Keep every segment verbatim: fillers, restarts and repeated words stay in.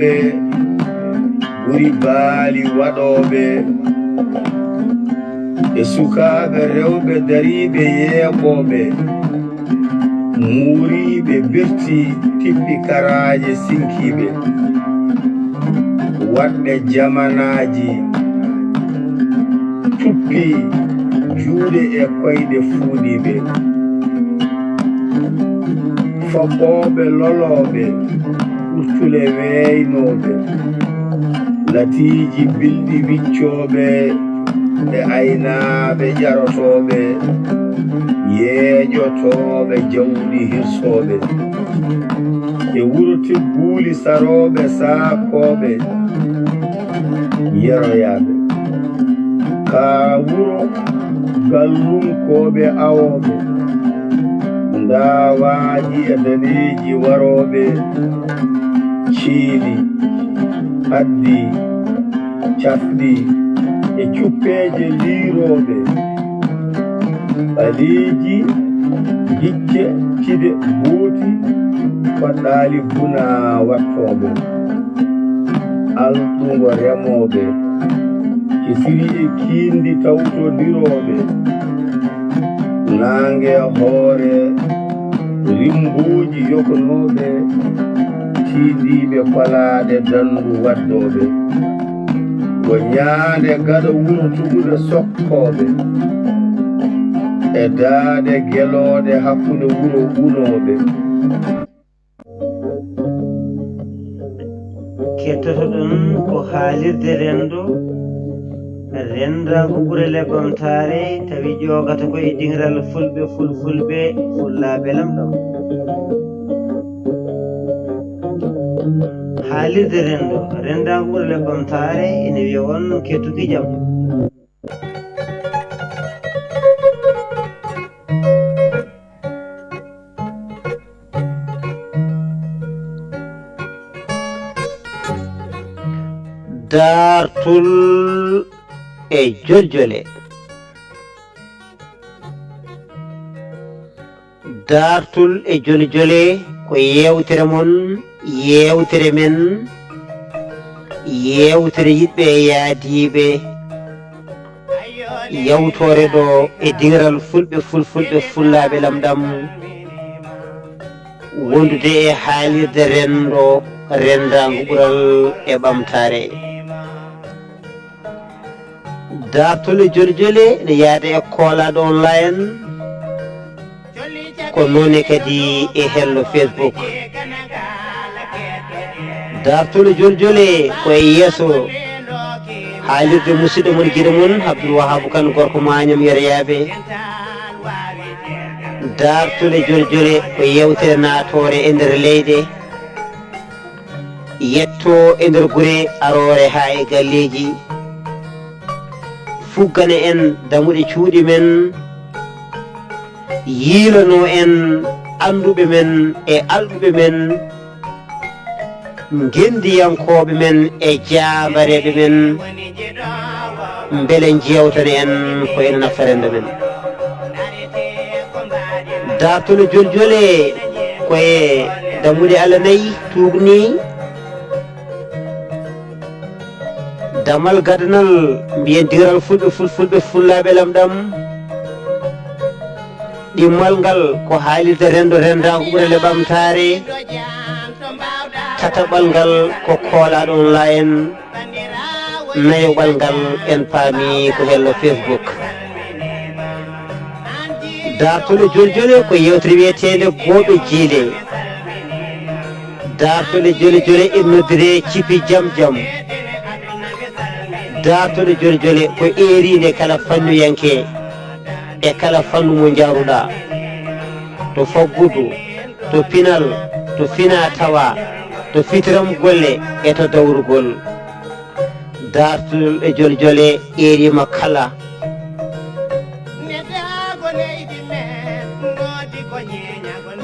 ɓe ɓuri baali waɗooɓe, e sukaaɓe rewɓe dariiɓe yeeɓooɓe, muuriiɓe birti tiɓɓi karaaje sinkiiɓe, waɗɓe jamanaaji cuppi juuɗe e koyɗe fuuɗiiɓe, foɓɓooɓe lolooɓe, ɓurtule weeynooɓe, latiiji bilɗi wiccooɓe, e aynaaɓe ƴarotooɓe, yeeƴotooɓe jawɗi hirsooɓe, e wuro tigguuli sarooɓe saakooɓe, yeroyaaɓe, kaa wuro gallunkooɓe awooɓe, ndaawaaji e daneeji warooɓe, ceeli, addi, cafɗi, e cuppeeje liirooɓe, ɓaleeji, gicce, cide, booti, koɗɗaali buna wattooɓe, alɗungo remooɓe, kisiri e kiindi tawtondirooɓe, naange hoore, rimbuuji yokonooɓe, tiiɗiiɓe kolaaɗe danndu waddooɓe. Ko ñaande gaɗa wuro tugude sokkooɓe, e daaɗe gelooɗe hakkunde wuro unooɓe. Kettotoɗon ko haalirde renndo, renndaagu ɓurale ɓamtaare, tawi ƴoogata ko e diŋral fulɓe, fulfulɓe, fullaaɓe lamɗam. Haalirde renndo, renndaagu ɓurale ɓamtaare, ina wiya on kettuki jam. Daartol e joljole. Daartol e joljole ko yeewtere mon, yeewtere men, yeewtere yiɗɓe e yaadiiɓe. Yawtoore ɗo e diŋral fulɓe, fulfulɓe, fullaaɓe lamɗam, wondude e haalirde renndo, renndaangu ɓural e ɓamtaare. Daartol e joljole ene yaada e koolaaɗo online, ko noone kadi e hello Facebook. Daartol e joljole ko e yeeso haalirde musidɗo mon, giɗo mon, Abdul Wahabu Kan, gorko Maañam Yereyaaɓe. Daartol e joljole ko yeewtere naatoore e nder leyɗe, yetto e nder gure, aroore haa e galleeji, fuggana en damuɗe cuuɗi men, yiilanoo en annduɓe men e alɗuɓe men, ngenndiyankooɓe men e jaambareeɓe men, mbele njeewtana en ko ena nafta renndo men. Daartol e joljole ko e dammuɗe Allah nayi tuugnii. Damal gadanal, mbiyen diŋral fulɓe, fulfulɓe, fullaaɓe lamɗam. Ɗimmal ngal ko haalirde renndo, renndaagu ɓurale ɓamtaare. Tataɓal ngal ko koolaaɗo online. Nayoɓal ngal en paami ko hello Facebook. Daartol e joljole ko yeewtere wiyeteende Gooɓe Jiile. Daartol e joljole ene noddiree Cipi Jam Jam. Daartol e joljole ko eeriinde kala fannuyanke e kala fannu mo njahruɗaa, to faggudu, to pinal, to finaa tawaa, to fitiram golle e to dawrugol. Daartol e joljole eeriima kala.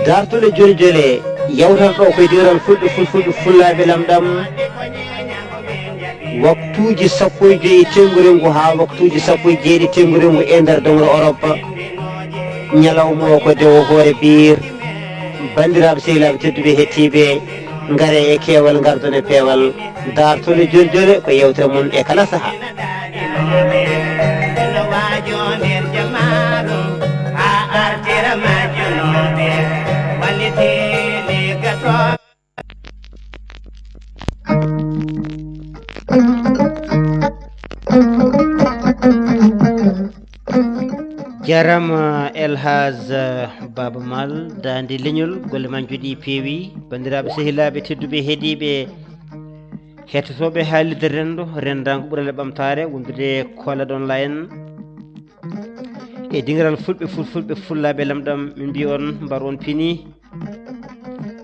Daartol e joljole yawtata ɗo ko e diŋral fulɓe, fulfulɓe, fullaaɓe lamɗam. Waktuuji sappo e joy e teŋngu rengu haa waktuuji sappo e jeeɗiɗi teŋngu rengu e nder dowro Orop. Ñalawma o ko Dewo Hoore Biir. Banndiraaɓe sehilaaɓe tedduɓe hettiiɓe, Ngare e keewal, ngardon e peewal. Daartol e joljole ko yewtere mon e kala saha. Jarama El Hadj Baba Mal, dande leñol, golle ma joɗi peewi. Bandiraɓe sehilaɓe tedduɓe heeɗiɓe, hettotoɓe haalirde rendo, rendago ɓurale ɓamtare wondude Kolaɗon Layen e dingiral fulɓe fulfulɓe fullaɓe lamɗam, min mbi on mbar on pini.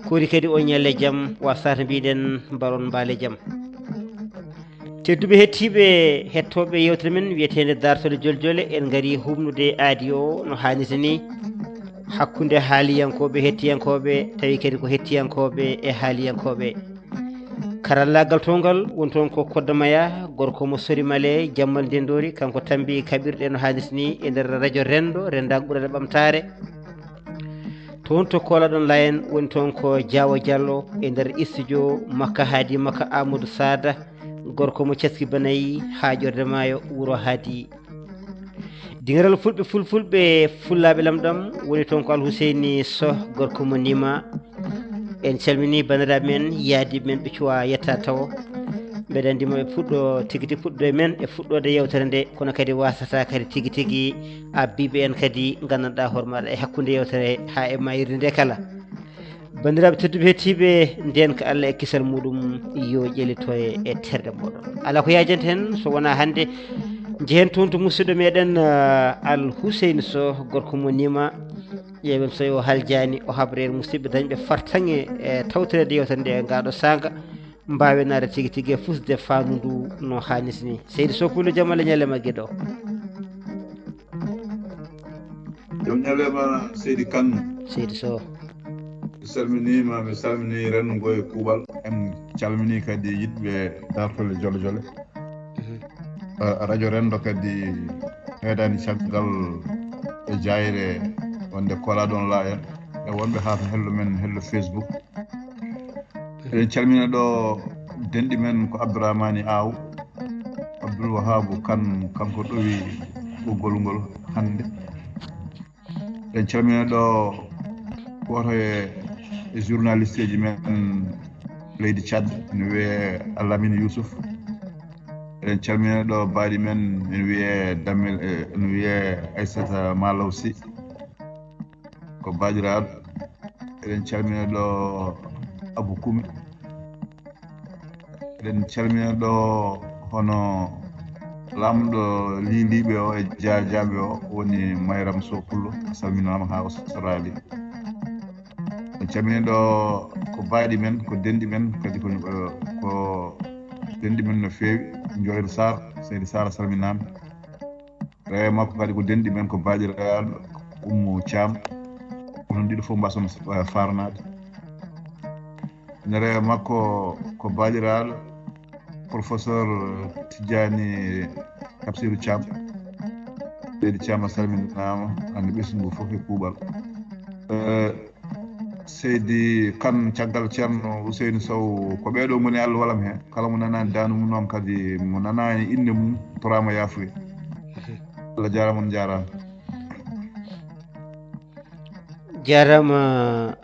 Kori kadi o ñalle jam, wasata mbiɗen mbar on mbaale jam. Tedduɓe hettiɓe hettoɓe yewtere men wiyetende Dartol e Joljole, en ngari humnude aadi o no hannirta ni, hakkunde haaliyankoɓe hettiyankoɓe, tawi kadi ko hettiyankoɓe e haaliyankoɓe. Karallagal towngal woni toon ko Koddo Maya, gorko mo Sori Male, Jammal Ndendori, kanko tambi kaɓirɗe no hannirta ni e nder radio Rendo, rendago ɓurale ɓamtare. Toon to Kolaɗon Layen woni toon ko Diawo Diallo e nder studio makka, haadi makka Amadou Sada, gorko mo Caski Banayi, haa ƴorde maayo, wuro Haadi. Dingiral fulɓe fulfulɓe fullaɓe lamɗam woni toon ko Alhuseyni Soh, gorko mo Nima. En calmini bandiraɓe men, yaadiɓe men ɓe cuwa yetta tawo. Mbeɗa anndi mo ɓe puɗɗo tigi tigi puɗɗo e men e fuɗɗode yewtere nde, kono kadi wasata kadi tigi tigi abbiɓe en kadi gandanɗa hoore maɗa e hakkunde yewtere ha e mayirde nde kala. Bandiraɓe tedduɓe hettiɓe, nden ko Allah e kisal muɗum yo ƴelito e terɗe moɗon. Ala ko yajanta hen so wona hannde jehen toon to musidɗo meɗen, ah, Al Huseyni Soh, gorko mo Nima. Ƴeewen so o haljani, o habre en musidɓe dañɓe fartaŋŋe e tawtorede yewtere nde e ngaɗo saanga. Mbawen naade tigi tigi e fusde fandu ndu no hannirta ni. Seydi Soh Pullo, jam Allah ñalle ma giɗo. Jam ñalle ma, Seydi Kane. Seydi Soh. Mi salminima, mi salmini renndo ngo e kuuɓal. En calmini kadi yiɗɓe dartol e Joljole. Mhm. Eh, radio Rendo kadi heedani caggal e jayre wonde Kolaɗon Layen e wonɓe ha to hello men, hello Facebook. Eɗen calmina ɗo denɗi men ko Abdourahmani Aw, Abdoul Wahabu Kane, kanko ɗowi ɓoggol ngol hannde. Eɗen calmina ɗo woto e, e journaliste ji men leydi Tchad, ene wiyee Alamine Youssouf. Eɗen calmina ɗo baaɗi men, ene wiyee Damel, eh, ene wiyee Aissata Malaw Sy, ko baaɗiraaɗo. Eɗen calmina ɗo Abou Koumi. Eɗen calmina ɗo hono laamɗo Liiliiɓe o e Jaajaaɓe o, woni Mayram Soh Pullo, a salminaama haa Australie. En calmina ɗo ko baaɗi men, ko denɗi men, kadi ko, ko denɗi men no feewi. Joyel Sarr, Seydi Sarr a salminaama. Rewe makko kadi ko denɗi men, ko baaɗiraaɗo Oumou Thiam. Onon ɗiɗo fof mbason, eh, farnaade. Ene rewe makko ko baaɗiraaɗo professeur Tidjani Tafsirou Thiam. Seydi Thiam a salminaama, hannde ɓesngu ngu fof e kuuɓal. Eh, Seydi Kane, caggal Ceerno Ouseynou Sow, ko ɓeeɗo ngoni Allah walam heen. Kala mo nanaani daandu mum noon kadi, mo nanaani innde mum, toraama yaafuya. Allah jaaraama, on njaaraama. Jaaraama,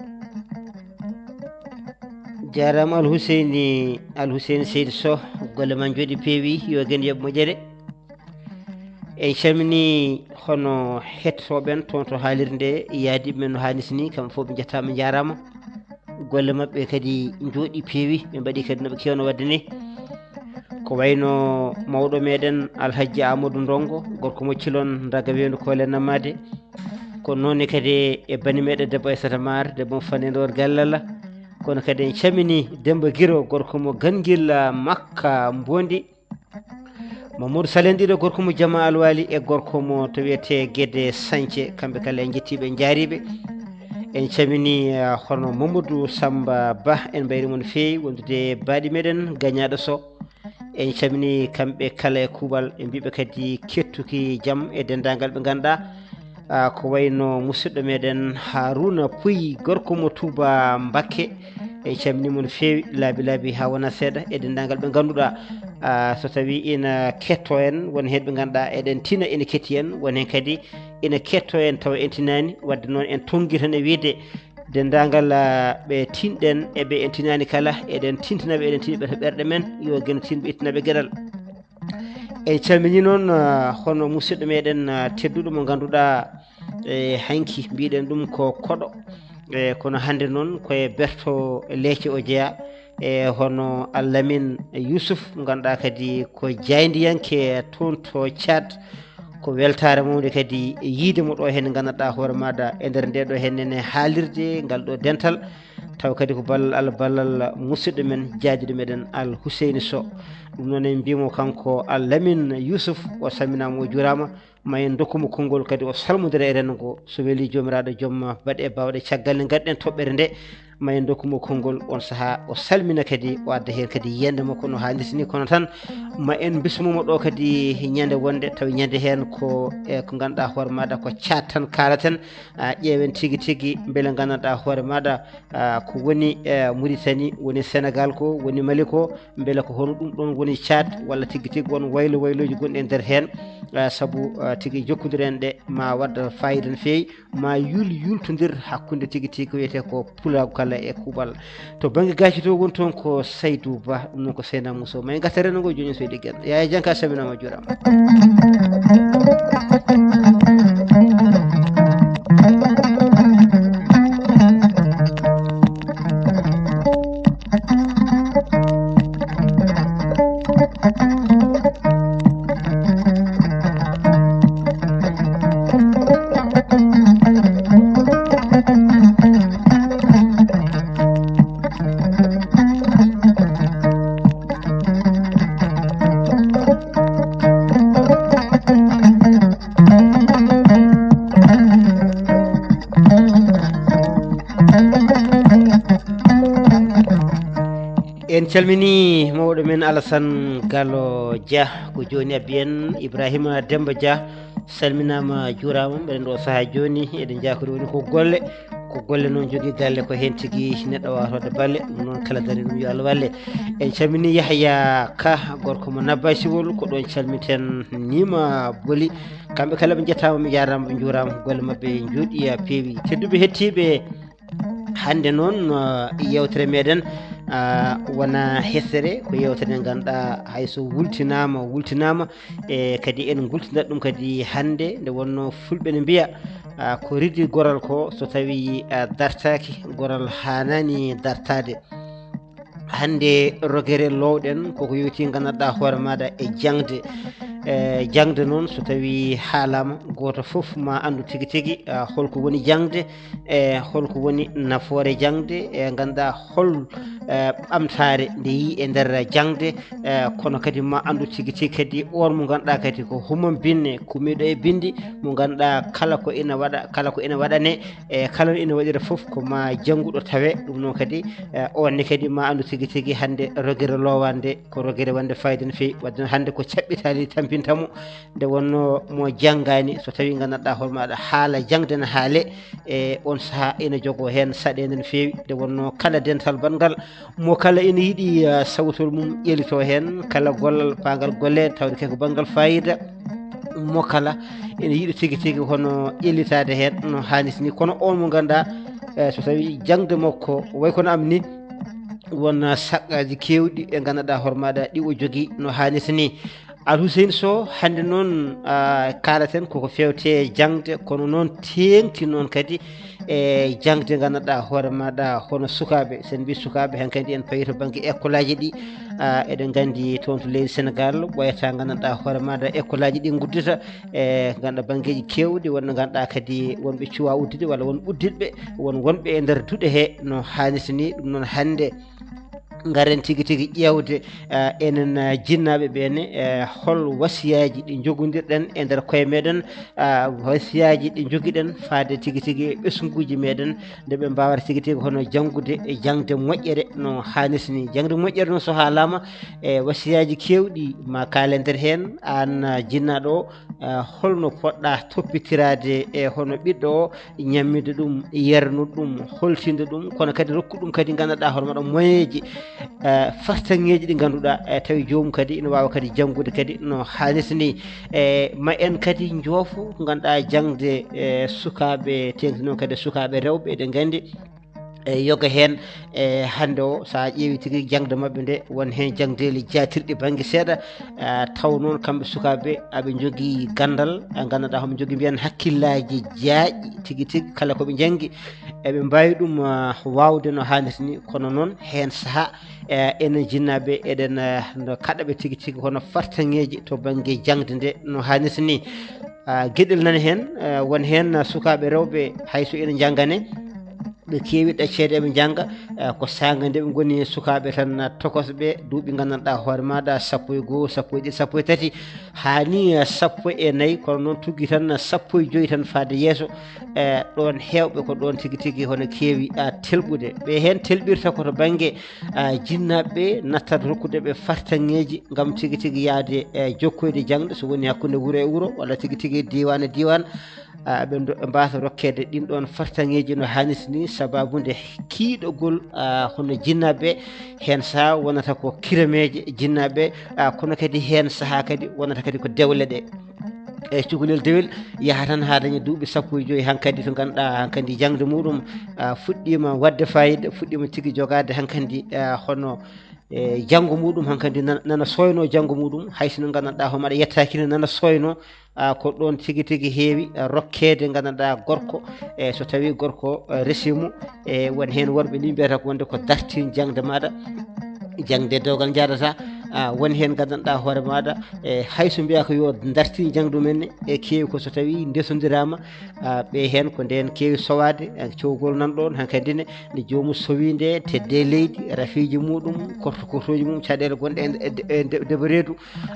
jaaraama Al Huseyni, Al Huseyni Seydi Soh, golle ma njooɗi peewi, yo geno yoɓ moƴƴere. En calmini hono hettotooɓe en toon to haalirde nde, yaadiiɓe men no hannirta ni, kamɓe fof ɓe njettaama, njaaraama. Golle maɓɓe kadi njooɗi peewi, ɓe mbaɗi kadi no ɓe keewno waɗde ni. Ko wayno mawɗo meɗen Alhaji Amadou Ndongo, gorko mo Cilon, Ndaga Weendu Koole Nammaade. Ko noon ne kadi e bani meɗen debbo Aissata Maar, debbo mo Fane Ndor Gallala. Kono kadi en calmini Demba Giro, gorko mo Gangilla Makka Mbondi. Mamadou Salen ɗiɗo, gorko mo Jama Alwali e gorko mo to wiyetee Gede Sañce, kamɓe kala en njettiiɓe, en njaariiɓe. En calmini, ah, hono Mamadou Samba Ba, en mbayri mo no feewi, wondude baaɗi meɗen Gañaaɗo Sow. En calmini kamɓe kala e kuuɓal, en mbiiɓe kadi kettuki jam e denndaangal ɓe ngannduɗaa, ah, ko wayno musidɗo meɗen Haruna Puy, gorko mo Touba Mbakke. En calminii mon feewi, laabi laabi haa wona seeɗa, e denndaangal ɓe ngannduɗaa, ah, so tawii ina ketto en, won heen ɓe ngannduɗaa eɗen tina ina ketti en, won heen kadi ina ketto en tawa en tinaani. Waɗde noon, en tonngi tan e wiyde denndaangal, ah, ɓe tinɗen e ɓe en tinaani kala, eɗen tintina ɓe, eɗen tina ɓe to ɓerɗe men, yo Geno Tin ɓe ittana ɓe geɗal. En calminii noon, ah, hono musidɗo meɗen, ah, tedduɗo mo ngannduɗaa, e hanki mbiɗen ɗum ko koɗo. E kono hannde noon ko e berto leece o jeyaa, e hono Alamin Yusuf, mo ngannduɗaa kadi ko jaayndiyanke toon to Tchad. Ko weltaare mawnde kadi yiide mo ɗo heen, ngannduɗaa hoore maaɗa e nder nde ɗo heen nene haalirde, ngal ɗo dental. Taw kadi ko ballal Allah, ballal musidɗo men, jaadiiɗo meɗen Al Huseyni Sow. Ɗum noon en mbiyii mo kanko Alamin Yusuf, o salminaama, o juuraama. Ma en ndokku mo konngol kadi o salmondira e renndo ngo. So welii Joomiraaɗo joom baɗe baawɗe, caggal nde ngadden toɓɓere nde, ma en ndokku mo konngol on sahaa, o salmina kadi, o adda heen kadi yiyannde makko no haanirta ni. Kono tan ma en mbismo mo ɗo kadi ñande wonde, taw ñande heen ko e ko ngannduɗaa hoore maaɗa ko caat tan kaalaten, ah, ƴeewen tigi tigi mbele ngannduɗaa hoore maaɗa, ah, ko woni, eh, Mauritanie, woni Sénégal ko, woni Mali ko, mbele ko hono ɗum ɗon woni caat, walla tigi tigi won waylo waylooji gonɗi e nder heen, ah, sabu, ah, tigi jokkondiren ɗe ma waɗ fayida no feewi, ma yul yultondir hakkunde tigi tigi ko wiyetee ko pulaagu kala e kuuɓal. To bannge gaaci to woni toon ko Saydou Ba, ɗum noon ko Seyna Mousso. Ma en ngartu e renndo ngo jooni, so eɗi gel. Yaya Janka, a salminaama, a juuraama. En calminii mawɗo men Alassane Gallo Dia, ko jooni abbi en Ibrahima Demba Dia, salminaama, juuraama. Mbeɗen ɗo sahaa jooni, eɗen njaakori woni ko golle, ko golle noon jogii galle, ko heen tigi neɗɗo waawata waɗde balle, ɗum noon kala dañi ɗum yo Allah walle. En calminii Yahya Ka, gorko mo Nabbasiwol, ko ɗoon calmiten, niima boli. Kamɓe kala ɓe njettaama, mi jaaraama, ɓe njuuraama, golle maɓɓe njuuɗi, peewi. Tedduɓe hettiiɓe, hannde noon, ah, yewtere meɗen, ah, wona hesere, ko yewtere nde ngannduɗaa hay so wultinaama, wultinaama, e kadi en ngultinat ɗum kadi hannde, nde wonno fulɓe ne mbiya, ah, ko ridi goral ko so tawi, ah, dartaaki, goral haanani dartaade. Hannde rogere lowɗen koko yowti ngannduɗaa hoore maaɗa e jaŋde. E jaŋde noon, so tawi haalaama, gooto fof ma anndu tigi tigi, ah, holko woni jaŋde, e holko woni nafoore jaŋde, e ngannduɗaa hol, eh, ɓamtaare nde yii e nder jaŋde, eh, kono kadi ma anndu tigi tigi kadi on mo ngannduɗaa kadi ko humam binne, kumiiɗo e binndi, mo ngannduɗaa kala ko ina waɗa, kala ko ina waɗane, e kala no ina waɗira fof ko ma jannguɗo tawe. Ɗum noon kadi, eh, on ne kadi ma anndu tigi tigi hannde rogere lowande ko rogere wonde fayida no feewi. Waɗde noon hannde ko caɓɓitaali tampinta mo, nde wonno mo janngaani, so tawi ngannduɗaa hoore maaɗa haala jaŋde no haale, e on sahaa ina jogoo heen saɗeende no feewi, nde wonno kala dental baɗngal mo kala ina yiɗi, ah, sawtol mum ƴellitoo heen, kala gollal paangal golle tawde kay ko banngal fayida mo kala ina yiɗi tigi tigi hono ƴellitaade heen no haanirta ni. Kono on mo ngannduɗaa, eh, so tawi jaŋde makko way kono am ni, won saqqaaji keewɗi ɗi ngannduɗaa hoore maaɗa ɗi o jogii no haanirta ni. Al Hussein Sow, hannde noon, ah, kaalaten koko feewte jaŋde, kono noon teeŋti noon kadi e jaŋde ngannduɗaa hoore maaɗa hono sukaaɓe. So en mbii sukaaɓe, han kadi en payi to bannge école aji ɗi, ah, eɗen nganndi toon to leydi Sénégal, ɓooyata ngannduɗaa hoore maaɗa école aji ɗi nguddita e ngannduɗaa banngeeji keewɗi, won ɓe ngannduɗaa kadi won ɓe cuwaa uddude walla won udditɓe, won wonɓe e nder duɗe he no haanirta ni. Ɗum noon hannde Ngaren tigi tigi ƴeewde, eh, enen, eh, jinnaaɓe ɓee ne, eh, hol wasiyaaji ɗi njogondirɗen e nder koye meɗen, eh, wasiyaaji ɗi njogiɗen faade tigi tigi e ɓesnguuji meɗen, nde ɓe mbaawata tigi tigi hono janngude e jaŋde moƴƴere no haanirta ni. Jaŋde moƴƴere noon so haalaama, e wasiyaaji keewɗi ma kaalen nder heen, aan, eh, jinnaaɗo o, eh, holno poɗɗa toppitiraade e hono ɓiɗɗo o, ñammiinde ɗum, yarnude ɗum, holtinde ɗum, kono kadi rokku ɗum kadi nganndanɗaa hoore maɗa moyeeji, eh, fartaŋŋeeji ɗi ngannduɗaa, eh, tawi joomum kadi ina waawa kadi janngude kadi no haanirta ni. Eh, ma en kadi njoofo ko ngannduɗaa jaŋde, eh, sukaaɓe teeŋti noon kadi sukaaɓe rewɓe, eɗen nganndi, eh, yoga heen, eh, hannde o, so a ƴeewi tigi jaŋde maɓɓe nde, won heen jaŋdeeli jaatirɗi bannge seeɗa, eh, taw noon kamɓe sukaaɓe aɓe njogii ganndal, eh, nganndanɗaa homo njogii mbiyen hakkillaaji jaaƴi tigi tigi kala ko ɓe njanngi, eɓe mbaawi ɗum, ah, waawde no haanirta ni, kono noon heen sahaa, eh, enen jinnaaɓe eɗen, eh, no kaɗa ɓe tigi tigi hono fartaŋŋeeji to bannge jaŋde nde no haanirta ni. Ah, geɗel nani heen, eh, won heen, ah, sukaaɓe rewɓe hay so ina njanngane, ɓe keewi ɗacceede eɓe njannga, eh, ko saanga nde ɓe ngoni sukaaɓe tan, ah, tokosɓe duuɓi nganndanɗaa hoore maaɗa sappo e goo, sappo e ɗiɗi, sappo e tati, haa ni, eh, sappo e nayi, kono noon tuggi tan, ah, sappo e joyi tan faade yeeso, eh, ɗoon heewɓe ko ɗoon tigi tigi hono keewi, ah, telɓude. Ɓe heen telɓirta ko to bannge, ah, jinnaaɓe ɓe, nattat rokkude ɓe fartaŋŋeeji ngam tigi tigi yahde, eh, jokkoyde jaŋde, so woni hakkunde wuro e wuro walla tigi tigi diiwaan e diiwaan, ah, ɓe ndo-, ɓe mbaasa rokkeede ɗiin ɗoon fartaŋŋeeji no haanirta ni, sabaabu nde kiiɗogol, ah, hono jinnaaɓe ɓe, heen sahaa wonata ko kirameeje jinnaaɓe ɓe, ah, kono kadi heen sahaa kadi wonata kadi ko dewle ɗe. E cukalel dewel yaha tan haa daña duuɓi sappo e joyi hankadi to ngannduɗaa hankadi jaŋde muɗum, ah, fuɗɗiima waɗde faayiida, fuɗɗiima tigi jogaade hankadi, ah, hono, e janngo muɗum hankadi nana, nana sooynoo janngo muɗum, hay sinno nganndanɗaa homo aɗa yettaaki ne nana sooynoo, ah, ko ɗoon tigi tigi heewi, ah, rokkeede nganndanɗaa gorko, e so tawii gorko, ah, resiimo, e won heen worɓe ni mbiyata ko wonde ko dartin jaŋde maaɗa, jaŋde dewgal njaadata, ah, won heen nganndanɗaa hoore maaɗa, e hay so mbiyaa ko yo dartin jaŋde mum en ne, e keewi ko so tawii ndesondiraama, ah, ɓe heen ko ndeen keewi sowaade, ah, cowgol nan ɗoon hankadi ne, nde joomum sowi nde, tedde leydi, rafiiji muɗum, korto kortooji mum, caɗeele gonɗe e, e, e nde-, ndeɓa reedu,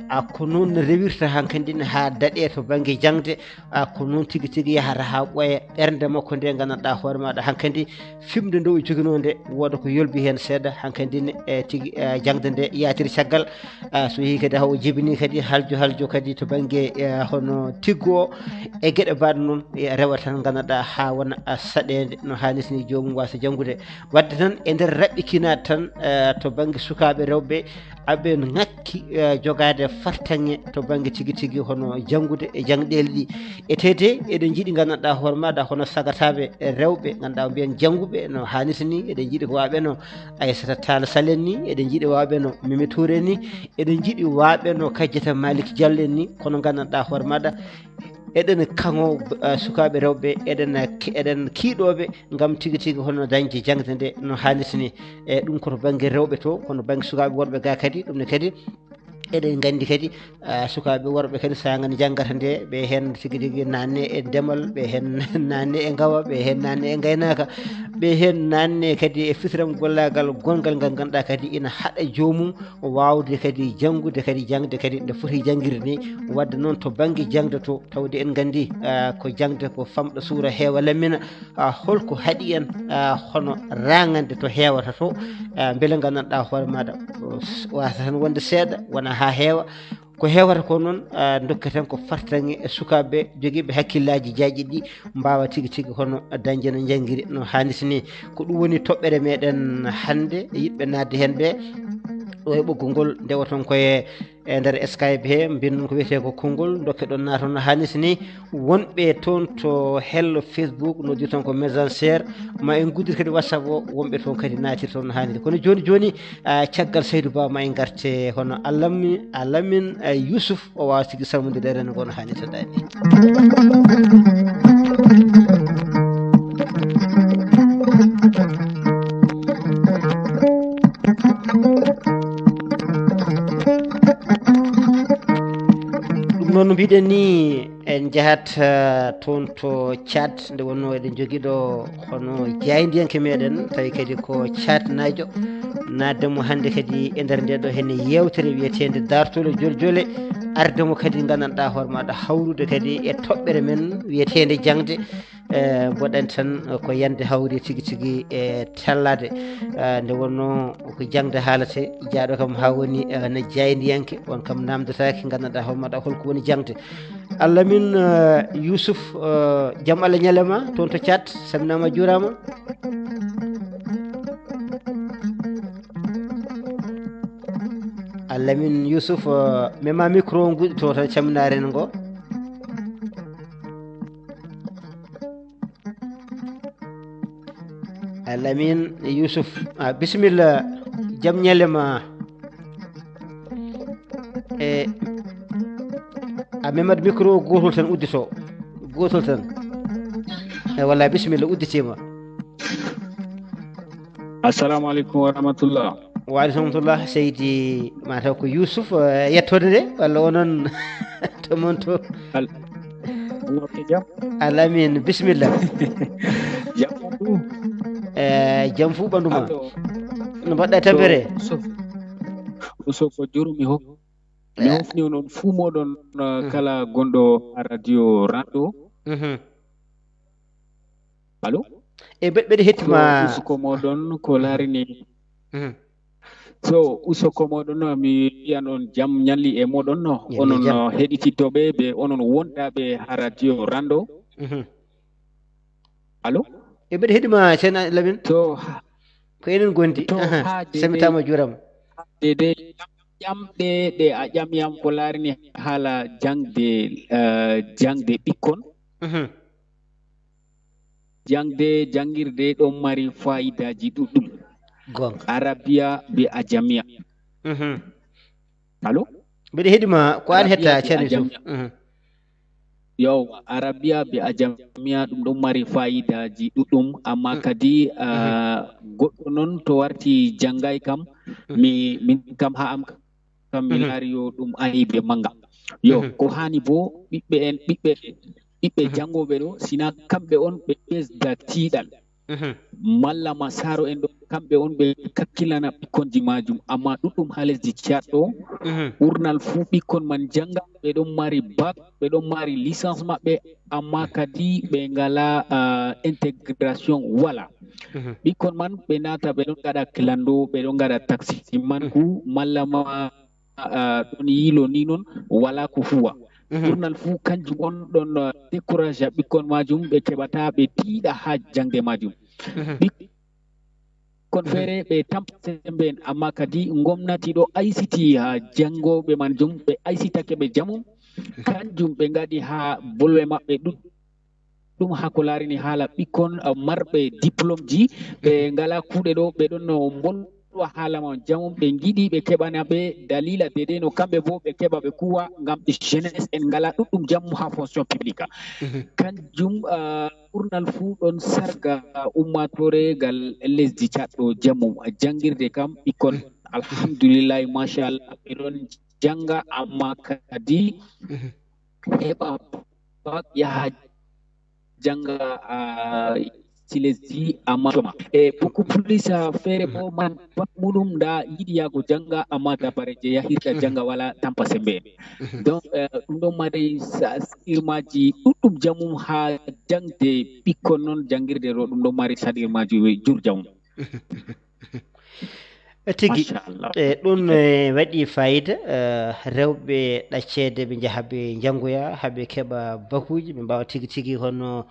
ah, ko noon rewirta hankadi ne haa daɗee to bannge jaŋde, ah, ko noon tigi tigi yahata haa ɓooya ɓernde makko nde nganndanɗaa hoore maaɗa hankadi, fiɓnde nde o joginoo nde, wooda ko yolbi heen seeɗa, hankadi ne, e tigi, e jaŋde nde yaatiri caggal, ah, so yehii kadi haa o jibinii kadi haljo haljo kadi to bannge, e, hono tiggo o, e geɗe mbaɗe noon, e, rewa tan nganndanɗaa haa wona, ah, saɗeende no haanirta ni joomum waasa janngude. Waɗde tan e nder raɓɓikinaaɗe tan, eh, to bannge sukaaɓe rewɓe, aɓe ŋakki, eh, jogaade fartaŋŋe to bannge tigi tigi hono janngude e jaŋɗeele ɗi. Etede eɗen njiɗi nganndanɗaa hoore maaɗa hono sagataaɓe rewɓe ngannduɗaa mbiyen jannguɓe no haanirta ni, eɗen njiɗi ko waaɓe no Aissata Tall Sall en ni, eɗen njiɗi waaɓe no Mimi Touré en ni, eɗen njiɗi waaɓe no Kadiata Malick Diallo en ni, kono nganndanɗaa hoore maaɗa eɗen kaŋo, eh, sukaaɓe rewɓe, eɗen, eɗen kiiɗooɓe ngam tigi tigi hono dañde jaŋde nde no haanirta ni. E ɗum ko to bannge rewɓe to, kono bannge sukaaɓe worɓe ga kadi, ɗum ne kadi eɗen nganndi kadi, ah, sukaaɓe worɓe kadi saanga ne janngata nde, ɓe heen tigi tigi naanne e ndemal, ɓe heen naanne e ngawa, ɓe heen naanne e ngaynaaka, ɓe heen naanne kadi e fitiram gollaagal gonngal ngal ngannduɗaa kadi ina haɗa joomum waawde kadi janngude kadi jaŋde kadi nde foti janngirde ni. Waɗde noon to bannge jaŋde to, tawde en nganndi, ah, ko jaŋde ko famɗa suura heewa lammina, ah, holko haɗi en, ah, hono raŋande to heewata to, ah, mbele nganndanɗaa hoore maaɗa, o s-, waasa tan wonde seeɗa, wona haa heewa. Ko heewata ko noon, ah, ndokketen ko fartaŋŋe e sukaaɓe jogiiɓe hakkillaaji jaaƴiiɗi ɗi mbaawa tigi tigi hono dañde no njanngiri no haanirta ni. Ko ɗum woni toɓɓere meɗen hannde, yiɗɓe naatde heen ɓe, ɗo e ɓoggol ngol ndewoton koye e nder Skype he, mbiyen ɗum ko wiyetee ko konngol, ndokke ɗon naata no haanirta ni. Wonɓe toon to hello Facebook, noddirton ko Messenger, ma en nguddir kadi WhatsApp o, wonɓe toon kadi naatir toon no haanirta. Kono jooni jooni, ah, caggal Saydou Ba ma en ngarte hono Alamin, Alamin, ah, Youssouf, o waawa tigi salmondirde e renndo ngo no haanirta daani. Ɗum noon no mbiɗen ni, en njahat, eh, toon to Tchad, nde wonnoo eɗen njogii ɗo hono jaayndiyanke meɗen, tawi kadi ko Tchad naajo. naatde mo hannde kadi e nder nde ɗo henne yeewtere wiyeteende Daartol e Joljole, arde mo kadi nganndanɗaa hoore maaɗa hawrude kadi e toɓɓere men wiyeteende jaŋde. E, mboɗen tan ko yande hawri tigi tigi e tellade. E, nde wonno ko jaŋde haalate, jaaɗo kam haa woni, e, no jaayndiyanke, on kam naamndotaake, nganndanɗaa hoore maaɗa holko woni jaŋde. Alamin, e, Yusuf, e, jam Allah ñalle ma, toon to Caat, salminaama, juuraama. Alamin Yusuf, e, mema micro o nguɗi to tan, camminaare en ngo. Alamin Yusuf, a, bisimilla, jam ñalle ma. E, a memat micro o gootol tan uddito, gootol tan. E, walla bisimilla, udditiima. Assalamu aleykum wa rahmatullah. Wa aleykum rahmatullah, seydi, mataw ko Yusuf, e, yettoode nde, walla onon to mon to? Al-, Alhamdulillah. Alamin, bisimilla. Jam ɓandu? E, jam fuu ɓandu ma. Allo. No mbaɗɗa e tampere? To Uso, Uso ko jurumi ho. Mi, e, hofni onon fuu moɗon, e, mhm, kala gonɗo ha radio Rando. Mhm. Allo? E mbe-, mbeɗa hetti ma. Ko usuko moɗon ko larini. Mhm. So usuko moɗon, mi wiyan on jam ñalli e moɗon, ñalli onon jam. Heɗitittoɓe ɓe onon wonɗaɓe ha radio Rando. Mhm. Allo? E mbeɗa heɗi ma, Seyna Lamin. To ha-, ko enen gondi. To aha, ha de-, semtaama, juurama. De, de, ƴamɗe ɗe a ƴami yam ko larini haala jaŋde, eh, jaŋde ɓikkon. Mhm. Jaŋde, janngirde ɗon mari faayiidaaji ɗuɗɗum. Goonga. Arabiya be ajamiya. Mhm. Allo? Mbeɗa heɗi ma, ko an hetta, Ceerno Yusuf. Ajamiya. Mhm. Yawwa, Arabiya be ajamiya ɗum ɗon mari faayiidaaji ɗuɗɗum, amma, mhm, kadi, mhm, ah, goɗɗo noon to warti janngaay kam, mhm, mi, min kam haa am kam mi, mhm, laari yo ɗum aybe mannga. Yo, mhm, ko haani bo ɓiɓɓe en, ɓiɓɓe, ɓiɓɓe, mhm, janngooɓe ɗo, sina kamɓe on ɓe ɓesda tiiɗal. Mhm. Malla ma saaro en ɗo, kamɓe on ɓe kakkilana ɓikkonji majum. Amma ɗuɗɗum haa lesdi Caad ɗo, mhm, ɓurnal fuu ɓikkon man jannga, ɓe ɗon mari bak, ɓe ɗon mari licence maɓɓe, amma, mhm, kadi ɓe ngalaa, ah, intégration walaa. Mhm. Ɓikkon man ɓe naata, ɓe ɗon ngaɗa clando, ɓe ɗon ngaɗa taxi man, mhm, ku, malla ma, ah, ɗon yiilo ni non, walaa ko huwa. Mhm. Ɓurnal fuu kanjum on ɗon, ah, décourage ɓikkon majum, ɓe keɓataa ɓe tiiɗa haa jaŋde majum. Mhm. Ɓik-, kon, mhm, feere ɓe tampa sembe en, amma kadi ngomnati ɗo aysiti haa janngooɓe man jum, ɓe aysitake ɓe jamum. Mhm. Kanjum ɓe ngaɗi haa bolwe maɓɓe ɗuɗɗum haa ko laarini haala ɓikkon, ah, marɓe diplômeji, ɓe, mhm, ngalaa kuuɗe ɗo, ɓe ɗon no mbolwa haala man jamum, ɓe ngiɗi ɓe keɓana ɓe daliila deydey no kamɓe boo ɓe keɓa ɓe kuuwa ngam jeunesse en ngalaa ɗuɗɗum jamum haa fonction publique. Mhm. Kanjum, ah, ɓurnal fuu ɗon sarga ummaatoore ngal lesdi Caad ɗo jamum. Janngirde kam ɓikkon, mhm, alhamdulillahi, machallah, ɓe ɗon jannga, amma kadi, mhm, heɓa bak, yaha jannga, ah, si lesdi, amma coma. E beaucoup plus, ah, feere, mhm, bo man bak muɗum nda yiɗi yaago jannga, amma dabare je yahirta, mhm, jannga walaa, tampa sembe en. Mhm. Donc, eh, ɗum ɗon mari sa-, saɗirmaaji ɗuɗɗum jamum haa jaŋde ɓikkon noon, janngirde ɗo ɗum ɗon mari saɗirmaaji jur jamum. Tigi. Machallah. E, ɗum, e, waɗi fayida, e, rewɓe ɗacceede ɓe njaha ɓe njanngoya, haa ɓe keɓa bakuuji, ɓe mbaawa tigi tigi hono,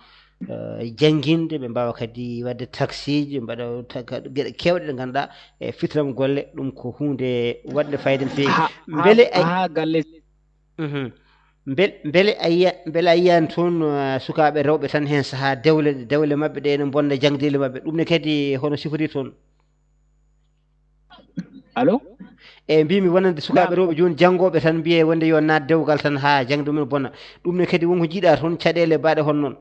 e, jannginde, ɓe mbaawa kadi waɗde taksiiji, ɓe mbaɗa ta-, ka-, geɗe keewɗe ɗe ngannduɗaa, e, fitnam golle, ɗum ko huunde waɗnde fayida no feewi. Ha, ha, mbele ay-, ha galle. Mhm. Mbel-, mbele a yiya-, mbele a yiyaani toon, uh, sukaaɓe rewɓe tan heen sahaa dewle, dewle maɓɓe ɗe ene mbonna jaŋdeele maɓɓe. Ɗum ne kadi hono sifori toon? Allo? Eyi, mbiimi wonande sukaaɓe rewɓe jooni janngooɓe tan mbiyee wonde yo naat dewgal tan haa jaŋde mum bona. Ɗum ne kadi wonko njiiɗaa toon caɗeele mbaɗe hono noon?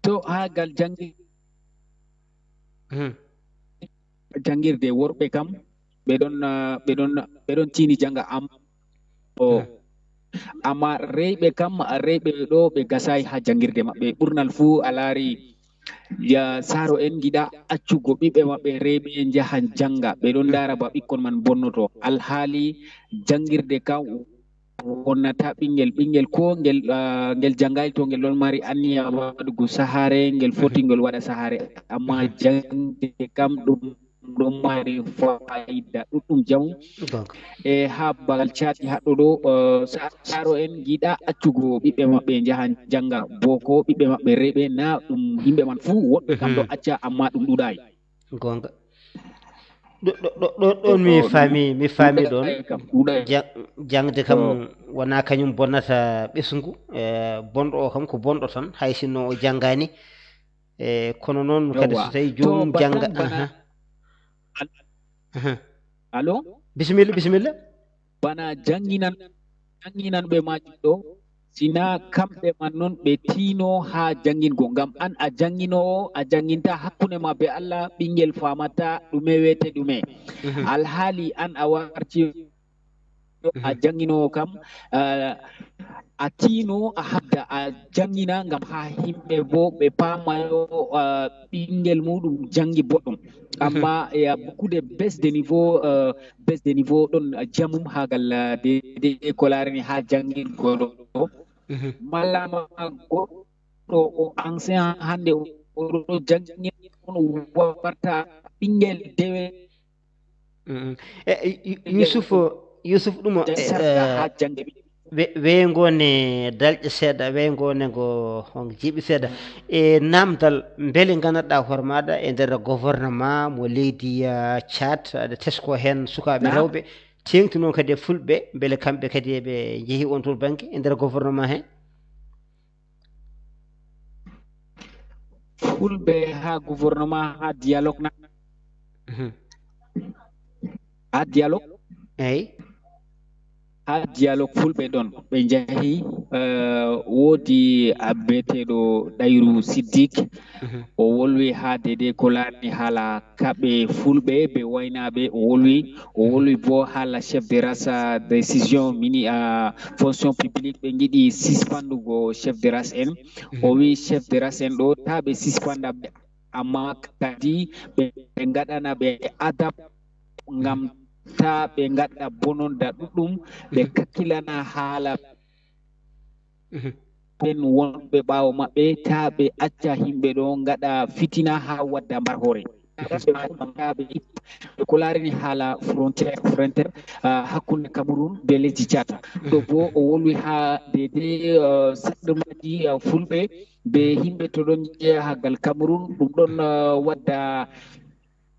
To haa gal janngi-, hmm, janngirde worɓe kam, ɓe ɗon, ah, ɓe ɗon, ɓe ɗon tiini jannga, am-, o, hmm, amma reyɓe kam, reyɓe ɗo ɓe gasaay haa janngirde maɓɓe. Ɓurnal fuu a laari, Ya saaro en ngiɗa accugo ɓiɓɓe maɓɓe rewɓe njaha njannga, ɓe ɗon ndaara ba ɓikkon man bonnoto. Alhaali janngirde kam wonnata ɓinngel, ɓinngel ko ngel, ah, ngel janngaay to ngel ɗon mari anniya waɗugo sahaare, ngel foti ngel waɗa sahaare. Amma jaŋde kam ɗum ɗon mari fayida ɗuɗɗum jamu. E haa babal caati haɗɗo ɗo, eh, sa-, saaro en ngiɗa accugo ɓiɓɓe maɓɓe njaha njannga booko, ɓiɓɓe maɓɓe rewɓe, na ɗum yimɓe man fuu, woɗɓe kam ɗo acca, amma ɗum ɗuuɗaay. Goonga. Ɗo, ɗo, ɗo, ɗo, ɗon mi faami, mi faami ɗon. Ɗuuɗaay kam, ɗuuɗaay. Ja-, jaŋde kam wonaa kañum bonnata ɓesngu. Eh, bonɗo o kam ko bonɗo tan, hay sinno o janngaani. Eh, kono noon kadi so tawi joomum jannga, aha. Aha. Allo? Bisimilla, bisimilla. Bana jannginan, jannginanɓe majum ɗo, sina kamɓe man noon ɓe tiino haa janngingol. Ngam an a jannginoowo, a jannginta hakkunde ma be Allah, ɓinngel faamata ɗume wiyete ɗume. Alhaali an a warti a jannginoowo kam, ah, a tiino a habda a janngina ngam haa yimɓe bo ɓe paamayo, ah, ɓinngel muɗum janngi boɗɗum. Amma il y a beaucoup de baisse de niveau, euh, baisse de niveau ɗon jamum haa gal, ah, de, de ko laarani haa janngingol ɗo. Malla ma goɗɗo o enseignant hannde o, o ɗo janngina on warta ɓinngel dewe. Mm. E, e, Yu-, Yusuf, Yusuf ɗum o, e, sarga eh, haa jaŋde ɓe. We-, weeyngo ne dalƴe seeɗa, weeyngo ne ngo on jiiɓi seeɗa. E naamdal, mbele ngannduɗaa hoore maaɗa e nder gouvernement mo leydi, ah, Tchad, aɗa tesko heen sukaaɓe rewɓe, teeŋti noon kadi e fulɓe, mbele kamɓe kadi eɓe njehi on toon bannge e nder gouvernement he? Fulɓe haa gouvernement, haa dialogue na? Mhm. Haa dialogue? Eey. Haa dialogue fulɓe ɗon. Ɓe njahi, eh, woodi abbeteeɗo Ɗayru Siddik. Mhm. O wolwi haa deydey ko laarani haala kaɓe fulɓe, ɓe waynaaɓe. O wolwi, o wolwi bo haala chef de race, ah, décision mini, ah, fonction publique, ɓe ngiɗi sispandugo chef de race en. O wi chef de race en ɗo, taa ɓe sispanda ɓe, amma kadi ɓe, ɓe ngaɗana ɓe adab, ngam taa ɓe ngaɗa bononda ɗuɗɗum, ɓe kakkilana haala ɓen wonɓe ɓaawo maɓɓe, taa ɓe acca yimɓe ɗo ngaɗa fitina haa wadda mbar hoore. Taa ɓe, taa ɓe, ko laarani haala frontière, frontière, ah, hakkunde Cameroun be lesdi Tchad. Ɗo bo o wolwi haa deydey, ah, saɗɗirmaaji, ah, fulɓe be yimɓe to ɗon jeya haa gal Cameroun, ɗum ɗon, ah, wadda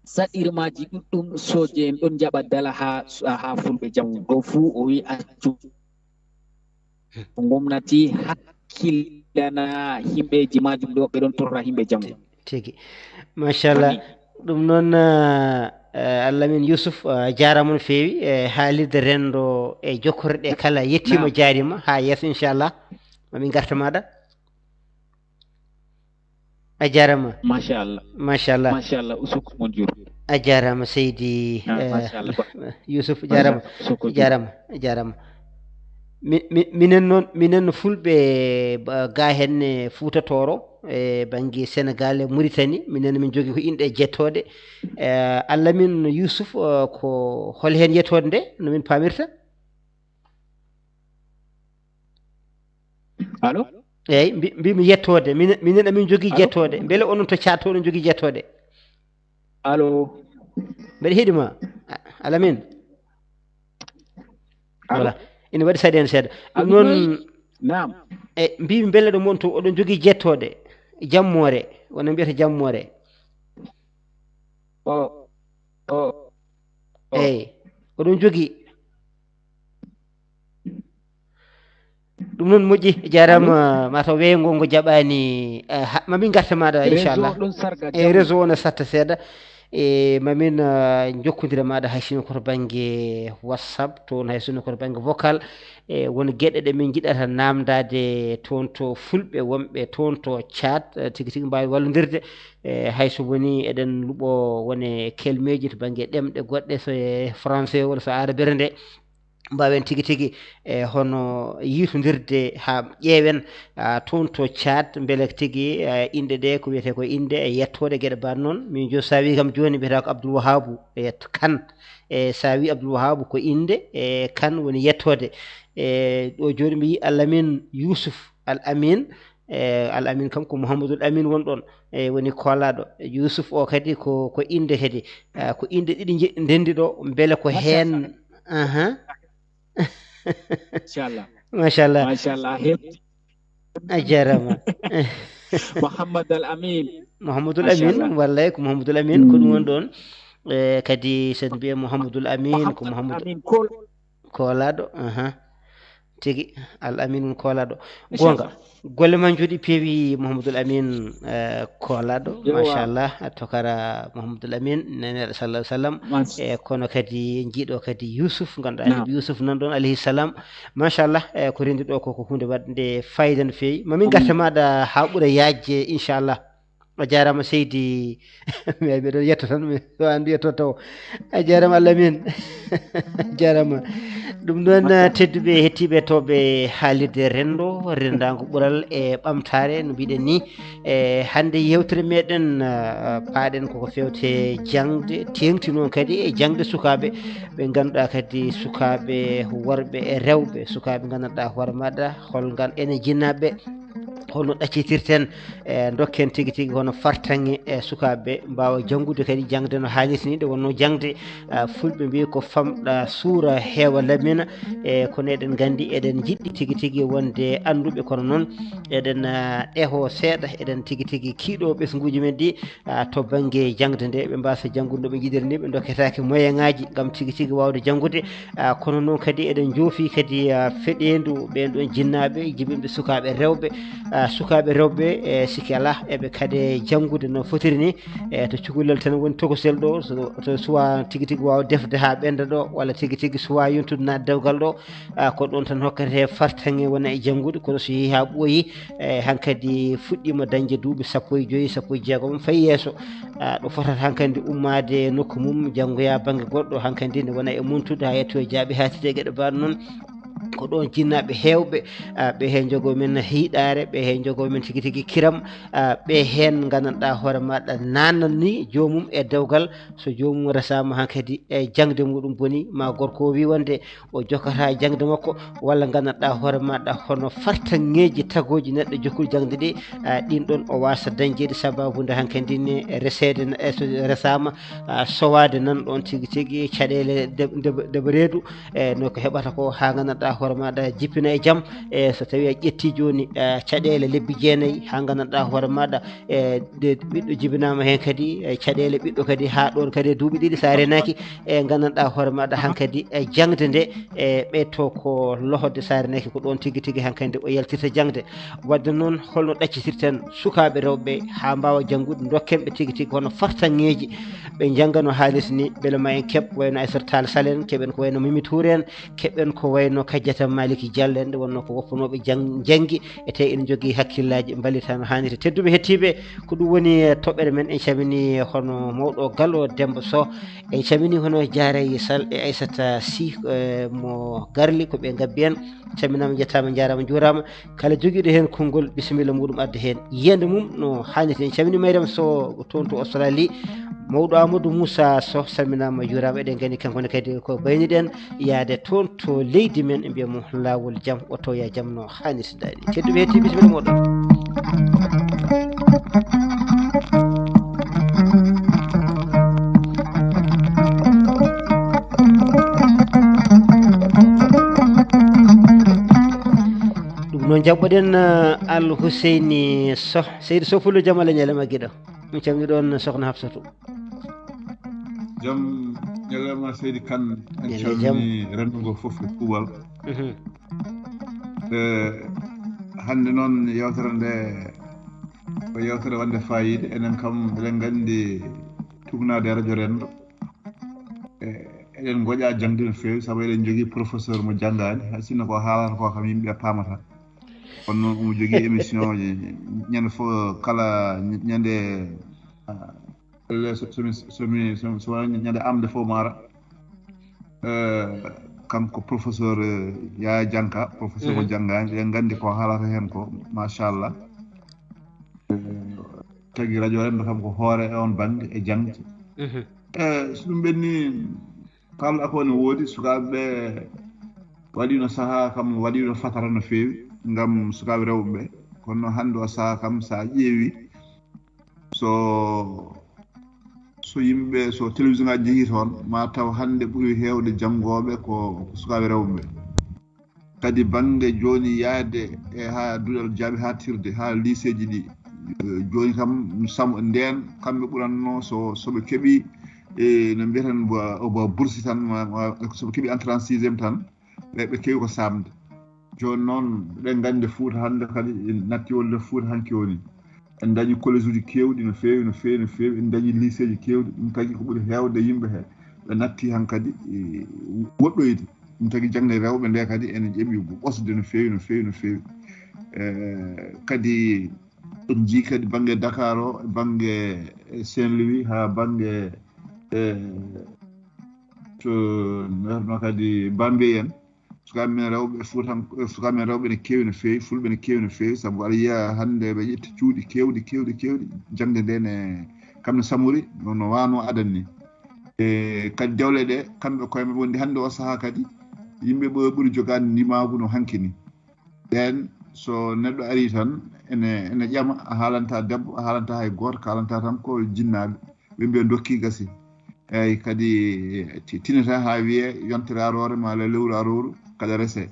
saɗɗirmaaji ɗuɗɗum, sooje en ɗon njaɓa dala haa, haa fulɓe jamum. Ɗo fuu o wi accu gomnati hakkilana yimɓeeji majum ɗo, ɓe ɗon torra yimɓe jamum. Tigi. Machallah. Amin. Ɗum noon, eh, eh, Allah min Yusuf, eh, jaaraama no feewi, eh, haalirde renndo e jokkorde ɗe kala yettiima, jaariima, haa yeeso inchallah. Ma min ngarta maaɗa. A jaaraama. Machallah. Machallah. Machallah, Usuk Monjur. A jaaraama, Seydi, ah, eh, machallah. Yusuf, jaaraama. Machallah, Usuk Monjur. Jaaraama, jaaraama. Mi-, mi-, minen noon, minen fulɓe, ba, ga henne Fuuta Tooro, e bannge Senegal e Mauritanie, minen min njogii ko inɗe jettooɗe. Eh, Allah min Yusuf, eh, ko hol heen yettoode nde, no min paamirta? Allo? Eeyi, mbi-, mbimi yettoode. Minen, minen amin njogii jettooɗe. Mbele onon to Caad to oɗon njogii jettooɗe? Allo? Mbeɗa heɗi ma. A-, Alamin? Allo? Voilà. Ina waɗi saɗi heen seeɗa. Ɗum noon, naam. E, mbimi mbele ɗo mon to oɗon njogii jettooɗe. Jammoore. Wona mbiyata jammoore. O, o, o. Eeyi. Oɗon njogii. Ɗum noon moƴƴi, jaaraama. Allo? Mataw weeyo ngo, ngo jaɓaani, eh, ha, ma min ngarta maaɗa, inchallah. Réseau ɗon sarga. E jamma. Réseau o no satta seeɗa. E ma min, eh, njokkondira maaɗa hay sinno ko to bannge WhatsApp, toon hay sinno ko to bannge vocal. E won geɗe ɗe min njiɗata naamndaade toon to fulɓe wonɓe toon to Caad, eh, tigi tigi mbaawi wallondirde. E hay so woni eɗen luɓo wone kelmeeji to bannge ɗemɗe goɗɗe, so e français walla so arabere nde. mbaawen tigi tigi e hono yiitondirde haa ƴeewen, ah, toon to Caad, mbele tigi, eh, inɗe ɗe ko wiyetee ko inɗe e yettoode geɗe mbaɗ noon. Min jo, so a wii kam jooni mbiyata ko Abdoul Wahabou e Kan. E so a wii Abdoul Wahabou ko inɗe, e Kan woni yettoode. E ɗo jooni mi yii Al Amin Youssouf Al Amin. E Al Amin kam ko Mouhamadoul Amin won ɗoon. E woni koolaaɗo. Youssouf o kadi ko, ko inɗe kadi. Ah, ko inɗe ɗiɗi nje-, ndenndi ɗo, mbele ko heen. Aha. Machallah. Machallah. Machallah. He- A jaaraama. Mohammad Al Amin. Mohammedul Amin, wallay ko Mohammedul Amin, ko ɗum woni ɗoon. E kadi so en mbiyii Mohammedul Amin, ko Mohammedul Amin Kool. Koolaaɗo, aha. Tigi, Al Amin woni koolaaɗo. Goonga. Golle ma njooɗi peewi, Mohammedul Amin, eh, koolaaɗo. Machallah, a tokara Mohammedul Amin, Neeneeɗo sallallahu alaihi wasallam. E kono kadi njiiɗo kadi Yusuf, ngannduɗaa Nabi Yusuf nan ɗoon, alayhi salam. Machallah, e ko renndi ɗo ko, ko huunde waɗnde fayida no feewi. Ma min ngarta maaɗa haa ɓura yaajde, inchallah. A jaaraama seydi. Mi ay mbiɗo yetto tan, mi so anndu yetto taw. A jaaraama, Allah min. A jaaraama. Ɗum noon, tedduɓe hettiiɓe tooɓe haalirde renndo, renndaango ɓural e ɓamtaare, no mbiɗen ni. E hannde yeewtere meɗen, ah, paaɗen koko fewte jaŋde, teeŋti noon kadi e jaŋde sukaaɓe, ɓe ngannduɗaa kadi sukaaɓe worɓe e rewɓe, sukaaɓe nganndanɗaa hoore maɗa, hol ngal enen jinnaaɓe, holno ɗaccitirten, e ndokken tigi tigi hono fartaŋŋe e sukaaɓe mbaawa janngude kadi jaŋde no haanirta ni, nde wonno jaŋde, ah, fulɓe mbiyi ko famɗa suura heewa lamina, e kono eɗen nganndi eɗen njiɗɗi tigi tigi wonde annduɓe, kono noon eɗen, ah, ɗeho seeɗa, eɗen tigi tigi kiiɗo ɓesnguuji men ɗi, ah, to bannge jaŋde nde, ɓe mbaasa janngude no ɓe njiɗiri ni, ɓe ndokketaake moyen ŋaaji ngam tigi tigi waawde janngude. Ah, kono noon kadi eɗen njoofi kadi, ah, feɗeendu ɓeen ɗoon jinnaaɓe, jibinɓe sukaaɓe rewɓe. Ah, sukaaɓe rewɓe, e sikki alaa, eɓe kaɗe janngude no fotiri ni. E to cukalel tan woni tokosel ɗo, so, to suwaa tigi tigi waawa defde haa ɓennda ɗo, walla tigi tigi suwaa yontude naat dewgal ɗo. Ah, ko ɗoon tan hokkatee fartaŋŋe wona e janngude, kono so yehii haa ɓooyi, e hankadi fuɗɗiima dañde duuɓi sappo e joy, sappo e jeegom, fayi yeeso. Ah, ɗo fotata hankadi ummaade nokku mum, janngoya bannge goɗɗo, hankadi ne wona e montude haa yettoya jaaɓi, haa tigi e geɗe mbaɗ noon. Ko ɗoon jinnaaɓe heewɓe, ah, ɓe heen njogoo men hiiɗaare, ɓe heen njogoo men tigi tigi kiram, ah, ɓe heen nganndanɗaa hoore maɗa naatnat ni joomum e dewgal, so joomum resaama hankadi e jaŋde muɗum boni, ma gorko o wi wonde o jokkata jaŋde makko, walla nganndanɗaa hoore maɗa hono fartaŋŋeeji tagooji neɗɗo jokkude jaŋde ɗi, ah, ɗin ɗoon o waasa dañde ɗi sababu nde hankadi ne reseede n-, e so resaama, ah, sowaade nan ɗoon tigi tigi caɗeele de-, de-, deba reedu, e no ko heɓata ko haa nganndanɗaa hoore maɗa jippina e jam. E so tawii a ƴettii jooni, e caɗeele lebbi jeenayi haa nganndanɗaa hoore maɗa, e nde ɓiɗɗo jibinaama heen kadi, e caɗeele ɓiɗɗo kadi haa ɗoon kadi e duuɓi ɗiɗi so a renaaki, e nganndanɗaa hoore maɗa hankadi e jaŋde nde, e ɓeyto ko lohde so a renaaki ko ɗoon tigi tigi hankadi o yaltirta jaŋde. Wadde noon holno ɗaccitirten sukaaɓe rewɓe haa mbaawa janngude, ndokken ɓe tigi tigi hono fartaŋŋeeji ɓe njannga no haanirta ni, mbele ma en keɓ wayno Aissata Tall Sall en, keɓen ko wayno Mimi Touré en, keɓen ko wayno Kadiata Malick Diallo en, nde wonnoo ko woppanooɓe jang-, janngi, e tee ene njogii hakkillaaji mballita no haanirta. Tedduɓe hettiiɓe, ko ɗum woni, eh, toɓɓere men. En calminii hono mawɗo Gallo Demba Soh, en calminii hono Diarraye Sall e Aissata Sy, eh, mo Garli, ko ɓe ngabbi en. Calminaama, njettaama, njaaraama, njuuraama. Kala jogiiɗo heen konngol, bisimilla muɗum adda heen yiyannde mum no haanirta. En calminii Mariam Soh toon to Australie. Mawɗo Amadou Moussa Soh, salminaama, juuraama. Eɗen nganndi kanko ne kadi ko bayniɗen yaade toon to leydi men, en mbiya mo laawol jam, o tawoya jam no haanirta daɗi. Tedduɓe hettiiɓe, bisimilla moɗon. Ɗum noon, njaɓɓoɗen, eh, Al Huseyni Soh. Seydi Soh, Pullo, jam Allah ñalema giɗo. Mi calmini ɗoon Sokhna Hafsatou. Jam ñalema seydi Kane, en calmini renndo ngo fof e kuuɓal. Mhm. Eh, hannde noon yewtere nde ko yewtere wonde faayiida, enen kam eɗen nganndi tuugnaade e rajo renndo. Eh, eɗen ngoƴa jaŋde no feewi, sabu eɗen njogii professeur mo janngaani, hay sinno ko haalata ko kam yimɓe paamata. Kono noon omo jogii émission ji ñande fof, kala ñande, ah, so, so mi, so mi, so, so wonaa ñande am nde fof maara. Eh, kanko professeur, eh, Yaya Janka, professeur mo janngaani, eɗen nganndi ko haalata heen ko, machallah. Eh, tagi radio renndo kam ko hoore e on bannge e jaŋde. Mhm. Eh, so ɗum ɓenni, kaalɗa ko ne woodi, sukaaɓe ɓe waɗiino sahaa kam, waɗiino fatara no feewi ngam sukaaɓe rewɓe ɓe. Kono hannde o sahaa kam, so a ƴeewi, so, so yimɓe, so télévision ngaji njehii toon, ma taw hannde ɓuri heewde janngooɓe ko, ko sukaaɓe rewɓe ɓe. Kadi bannge jooni yahde e haa duɗal jaaɓi haaɗtirde haa liiseeji ɗi, eh, jooni kam sam-, ndeen kamɓe ɓurannoo so, so ɓe keɓii, eh, no mbiyaten ba, ba bourse tan, ma, ma, so ɓe keɓii entrée en sixième tan, ɓe, ɓe keewi ko saamde. Jooni noon, eɗen nganndi Fuuta hannde kadi, natti wonde Fuuta hanki woni. En dañi collège uji keewɗi no feewi, no feewi, no feewi. En dañi lycée ji keewɗi. Ɗum tagi ko ɓuri heewde yimɓe he, ɓe natti hankadi, e, woɗɗoyde. Ɗum tagi jaŋde rewɓe nde kadi ene ƴeɓi ɓosde no feewi, no feewi, no feewi. E, kadi en njii kadi bannge Dakar o, bannge Saint-Louis, haa bannge, e, to, no kadi Bambey en. Sukaaɓe men rewɓe Fuutan-, sukaaɓe men rewɓe ne keewi no feewi, Fulɓe ne keewi no feewi, sabu aɗa yiya hannde ɓe ƴetti cuuɗi keewɗi, keewɗi, keewɗi, jaŋde nde ne, kam ne samori, no, no waano adan ni. E kadi dewle ɗe, kamɓe koye maɓɓe wondi hannde o sahaa kadi, yimɓe ɓe ɓuri jogaade ndimaagu no hanki ni. Ɓeen, so neɗɗo ari tan, ene, ene ƴama, a haalanta debbo, a haalanta hay gooto, kaalanta tan ko jinnaaɓe. Ɓe mbiya dokki gasi. Eeyi, kadi ti-, tinata haa wiyee yontere aroore maa le-, lewru arooru kaɗa resee.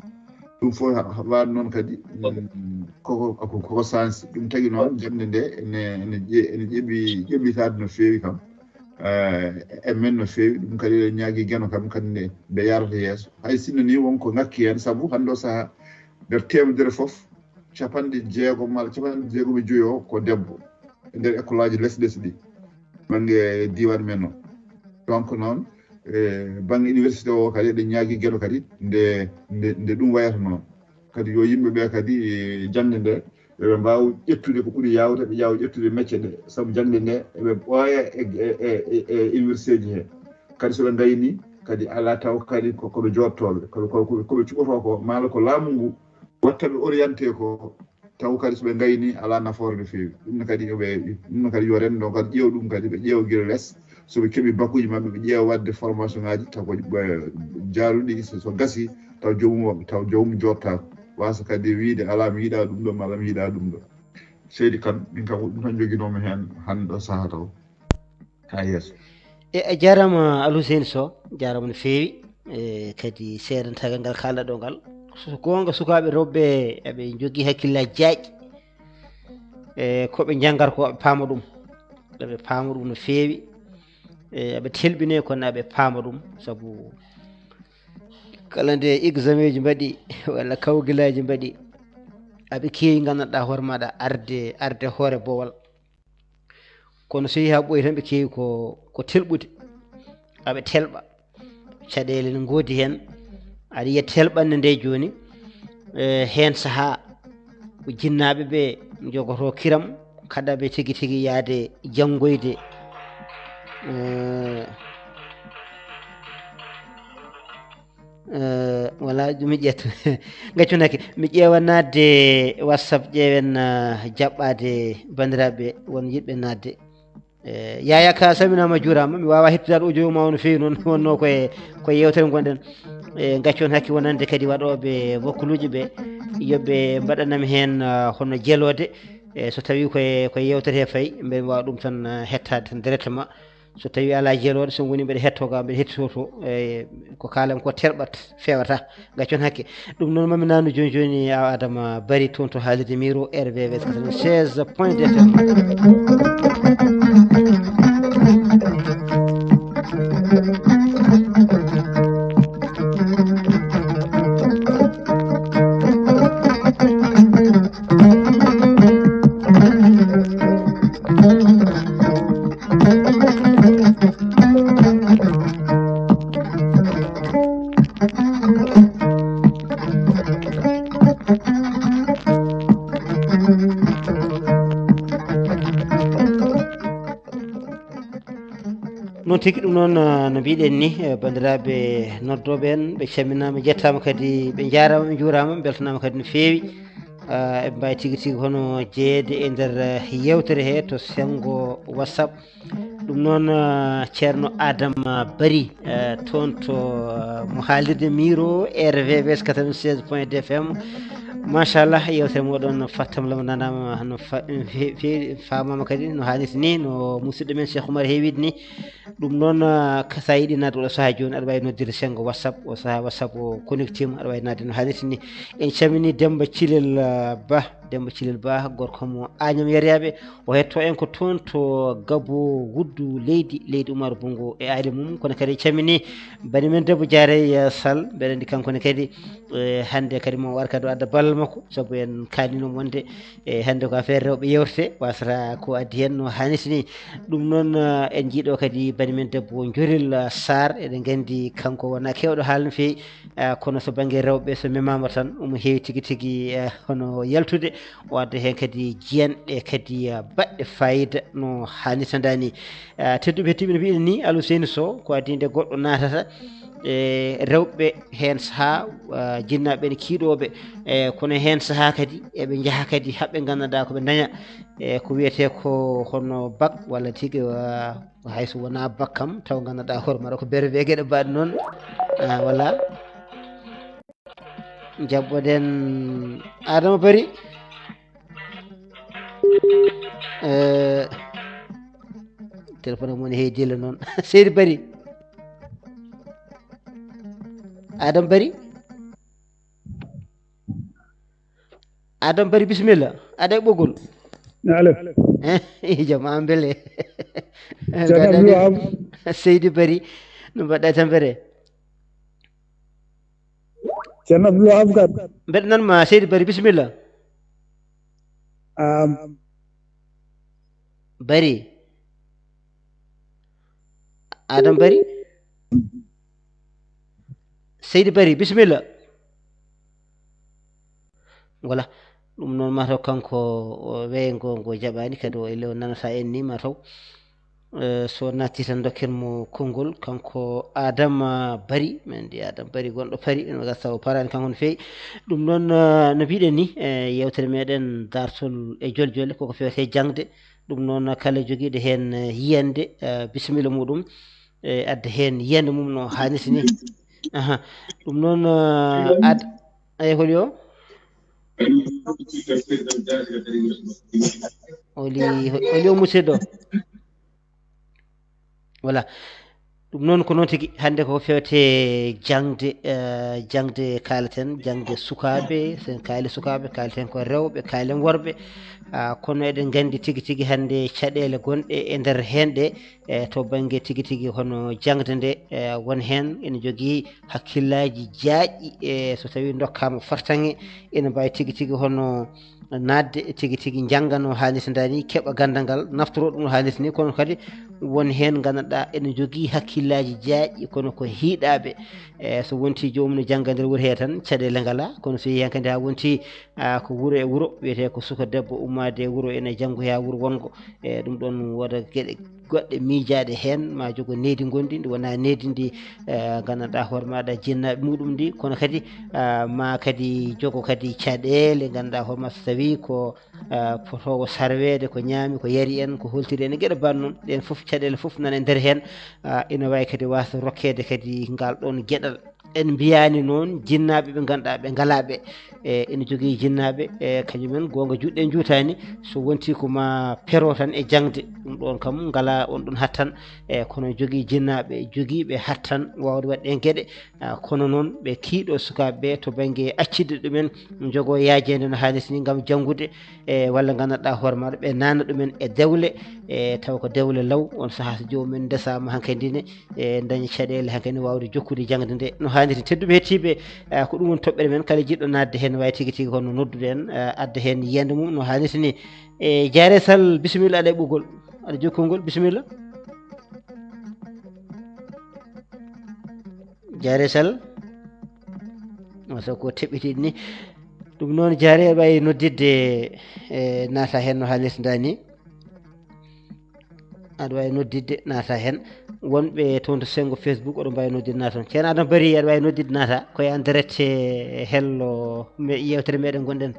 Ɗum fof ha-, ha-, waaɗi noon kadi, mm, koko, koko, koko sansi. Ɗum tagi noon jaŋde nde ene, ene ƴe-, ene ƴeɓi, ƴeɓitaade no feewi kam. Eh, e men no feewi. Ɗum kadi eɗen ñaagii Geno kam kadi nde, nde yaarata yeeso. Hay sinno ni won ko ŋakki heen, sabu hannde o sahaa nder teemedere fof, capanɗe jeegom malla capanɗe jeegom e joyo ko debbo e nder école aji les les ɗi, bannge diiwaan men o. Donc noon, e bannge université o kadi, eɗen ñaagii Geno kadi nde, nde, nde ɗum wayata noon. Kadi yo yimɓe ɓe kadi, e, jaŋde nde, eɓe mbaawa ƴettude ko ɓuri yaawde, ɓe ƴaawa ƴettude mecce ɗe, sabu jaŋde nde eɓe ɓooya e, e, e, e, e université ji he. Kadi so ɓe ngayni, kadi alaa taw kadi ko, ko ɓe jooɗotooɓe, ko, ko, ko, ko ɓe cuɓotoo ko, maa ko laamu ngu watta ɓe orienté ko, taw kadi so ɓe ngayni alaa nafoore no feewi. Ɗum ne kadi yo ɓe, ɗum ne kadi yo renndo kadi ƴeew ɗum kadi, ɓe ƴeewa gila les. So ɓe keɓi bakuuji maɓɓe, ɓe ƴeewa waɗde formation ŋaaji, taw ko, eh, jaaruɗi, so, so gasi, taw joomum, taw joomum jooɗtaako. Waasa kadi wiyde, "Alaa, mi yiɗaa ɗum ɗo, malla mi yiɗaa ɗum ɗo." Seydi Kan, min kam ko ɗum tan njoginoomi heen hannde ɗo sahaa taw. Haa yeeso. E, a jaaraama, Alhuseyni Sow, jaaraama no feewi. E, kadi seedantagal ngal kaalɗa ɗo ngal. So goonga, sukaaɓe rewɓe eɓe njogii hakkillaaji jaajɗi. E, ko ɓe njanngar ko, ɓe paama ɗum. Ɓe paama ɗum no feewi. E, eɓe telɓinee, kono eɓe paama ɗum. Sabu kala nde examen ji mbaɗi, walla kawgilaaji mbaɗi, aɓe keewi nganndanɗaa hoore maaɗa arde, arde hoore boowal. Kono so yehii haa ɓooyi tan, ɓe keewi ko, ko telɓude. Aɓe telɓa. Caɗeele ne ngoodi heen. Aɗa yiya telɓannde nde jooni, e, heen sahaa ko jinnaaɓe ɓe njogotoo kiram, kaɗa ɓe tigi tigi yahde janngoyde. E, Eh, wala, mi ƴeeto. Ngaccu naki. Mi ƴeewa naatde WhatsApp, ƴeewen, eh, jaɓɓaade banndiraaɓe won yiɗɓe naatde. Eh, Yaya Ka, salminaama, juuraama. Mi waawaa hettudaade audio ma o no feewi noon, wonnoo ko e, ko e yeewtere ngonɗen. Eh, ngaccu on hakke wonande kadi waɗooɓe bokkuluuji ɓe, yo ɓe mbaɗanam heen, eh, hono jeloode. Eh, so tawii ko e, ko e yeewtere he fayi, mbeɗa waawa ɗum tan, eh, hettaade tan directement. So tawii alaa jelooɗo, so woni mbeɗa hettoo ga, mbeɗa hettitoo to, e, ko kaalan ko terɓat, feewata, gaccon hakke. Ɗum noon, mami naanu jooni jooni, a Adama Bari toon to haalirde Miro, R V V quatre-vingt-seize point deux F M. Noon Tigi ɗum noon, eh, no mbiɗen ni, eh, banndiraaɓe noddooɓe en, ɓe calminaama, njettaama kadi, ɓe njaaraama, ɓe njuuraama, mbeltanaama kadi no feewi. Eh, eɓe mbaawi tigi tigi hono jeyeede e nder, eh, yeewtere he to senngo WhatsApp. Ɗum noon, eh, Ceerno Adama Bari, eh, toon to, eh, mo haalirde Miro R V V S quatre-vingt-seize point deux F M. Machallah, yeewtere moɗon Fattam Lam nanaama no fa-, fe-, fe-, faamaama kadi no haanirta ni, no musidɗo men Cheikh Oumar heewiide ni. Ɗum noon, ah, ka sa yiɗi naatde oɗo sahaa jooni, aɗa waawi noddirde senngo WhatsApp, o sahaa WhatsApp o connecté ma, aɗa waawi naatde no haanirta ni. En calminii Demmba Cilel, ah, Ba, Demmba Cilel Ba, gorko mo Agnam Yeryaaɓe, o hettoo en ko toon to Gabo Wuddu leydi, leydi Umaru Bunngu e aali mum. Kono kadi en calminii bani men debbo Jaarey, ah, Sall, mbeɗa anndi kanko ne kadi, eh, hannde kadi mo war kadi o adda ballal makko, sabu en kaalnino wonde e hannde ko affaire rewɓe yewtete, wasata ko addi heen no haanirta ni. Ɗum noon, eh, en njiiɗo kadi bani men debbo Njoril, eh, Sarr, eɗen nganndi kanko wona keewɗo haala no feewi, eh, kono so bannge rewɓe so memaama tan omo heewi tigi tigi, eh, hono yaltude, o adda heen kadi jiyanɗe kadi, eh, baɗɗe faayiida no haanirta ndaa ni. Eh, tedduɓe hettooɓe no mbiɗen ni, Alou Seyni Sow, ko adii nde goɗɗo naatata, e rewɓe heen sahaa, ah, jinnaaɓe ne kiiɗooɓe, e kono heen sahaa kadi eɓe njaha kadi haɓɓe nganndanɗaa ko ɓe ndaña, e ko wiyetee ko hono bak walla tigi, ah, hay so wonaa bak kam taw nganndanɗaa hoore maɗa ko berwe geɗe mbaɗe noon, ah, walla njaɓɓoɗen Adama Bari. Eh, téléphone am woni heedi le noon. Seydi Bari. Adam Bari. Adam Bari, bisimilla. Aɗa e ɓoggol. Allo. Eh, jam an bele. Ceerno Abdou Wahab. Seydi Bari. No mbaɗɗa e tampere? Ceerno Abdou Wahab Kane. Mbeɗa nan ma, Seydi Bari, bisimilla. Am. Bari. Adam Bari. Seydi Bari, bisimilla. Voilà. Ɗum noon, mataw kanko o weeyo ngo, ngo jaɓaani, kadi o ele o nanata en ni, mataw. Eh, so naatti tan dokken mo konngol, kanko Adama Bari, men mbiya Adama Bari gonɗo Paris, ene gasa o paraani kanko no feewi. Ɗum noon, eh, no mbiɗen ni, eh, yeewtere meɗen daartol e joljole, koko fewte jaŋde. Ɗum noon, kala jogiiɗo heen, eh, yiyannde, eh, bisimilla muɗum, eh, adda heen yiyannde mum no haanirta ni. Aha. Ɗum noon, eh, ad-, ay, holi o? Holi, holi o musidɗo? Voilà. Ɗum noon ko noon tigi. Hannde ko fewte jaŋde, eh, jaŋde kaaleten, jaŋde sukaaɓe. So en kaali sukaaɓe, kaaleten ko rewɓe, kaalen worɓe. Ah, kono eɗen nganndi tigi tigi hannde caɗeele gonɗe e nder heen ɗe, eh, to bannge tigi tigi hono jaŋde nde, eh, won heen ene jogii hakkillaaji jaajɗi, eh, so tawii ndokkaama fartaŋŋe, ene mbaawi tigi tigi hono naatde tigi tigi, njannga no haanirta ndaa ni, keɓa ganndal ngal, naftoro ɗum no haanirta ni, kono kadi won heen nganndanɗaa ene jogii hakkillaaji jaajɗi, kono ko hiiɗaaɓe. E so wontii joomum no jannga nder wuro hee tan, caɗeele ngalaa, kono so yehii heen kadi haa wontii, a, ko wuro e wuro, wiyetee ko suka debbo ummaade e wuro ene janngoya wuro wonngo, e ɗum ɗoon wooda geɗe goɗɗe miijaaɗe heen, ma jogo nehdi ngonndi, ndi wonaa nehdi ndi, eh, nganndanɗaa hoore maaɗa jinnaaɓe muɗum ndi, kono kadi, ah, ma kadi jogo kadi caɗeele, nganndanɗaa hoore maa so tawii ko, ah, potoowo sarweede, ko ñaami, ko yari en, ko holtiri en, e geɗe mbaɗ noon, ɗeen fof caɗeele fof nana e nder heen, ah, ina waawi kadi waasde rokkeede kadi ngal ɗoon geɗal. En mbiyaani noon jinnaaɓe ɓe ngannduɗaa ɓe ngalaa ɓe, e ina jogii jinnaaɓe, e kañum en goonga juuɗe njuutaani, so wontii ko ma pero tan e jaŋde, ɗum ɗoon kam ngalaa on ɗoon hattan, e kono jogii jinnaaɓe jogiiɓe hattan waawde waɗde en geɗe, a, kono noon ɓe kiiɗo sukaaɓe ɓe to bannge accitde ɗumen, njogo yaajeende no haanirta ni ngam janngude, e walla nganndanɗaa hoore maɗa ɓe naatna ɗumen e dewle, e taw ko dewle law, on sahaa so joomum en ndesaama hankadi ne, e daña caɗeele hankadi waawde jokkude jaŋde nde no haanirta ni. Tedduɓe heɗtiiɓe, eh, ko ɗum woni toɓɓere men, kala jiɗɗo naatde heen waawi tigi tigi hono noddude en, eh, adda heen yiyannde mum no haanirta ni. E Jaare Sall, bisimilla, aɗa e ɓoggol, aɗa jokkongol, bisimilla. Jaare Sall, o so ko teɓɓitiiɗo ni. Ɗum noon, Jaare, aɗa waawi noddidde, e naata heen no haanirta ndaa ni. Aɗa waawi noddidde, naata heen. wonɓe toon to senngo Facebook, oɗo mbaawi noddude naata toon. Ceerno Adama Bari, aɗa waawi noddude naata, ko e en direct e hello me-, yeewtere meɗen ngonɗen.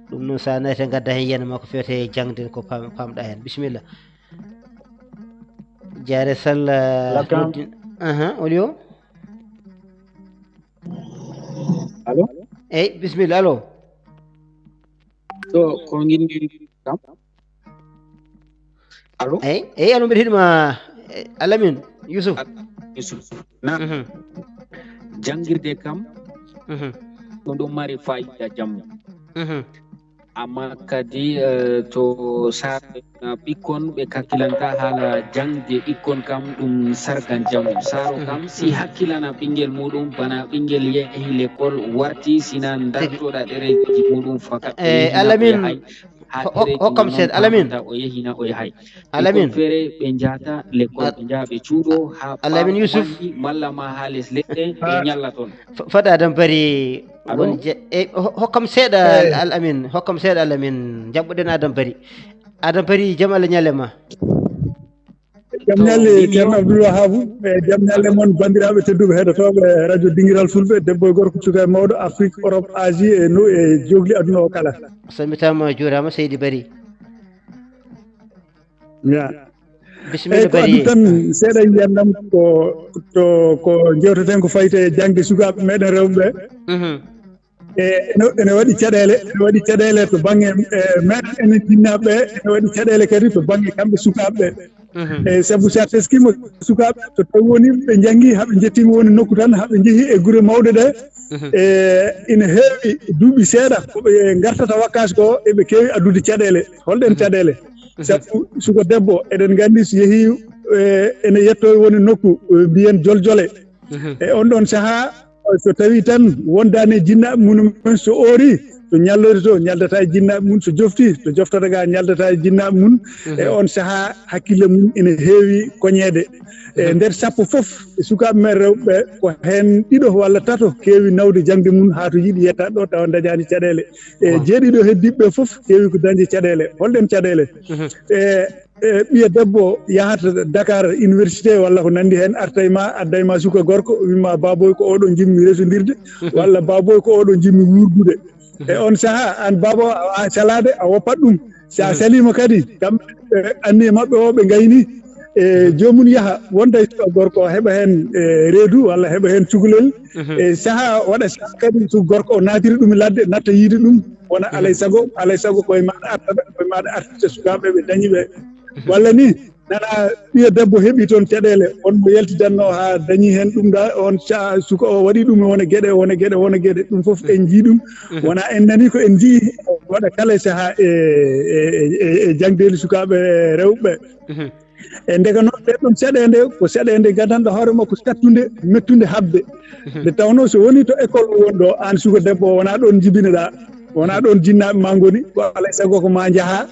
Ɗum noon, so a naati, ngadda heen yiyannde ma ko feewte e jaŋde ko paam-, paamɗa heen. Bisimilla. Jaare Sall, Lakam. Noddi-, aha, Olio? Allo? Eey, bisimilla, allo? To ko nginndi kam? Allo? Eey, eey, allo, mbiɗa heɗi ma, eh, Alamin, Yusuf. Al-, Yusuf. Na. Mhm. Janngirde kam, mhm, ko ɗum mari faayiida jamma. Mhm. Amma kadi, eh, to saare, na ɓikkon ɓe kakkilanta haala jaŋde ɓikkon kam, ɗum sargan jamu. Saaro kam, si hakkilana ɓinngel muɗum, bana ɓinngel yehi lekol, warti, sina dartoɗa ɗereeji muɗum fakat. Eh, Alamin, haa ho-, ho-, ɗereeji hokkam seeɗa, Alamin. O yehina, o yahay. Alamin. Ɓikkon feere ɓe njahata lekkol, ɓe njaha ɓe cuuɗo haa Alamin ɓaawo Yusuf. Banndi malla ma haa les leɗɗe, ɓe nyalla toon. F-, fada Adam Bari. Allo? Won je-, e, ho-, hokkam seeɗa, eh, Al-, Al-, Amin. Hokkam seeɗa, Al-, Amin. Jaɓɓuɗen Adam Bari. Adam Bari, jam Allah ñalle ma. Jam ñalle, Ceerno Abdoul Wahab. E jam ñalle mon, banndiraaɓe tedduɓe heɗotooɓe Radio Dingiral Fulɓe, debbo e gorko, suka e mawɗo, Afrique, Europe, Asie, e no, e jogli aduna o kala. Salmitaama, juuraama, Seydi Bari. Ya. Bisimilla. Eyyi, ko Bari. Addu tan seeɗa yiyannam ko, to, ko jewteten ko fayti e jaŋde sukaaɓe meɗen rewɓe ɓe. Mhm. E, ene, ene waɗi caɗeele, ene waɗi caɗeele to bannge, e, meɗen enen jinnaaɓe ɓe, ene waɗi caɗeele kadi to bannge kamɓe sukaaɓe ɓe. Mhm. E, sabu si a teskiima sukaaɓe, so tawi woni ɓe njanngi, haa ɓe njettiima woni nokku tan, haa ɓe njehi e gure mawɗe ɗe, mhm, e, ina heewi duuɓi seeɗa ko ɓe ngartata wakkaasi ko, eɓe keewi addude caɗeele. Holɗen, mhm, caɗeele? Mhm. Sabu suka debbo, eɗen nganndi so yehii, e, ene yettoyi woni nokku, e, mbiyen joljole. Mhm. E on ɗon sahaa, so tawi tan wondaani e jinnaaɓe mum en, so oori, to ñalloyta to, ñaldata e jinnaaɓe mum, so jofti, to joftata ga, ñaldata e jinnaaɓe mum. Mhm. E on sahaa, hakkille mum ene heewi koñeede. E, mhm, nder sappo fof, e sukaaɓe men rewɓe ɓe, ko heen ɗiɗo walla tato keewi nawde jaŋde mum haa to yiɗi yettaade ɗo, tawa dañaani caɗeele. E, waaw, jeeɗiɗo heddiiɓe ɓe fof keewi ko dañde caɗeele. Holɗen caɗeele? Mhm. E, e, ɓiya debbo yahata Dakar université walla ko nanndi heen, arta e ma, adda e ma suka gorko, wimma, "Baaboy, ko oɗo njimmi resondirde," walla, "Baaboy, ko oɗo njimmi wuurdude." E on sahaa, aan baaba o, a waawaa calaade, a woppat ɗum. So a saliima kadi, kamɓe, e, anniya maɓɓe o ɓe ngayni, e, joomum yaha, wonda e suka gorko o, heɓa heen, e, reedu walla heɓa heen cukalel. E sahaa waɗa sahaa kadi, so gorko o naatiri ɗum e ladde, natta yiide ɗum, wona alay sago, alay sago koye maaɗa arta ɓe, koye maaɗa artirta sukaaɓe ɓe dañi ɓe. Walla ni, nana ɓiya debbo heɓi toon caɗeele, on mo yaltidanno haa dañi heen ɗum ɗa, on ca-, suka o waɗi ɗum, wona geɗe, wona geɗe, wona geɗe, ɗum fof en njii ɗum. Wona en nani ko en njii, waɗa kala e sahaa e, e, e, e, e jaŋdeeli sukaaɓe rewɓe. E ndeka noon, ɗee ɗoon caɗeende, ko caɗeende nganndanɗaa hoore makko sattunde, mettunde haɓde. Nde tawnoo so wonii to école o woni ɗo, aan suka debbo o, wonaa ɗoon njibinoɗaa, wonaa ɗoon jinnaaɓe maa ngoni, ko alaa e sago ko maa njahaa.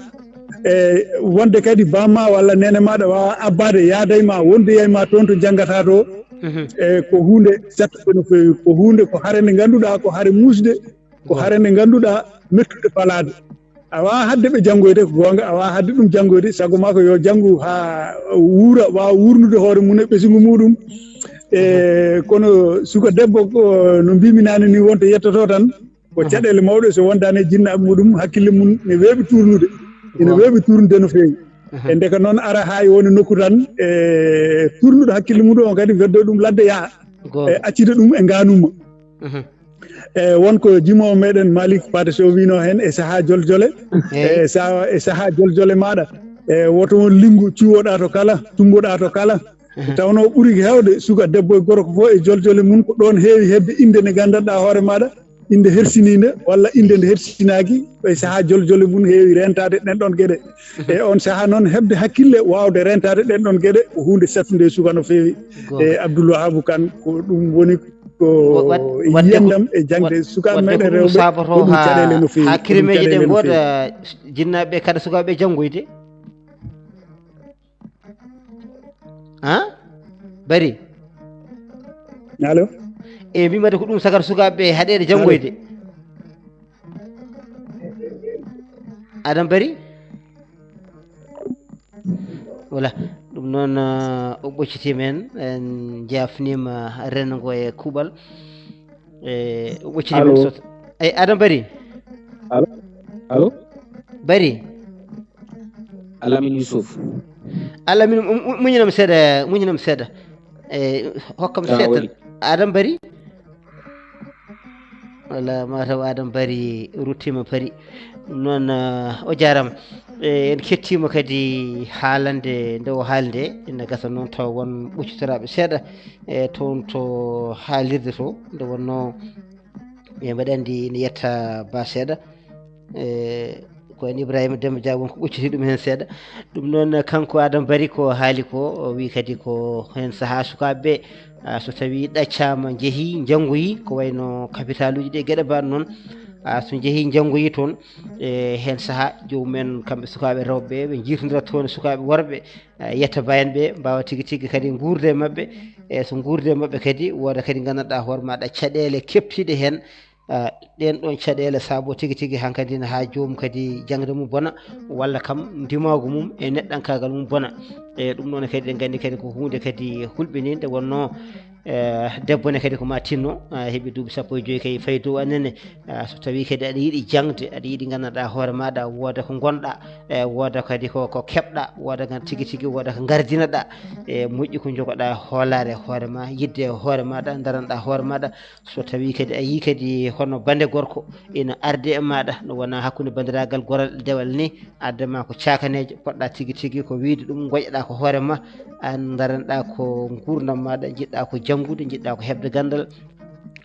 E wonde kadi baam maa walla neene maaɗa waawaa abbaade, yaada e maa, wondoya e maa toon to njanngataa to. E ko huunde sattunde no feewi, ko huunde, ko hare nde ngannduɗaa, ko hare muusde, ko hare nde ngannduɗaa mettude falaade. A waawaa haɗde ɓe janngoyde, ko goonga, a waawaa haɗde ɗum janngoyde, sago maa ko yo janngu haa wuura, waawa wuurnude hoore mum e ɓesngu muuɗum. E kono suka debbo ko no mbiimi naane ni, wonta yettoto tan, ko caɗeele mawɗe, so wondaani e jinnaaɓe muuɗum, hakkille mum ne weeɓi tuurnude, ene weeɓi tuurnude no feewi. E ndeka noon ara haa e woni nokku tan, e tuurnuɗo hakkille mum on kadi weddo ɗum ladde yaha. E accida ɗum e ngaanumma. E won ko jimoowo meɗen Malick Pathé Sow wino heen e sahaa joljole, e sa-, e sahaa joljole maaɗa, e woto won linngu cuwoɗaa to kala, tummboɗaa to kala. Tawnoo ɓuri heewde suka debbo e gorko fof e joljole mum ko ɗoon heewi heɓde innde nde nganndanɗaa hoore maaɗa, innde hersiniinde walla innde nde hersinaaki, e sahaa joljole mum heewi reentaade ɗeen ɗoon geɗe. E oon sahaa noon, heɓde hakkille waawde reentaade ɗeen ɗoon geɗe ko huunde sattunde e suka no feewi. Goonga. E Abdoul Wahabou Kane, ko ɗum woni ko yiyandam e jaŋde sukaaɓe meɗen rewɓe, ko ɗum caɗeele no feewi, haa kirimeeje ɗe ngooda, jinnaaɓe ɓe kada sukaaɓe janngoyde. Ha? Bari. Allo? E, mbiimi de ko ɗum sagar sukaaɓe haɗeede janngoyde. Allo? Adam Bari? Voilà. Ɗum noon, eh, o ɓoccitiima en, en njaafniima renndo ngo e kuuɓal. Eh, o ɓoccitiima en. Allo. So, eyi, Adam Bari. Allo. Allo. Bari. Alamin Yusuf. Alamin, mu-, mu-, muñanam seeɗa, muñanam seeɗa. Eh, hokkam seeɗa. Adam Bari. Walla mataw Adam Bari ruttiima Paris. Ɗum noon, eh, o jaaraama. Eh, en kettiima kadi haalande nde o haali nde. Ina gasa noon taw won ɓoccitoraaɓe seeɗa, eh, toon to haalirde to. Nde wonnoo, eh, mbaɗa anndi ina yetta ba seeɗa. Eh, ko en Ibrahima Demba Dia won ko ɓocciti ɗum heen seeɗa. Ɗum noon, kanko Adam Bari ko haali ko, o wi kadi ko heen sahaa sukaaɓe ɓe, ah, so tawii ɗaccaama, njehii, njanngoyii, ko wayno kapitaaluuji ɗi e geɗe mbaɗ noon, ah, so njehii, njanngoyii toon, e heen sahaa, joomum en kamɓe sukaaɓe rewɓe ɓe, ɓe njiirtondira toon e sukaaɓe worɓe, ah, yetta mbayen ɓe, mbaawa tigi tigi kadi nguurde e maɓɓe, e so nguurde e maɓɓe kadi, wooda kadi nganndanɗaa hoore maaɗa caɗeele keɓtiiɗe heen, ah, ɗeen ɗoon caɗeele saabo tigi tigi hankadi ne haa joomum kadi jaŋde mum bona, walla kam ndimaagu mum e neɗɗankaagal mum bona. E ɗum noon kadi, eɗen nganndi kadi ko huunde kadi hulɓiniinde, wonnoo, eh, debbo ne kadi ko ma tinno, ah, heɓi duuɓi sappo e joy kay fayi dow annene, ah, so tawii kadi aɗa yiɗi jaŋde, aɗa yiɗi nganndanɗaa hoore maaɗa, wooda ko ngonɗaa, e wooda kadi ko, ko keɓɗaa, wooda kan tigi tigi, wooda ko ngardinaɗaa, e moƴƴi ko njogoɗaa hoolaare hoore ma, yiɗde hoore maaɗa, ndaranɗaa hoore maaɗa, so tawii kadi a yii kadi hono bande gorko ina arde e maaɗa, no wona hakkunde banndiraagal goral e dewal ni, adda ma ko caakaneejo, poɗɗaa tigi tigi ko wiyde ɗum, ngoƴƴoɗaa ko hoore ma, aan ndaranɗaa ko nguurndam maaɗa, njiɗɗaa ko janngude, njiɗɗaa ko heɓde ganndal,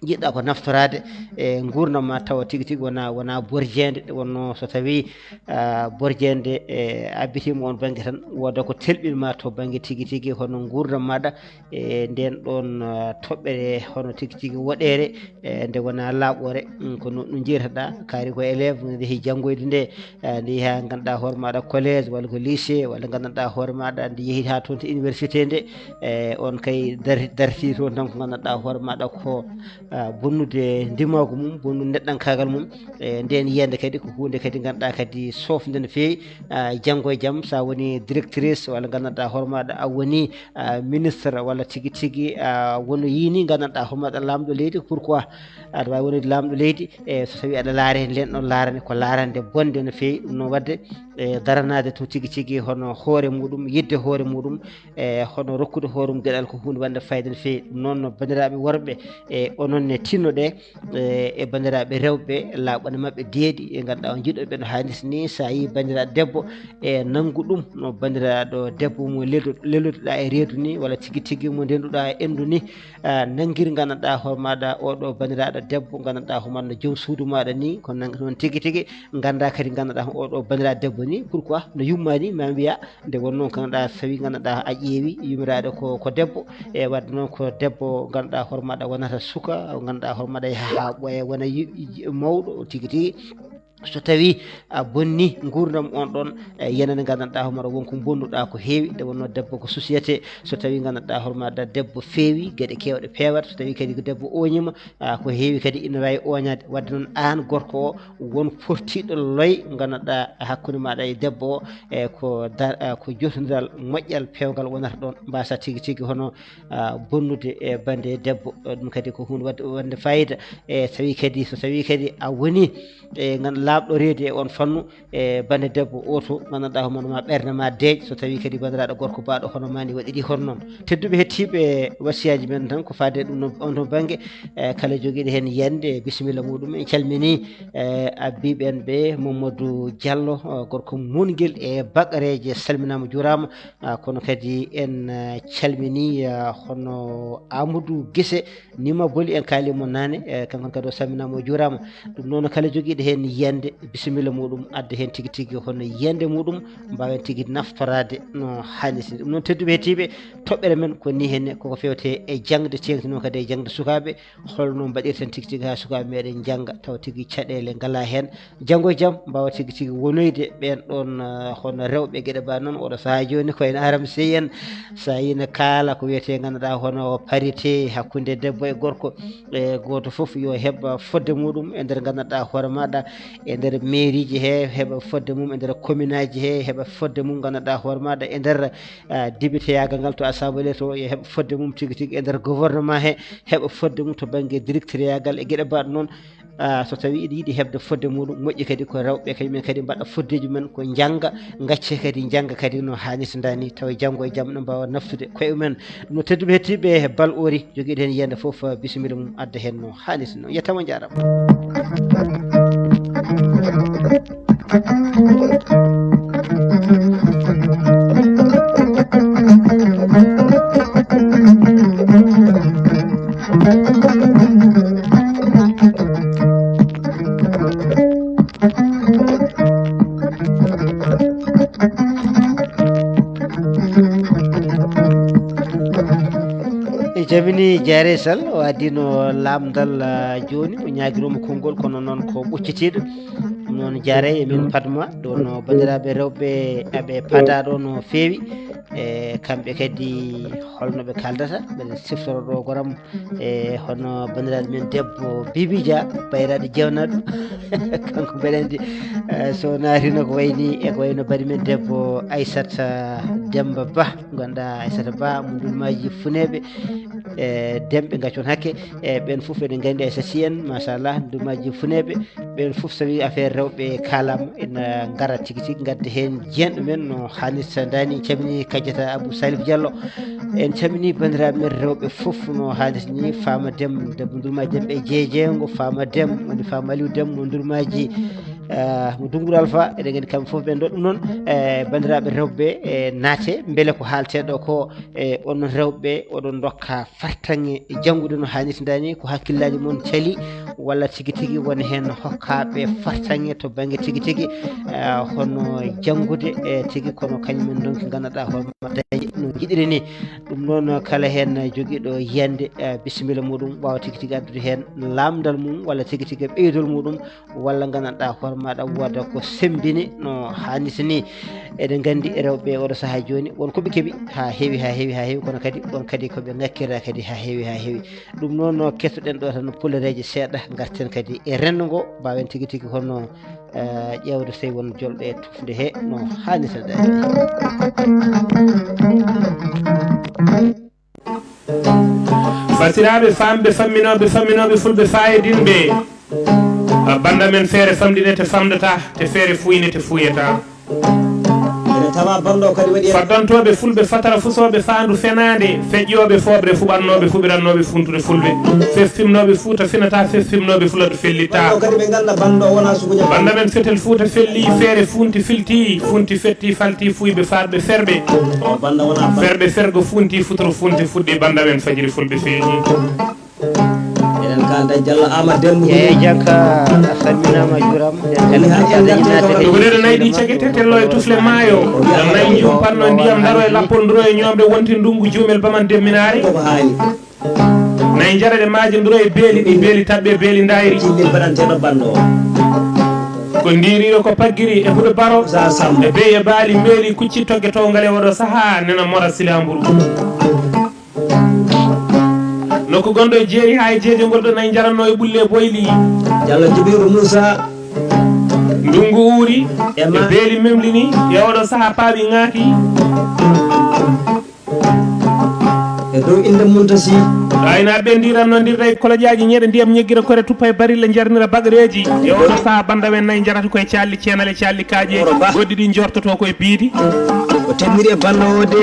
njiɗɗaa ko naftoraade e nguurndam ma, tawa tigi tigi wona, wona borjeende, nde wonnoo so tawii, ah, borjeende, e, abbitiima oon bannge tan, wooda ko telɓinma to bannge tigi tigi hono nguurndam maaɗa, e ndeen ɗoon, ah, toɓɓere hono tigi tigi woɗeere, e nde wonaa laaɓoore, mm, ko no, no njiyataɗaa, kaari ko élève, no njehii janngoyde nde, e nde yehi haa nganndanɗaa hoore maaɗa collège walla ko lycée, walla nganndanɗaa hoore maaɗa nde yehi haa toon to université nde, e on kay dar-, dartii toon tan ko nganndanɗaa hoore maaɗa ko, ah, bonnude ndimaagu mum, bonnude neɗɗankaagal mum, e ndeen yiyannde kadi ko huunde kadi nganndanɗaa kadi soofnde no feewi, ah, janngo e jam, so a woni directrice walla nganndanɗaa hoore maaɗa a woni ah, ministre walla tigi tigi, ah, wono yii ni, nganndanɗaa hoore maaɗa laamɗo leydi, pourquoi aɗa waawi wonude laamɗo leydi, e so tawii aɗa laare heen leen ɗoon laarani ko laarande bonde no feewi, ɗum noon waɗde, e daranaade to tigi tigi hono hoore muɗum, yiɗde hoore muɗum, e hono rokkude hoore mum geɗal ko huunde wonde fayda no feewi. Ɗum noon, no banndiraaɓe worɓe, e onon ne tinnoɗee, e, e banndiraaɓe rewɓe, laaɓani maɓɓe deedi, e ngannduɗaa on njiɗɗo ɓe no haanirta ni, so a yii banndiraaɗo debbo, e nanngu ɗum, no banndiraaɗo debbo mo lelu-, leluɗaa e reedu ni, walla tigi tigi mo ndenduɗaa e endu ni, a, nanngir nganndanɗaa hoore maaɗa oɗo banndiraaɗo debbo, nganndanɗaa hoore maaɗa no joom suudu maaɗa ni, ko nanngir noon tigi tigi, nganndaa kadi nganndanɗaa oɗo banndiraaɗo debbo ni, pourquoi no yumma ni, ma mbiya, nde wonnoo nganndanɗaa, so tawii nganndanɗaa a ƴeewi yummiraaɗo ko, ko debbo, e waɗde noon ko debbo nganndanɗaa hoore maaɗa wonata suka, nganndanɗaa hoore maaɗa yaha haa ɓooya wona yi-, yi-, mawɗo tigi tigi. So tawii a bonni nguurndam on ɗoon, e yenande nganndanɗaa hoore maaɗa won ko mbonnuɗaa ko heewi, nde wonnoo debbo ko société, so tawii nganndanɗaa hoore maaɗa debbo feewi, geɗe keewɗe peewat, so tawii kadi ko debbo ooñiima, a, ko heewi kadi ina waawi ooñaade. Waɗde noon aan gorko o, won pottiiɗo loy nganndanɗaa hakkunde maaɗa e debbo o, e ko dar-, e ko jotondiral moƴƴal peewgal wonata ɗoon, mbaasaa tigi tigi hono, a, bonnude e bannde debbo. Ɗum kadi ko huunde waɗde, waɗde faayiida. E so tawii kadi, so tawii kadi a woni e ngan-, laaɓɗo reedu e oon fannu, e bannde debbo o to nganndanɗaa homo ma ɓernde ma deeƴ, so tawii kadi banndiraaɗo gorko baaɗo hono maa ni waɗiri hono noon. Tedduɓe hettiiɓe wasiyaaji men tan ko faade ɗum noon, on ɗon bannge, e kala jogiiɗo heen yiyannde, bisimilla muɗum. En calminii, e, Abiib en ɓe, Mamadou Diallo, e, gorko Mungel e Bakareeje, salminaama, juuraama. A, kono kadi en, e, calminii, e, hono Amadou Gise, Nima Boli, en kaali mo naane, e, kanko kadi o salminaama, o juuraama. Ɗum noon, kala jogiiɗo heen yiyannde, bisimilla muɗum, adda heen tigi tigi hono yiyannde muɗum, mbaawen tigi naftoraade no haanirta ni. Ɗum noon, tedduɓe hettiiɓe, toɓɓere men ko nii henne, koko feewte e jaŋde, teeŋtinoo kadi e jaŋde sukaaɓe, holno mbaɗirten tigi tigi haa sukaaɓe meɗen njannga, tawa tigi caɗeele ngalaa heen. Janngo e jam, mbaawa tigi tigi wonoyde ɓeen ɗoon, eh, hono rewɓe geɗe mbaɗ noon. Oɗo sahaa jooni ko en aram sey en, so a yii no kaala ko wiyetee, ngannduɗaa, hono parité hakkunde debbo e gorko, e gooto fof yo heɓ fodde muɗum e nder, ngannduɗaa, hoore maaɗa, e nder mairie ji he, heɓa fodde mum e nder commune aji he, heɓa fodde mum ganduɗa hoore maɗa e nder, ah, député yagal ngal to assemblée to, yo heɓa fodde mum tigi tigi e nder gouvernement he, heɓa fodde mum to banggue directeur yagal e gueɗe mbaɗ noon. Ah, so tawi ina yiiɗi heɓde fodde muɗum, moƴƴi kadi ko rewɓe kañumen kadi mbaɗa foddeji mumen, ko jangga, gacce kadi jangga kadi no hannirta ni, tawa janngo e jam no mbawa naftude koye mumen. Ɗum no tedduɓe hettiɓe bal ori, jogiiɗo heen yiyannde fof, bisimilla mum adda heen no hannirta noon. Yettama, jaarama. E jamini Jaare Sal, o addi no lamdal, ah, jooni, o ñaagiroma konngol, kono noon ko ɓoccitiiɗo. Ɗum noon, jaare e min padma, ɗo no banndiraaɓe rewɓe aɓe pada ɗo no feewi. E kamɓe kadi, holno ɓe kaldata, ɓe siftoro ɗo goram. E hono banndiraaɗo men debbo Bibi Dia, bayraɗo jeewnaɗo. Kanko mbeɗa anndi, eh, so naatino ko wayni e ko wayno bani men debbo Aissata Demba Ba, ganduɗa Aissata Ba mo ndulmaji funeeɓe, e demɓe gacon hakke, e ɓen fof eɗen nganndi Aissata Sy en, machallah, ndulmaji funeeɓe. Ɓen fof, so tawi affaire rewɓe kaalama, ina ngara tigi tigi, ngadda heen jeenɗo men no hannirta dani. En calmini Kadiata Abou Salif Diallo, en calmini banndiraaɓe men rewɓe fof no hannirta ni, Fama Dem, debbo Ndulma Dem e jeejeego, Fama Dem, woni Fama Aliou Dem mo Ndulmaji, ah, mo Dungur Alpha, eɗen nganndi kamɓe fof ɓen ɗo. Ɗum noon, e banndiraaɓe rewɓe, e naate, mbele ko haalteɗo ko, e onon rewɓe, oɗon ndokka fartaŋŋe janngude no hannirta ni, ko hakkillaaji mon cali, walla tigi tigi woni heen hokkaaɓe fartaŋŋe to bannge tigi tigi, eh, hono janngude, eh, tigi, kono kañum en ndonki ngannduɗaa hoore maɓɓe dañi no njiɗiri ni. Ɗum noon, kala heen jogiiɗo yiyannde, eh, bisimilla muɗum, waawa tigi tigi addude heen lamndal mum, walla tigi tigi ɓeydol muɗum, walla ngannduɗaa hoore maɗa wooda ko semmbini no hannirta ni. Eɗen nganndi rewɓe oɗo sahaa jooni, won ko ɓe keɓi haa heewi, haa heewi, haa heewi, kono kadi won kadi ko ɓe ngakkira kadi haa heewi, haa heewi. Ɗum noon, no kettoɗen ɗo tan pulareeje seeɗa, ngarten kadi e renndo ngo, mbaawen tigi tigi hono, eh, ƴeewde so tawi won jolɗo e tufde he no hannirta ni. Fasiraaɓe, faamɓe, famminooɓe, famminooɓe, fulɓe faayidinɓe. Bannda men feere famɗinete famɗata, te feere fuynete fuyata. Ene tama banndo kadi waɗi e faddantooɓe fulɓe fatara fusooɓe faandu fenaande, feƴƴooɓe fooɓre fuɓannooɓe fuɓirannooɓe funtude fulɓe, feffimnooɓe fuuta finata, feffimnooɓe fula to fellitta. Banndo kadi ɓe ngannda banndo wona sukuña. Bannda men fetel fuuta felli, feere funti filti, funti fetti falti, fuyɓe farɓe ferɓe. O banndo wona banndo. Ferɓe fergo funti futoro funti fuɗɗi, bannda men fajiri fulɓe feeñi. Eɗen kalda Diallo Amadou Demba. Yeeyi, jaka, a salminaama, a juuraama. Eɗen kalda Diallo Amadou Demba. Dugureede nayi ɗi cagete tello e tufle maayo. Ngam nayi njumpanno ndiyam ndaro e lappol nduro e ñoomre wonti ndungu juumel baman demminaare. Koko haali. Nayi njara ɗe maaje nduro e beeli ɗi beeli taɓɓe beeli ndayri. Jilli baɗanteeɗo banndo o. Ko ndiiriiɗo ko paggiri e huɗo baro. Sa Samb. E beyi e baali mbeeli kucci togge to ngale oɗo sahaa nena mora silamburu. Nokku gonɗo e jeeri haa e jeeje ngol ɗo nayi njaranno e ɓulle boyli. Diallo Jibiru Moussa. Ndungu uuri e ma- e beeli memlini e oɗo saha paaɓi ŋaaki. E dow innde Muntasi. Aynaaɓe ndiran no ndirra e koloƴaaji ñeɗe ndiyam ñeggira kore tuppa e barilla njarnira bagreeji. E oɗo saha bannda men nayi njarata koye calli ceenale calli kaaƴeeji. Oro ba. Goɗɗi ɗi njortoto koye biidi. O tenniri e bannda o de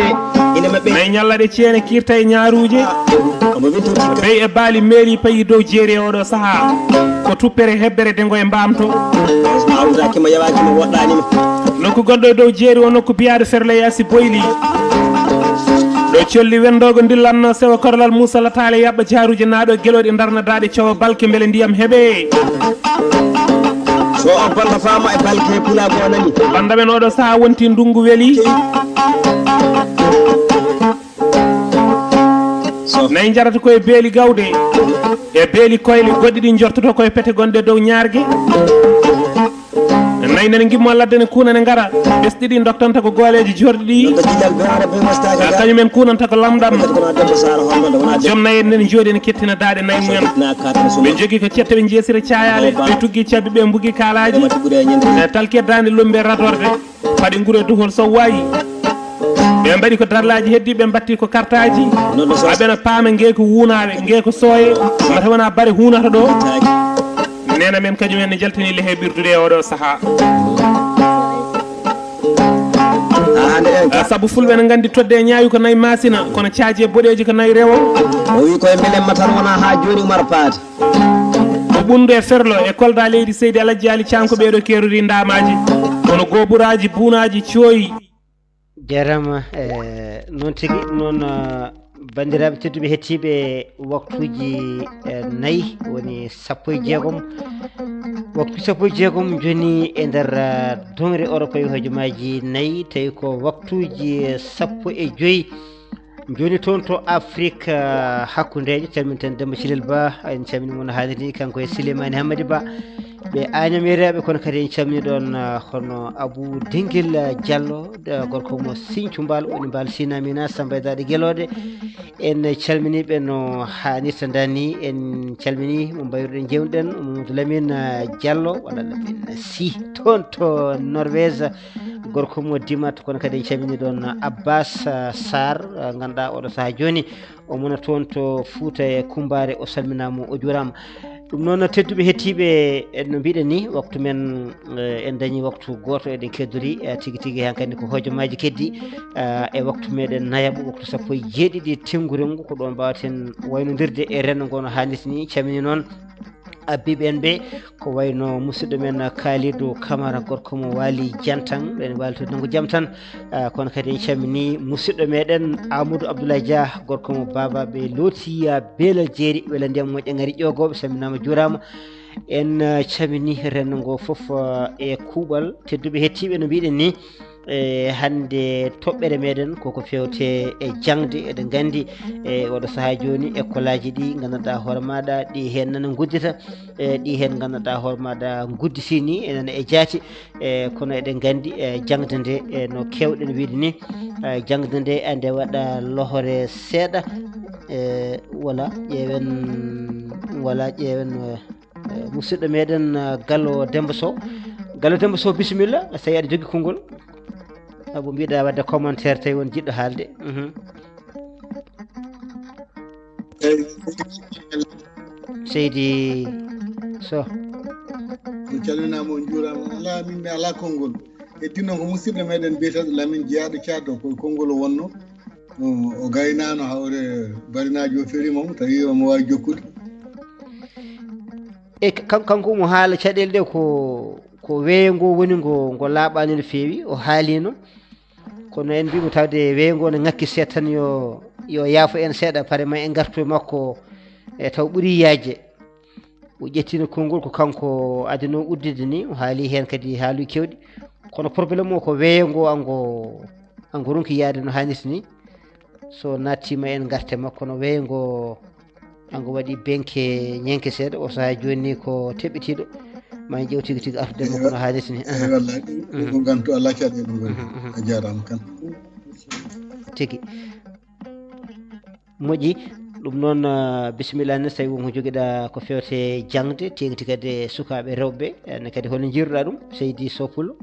ina maɓɓe. Nayi ñallaɗe ceene kirta e ñaaruuje. Omo winti tikka. Bey e baali meeli payi dow jeeri e oɗo saha. Ko tuppere hebbere dengo e mbaamto. Awdaaki mo yawaaki mo woɗɗaani mo. Nokku gonɗo e dow jeeri o nokku biyaɗo ferle yaasi boyli. Ɗo colli wendoogo ndillanno sewa korlal Muusa Lataale yaɓɓa jaaruuje naaɗo geloɗi ndarna daaɗe cowa balke mbele ndiyam heɓe. So o bannda faama e balke pulaagu o nani. Bannda men oɗo saha wonti ndungu weli. Nayi njarata koye beeli gawde e beeli koyle goɗɗi ɗi jortoto koye pete gonɗe dow ñaarge. Nayi nene ngimmo ladde ne kuuna ne ngara. Ɓesɗi ɗi doktanta ko gooleeji jorɗi ɗi. Kañum en kuunanta ko lamɗam. Joom nayi en nene jooɗi ne kettina daaɗe nayi mumen. Ɓe jogi ko cette ɓe jeesira caayaale. Ɓe tuggi cabbi ɓe mbugi kaalaaji. E talke daande lombe radorde. Paɗi ngure duhol so wayi. Ɓe mbaɗi ko darlaaji heddi ɓe mbatti ko kartaaji. Aɓena paama ngee ko wuunaaɓe ngee ko sooye. Mata wona bare huunata ɗo. Neena men kañum en ne jaltini le heɓirdude e oɗo sahaa. Ah, sabu fulɓe ne nganndi todde e ñaawi ko nayi maasina, kono caaji e boɗeeji ko nayi rewo. O wi koye mbelemma tan wona haa jooni Umar Paate. Ko ɓunndu e ferlo e Kolda leydi Seydi Alhaji Ali Caam ko ɓeeɗo keerori ndaamaaji. Kono gooburaaji, buunaaji, cooyi. Jarama, eh, noon tigi, noon, eh, banndiraaɓe tedduɓe hettiiɓe waktuuji, eh, nayi, woni sappo e jeegom. Waktu sappo e jeegom jooni e nder, eh, doŋre Europe e hojomaaji nayi, tawi ko waktuuji, eh, sappo e joyi. Jooni toon to Afrique, eh, hakkundeejo, calminten Demba Cilel Ba, en calmini mo no haaniri ni, kanko e Silemani Hammadi Ba. Ɓe Añameeraaɓe, kono kadi en calmini ɗoon, eh, hono Abou Dengel, eh, Diallo, eh, gorko mo Sinthiou Mbaal, woni Mbaal Sinamina, Samba e Daɗe Gelooɗe. En calmini ɓe no haanirta ndaa ni. En calmini mo mbayruɗen, jewnuɗen, Mamadou Lamine, eh, Diallo, walla Lamine Sy, toon to Norvège, gorko mo Dimat, kono kadi en calmini ɗoon Abbas, eh, Sarr, eh, ngannduɗaa oɗo sahaa jooni. O mona toon to Fuuta e Kumbaare, o salminaama, o juuraama. Ɗum noon, tedduɓe hettiiɓe, en no mbiɗen ni, waktu men, eh, en dañi waktu gooto, eɗen keddori, eh, tigi tigi, hankadi ko hojomaaji keddi, eh, e waktu meɗen nayaɓo, waktu sappo e jeeɗiɗi tenngurengu, ko ɗo mbawaten waynondirde e rendo ngo no haanirta ni. Calmini noon abbiɓe en ɓe, ko wayno musidɗo men Kalidou Camara, gorko mo Waali Jantan, ɗen waali to Nanngu Jam tan. Ah, kono kadi en calmini musidɗo meɗen Amadou Abdoulaye Dia, gorko mo Baba ɓe looti, ah, Beela Jeeri, Wela Ndiyam Moƴƴa Ngari Ƴoogooɓe, salminaama, juuraama. En, ah, calmini rendo ngo fof, ah, e kuuɓal. Tedduɓe hettiiɓe, no mbiɗen ni, e hannde toɓɓere meɗen koko fewte e jaŋde. Eɗen nganndi e oɗo sahaa jooni, ekolaaji ɗi ngannduɗaa hoore maaɗa, ɗi heen nana nguddita, e ɗi heen ngannduɗaa hoore maaɗa ngudditi ni, e nana e jaati. E kono eɗen nganndi, e jaŋde nde, e no keewɗen wiide ni, e jaŋde nde, ande waɗa lohore seeɗa. E wala ƴeewen, wala ƴeewen, e, e, musidɗo meɗen, e, Gallo Demba Sow. Gallo Demba Sow, bisimilla, so tawi aɗa jogii konngol. Sabu mbiɗa waɗde commentaire, tawi won jiɗɗo haalde. Mhm. Eyyi. Seydi Sow. On calminaama, on njuuraama. Alaa, min mi alaa konngol. Heddi noon ko musidɗo meɗen biyeteeɗo Lamine Jeyaɗo Caado, ko konngol o wonno. O, o gaynaano hawre barinaajo o feriima mo, tawi omo waawi jokkude. E kan-, kanko omo haala caɗeele ɗe ko, ko weeyo ngo woni ngo, ngo laaɓaani no feewi, o haaliino. Kono en mbiimo tawde weeyo ngo ne ŋakki seeɗa tan, yo, yo yaafo en seeɗa, pare ma en ngartu e makko, e taw ɓuri yaajde. O ƴettino konngol, ko kanko adino uddude ni, o haali heen kadi haaluuji keewɗi. Kono problème o ko weeyo ngo ango, ango ronki yaade no haanirta ni. So naattiima en ngarte makko, no weeyo ngo ango waɗi benke ñenke seeɗa, o sahaa jooni ni ko teɓɓitiiɗo. Ma en ƴeew tigi tigi artude makko no haanirta ni. Eyi, wallahi, ɗum, ɗum ko ngantu alaa caɗeele ɗum. Mhm, mhm. A jaaraama kan. Tigi. Moƴƴi. Ɗum noon, ah, bisimilla ne, so tawi won ko jogiɗa ko fewte jaŋde, teeŋti kadi e sukaaɓe rewɓe, ene kadi hol no njiiruɗa ɗum, seydi Sow Pullo?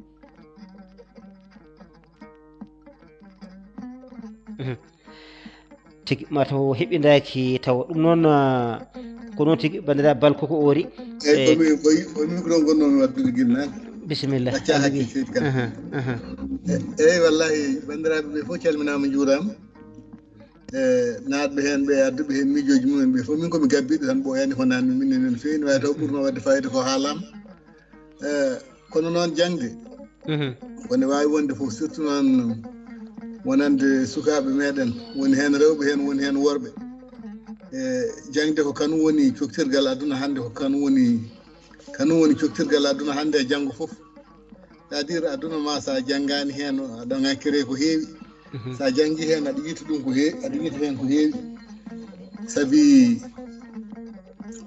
Mhm. Tigi, mataw heɓindaaki tawa. Ɗum noon, ah, ko noon tigi, banndiraaɓe Bal koko oori. Eyi, e, ko mi, ko, ko micro ngonnomi waɗdude gila naane. Bisimilla. Acca hakke, seydi kan. Aha, aha. E-, eyi, wallahi, banndiraaɓe ɓe fof calminaama, njuuraama. E, naatɓe heen ɓe, adduɓe heen miijooji mumen ɓe fof, min ko mi gabbiiɗo tan, ɓooyaani ko naatmi min, min feewi, ne waawi taw ɓurnoo waɗde fayida ko haalaama. E, kono noon jaŋde, mhm, woni waawi wonde fof, surtout noon wonande sukaaɓe meɗen, woni heen rewɓe heen, woni heen worɓe. E, jaŋde ko kanum woni coktirgal aduna hannde, ko kanum woni, kanum woni coktirgal aduna hannde e janngo fof. C'est-à-dire, aduna ma, so a janngaani heen, aɗa ŋakkiree ko heewi. Mhm. So a janngii heen, aɗa yiita ɗum ko heewi, aɗa yiita heen ko heewi. Sabi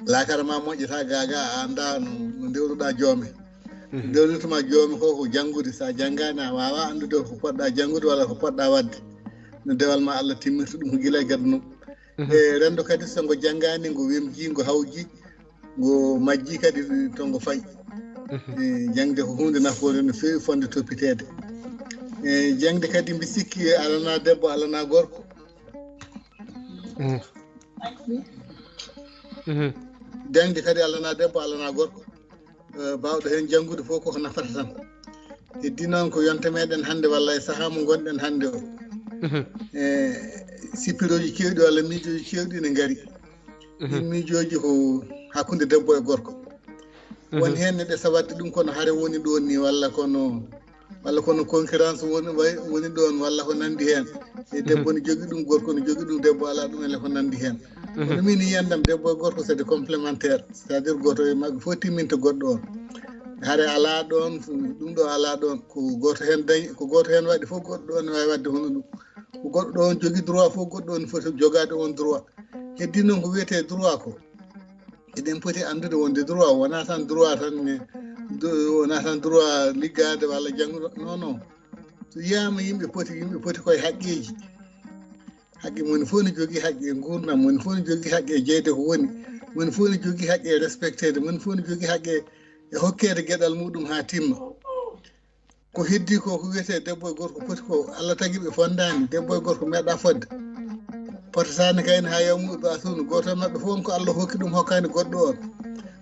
laakara ma moƴƴata gaaga, a anndaa no, no ndewruɗaa joome. Dewlituma joomi ko ko janngude, so a janngaani a waawaa anndude ko poɗɗa janngude walla ko poɗɗa waɗde. No dewal ma Allah timmirta ɗum ko gila e gadano. E renndo kadi so ngo janngaani, ngo wemji, ngo hawji, ngo majji kadi to ngo fayi. E jaŋde ko huunde nafoore no feewi fotde toppiteede. E jaŋde kadi mbi sikki alana debbo alana gorko. Jaŋde kadi alana debbo alana gorko. Eh, baawɗo heen janngude fof koko nafata tan. Heddi noon ko yonta meɗen hannde walla e sahaa mo ngonɗen hannde o. Eh, sippirooji keewɗi walla miijooji keewɗi ne ngari. Ɗin miijooji ko hakkunde debbo e gorko. Won heen ne ɗesa waɗde ɗum kono hare woni ɗoon ni walla kono, walla kono concurrence woni, way-, woni ɗoon walla ko nanndi heen. E debbo ne jogi ɗum, gorko ne jogi ɗum, debbo alaa ɗum, ele ko nanndi heen. Kono min yiyandam debbo e gorko c'est des complémentaires, c'est-à-dire gooto e maɓɓe fof timminta goɗɗo on. Hare alaa ɗoon, ɗum ɗo alaa ɗoon, ko gooto heen dañi, ko gooto heen waɗi fof goɗɗo on ne waawi waɗde hono ɗum. Ko goɗɗo on jogi droit fof goɗɗo on foti jogaade on droit. Heddi noon ko wiyetee droit ko, eɗen poti anndude wonde droit wonaa tan droit tan, ne, do-, wonaa tan droit liggaade walla janngude, non, non. So yiyaama yimɓe poti, yimɓe poti koye haqqeeji. Haqqe, moni fof ne jogii haqqe e nguurndam, moni fof ne jogii haqqe e jeyde ko woni, moni fof ne jogii haqqe e respecteede, moni fof ne jogii haqqe e hokkeede geɗal muɗum haa timma. Ko heddi ko, ko wiyetee debbo e gorko poti ko, Allah tagi ɓe fondaani, debbo e gorko meeɗa fodde. Potataani kayne haa yawmuɓe ba suunu, gooto e maɓɓe fof on ko Allah hokki ɗum hokkaani goɗɗo on.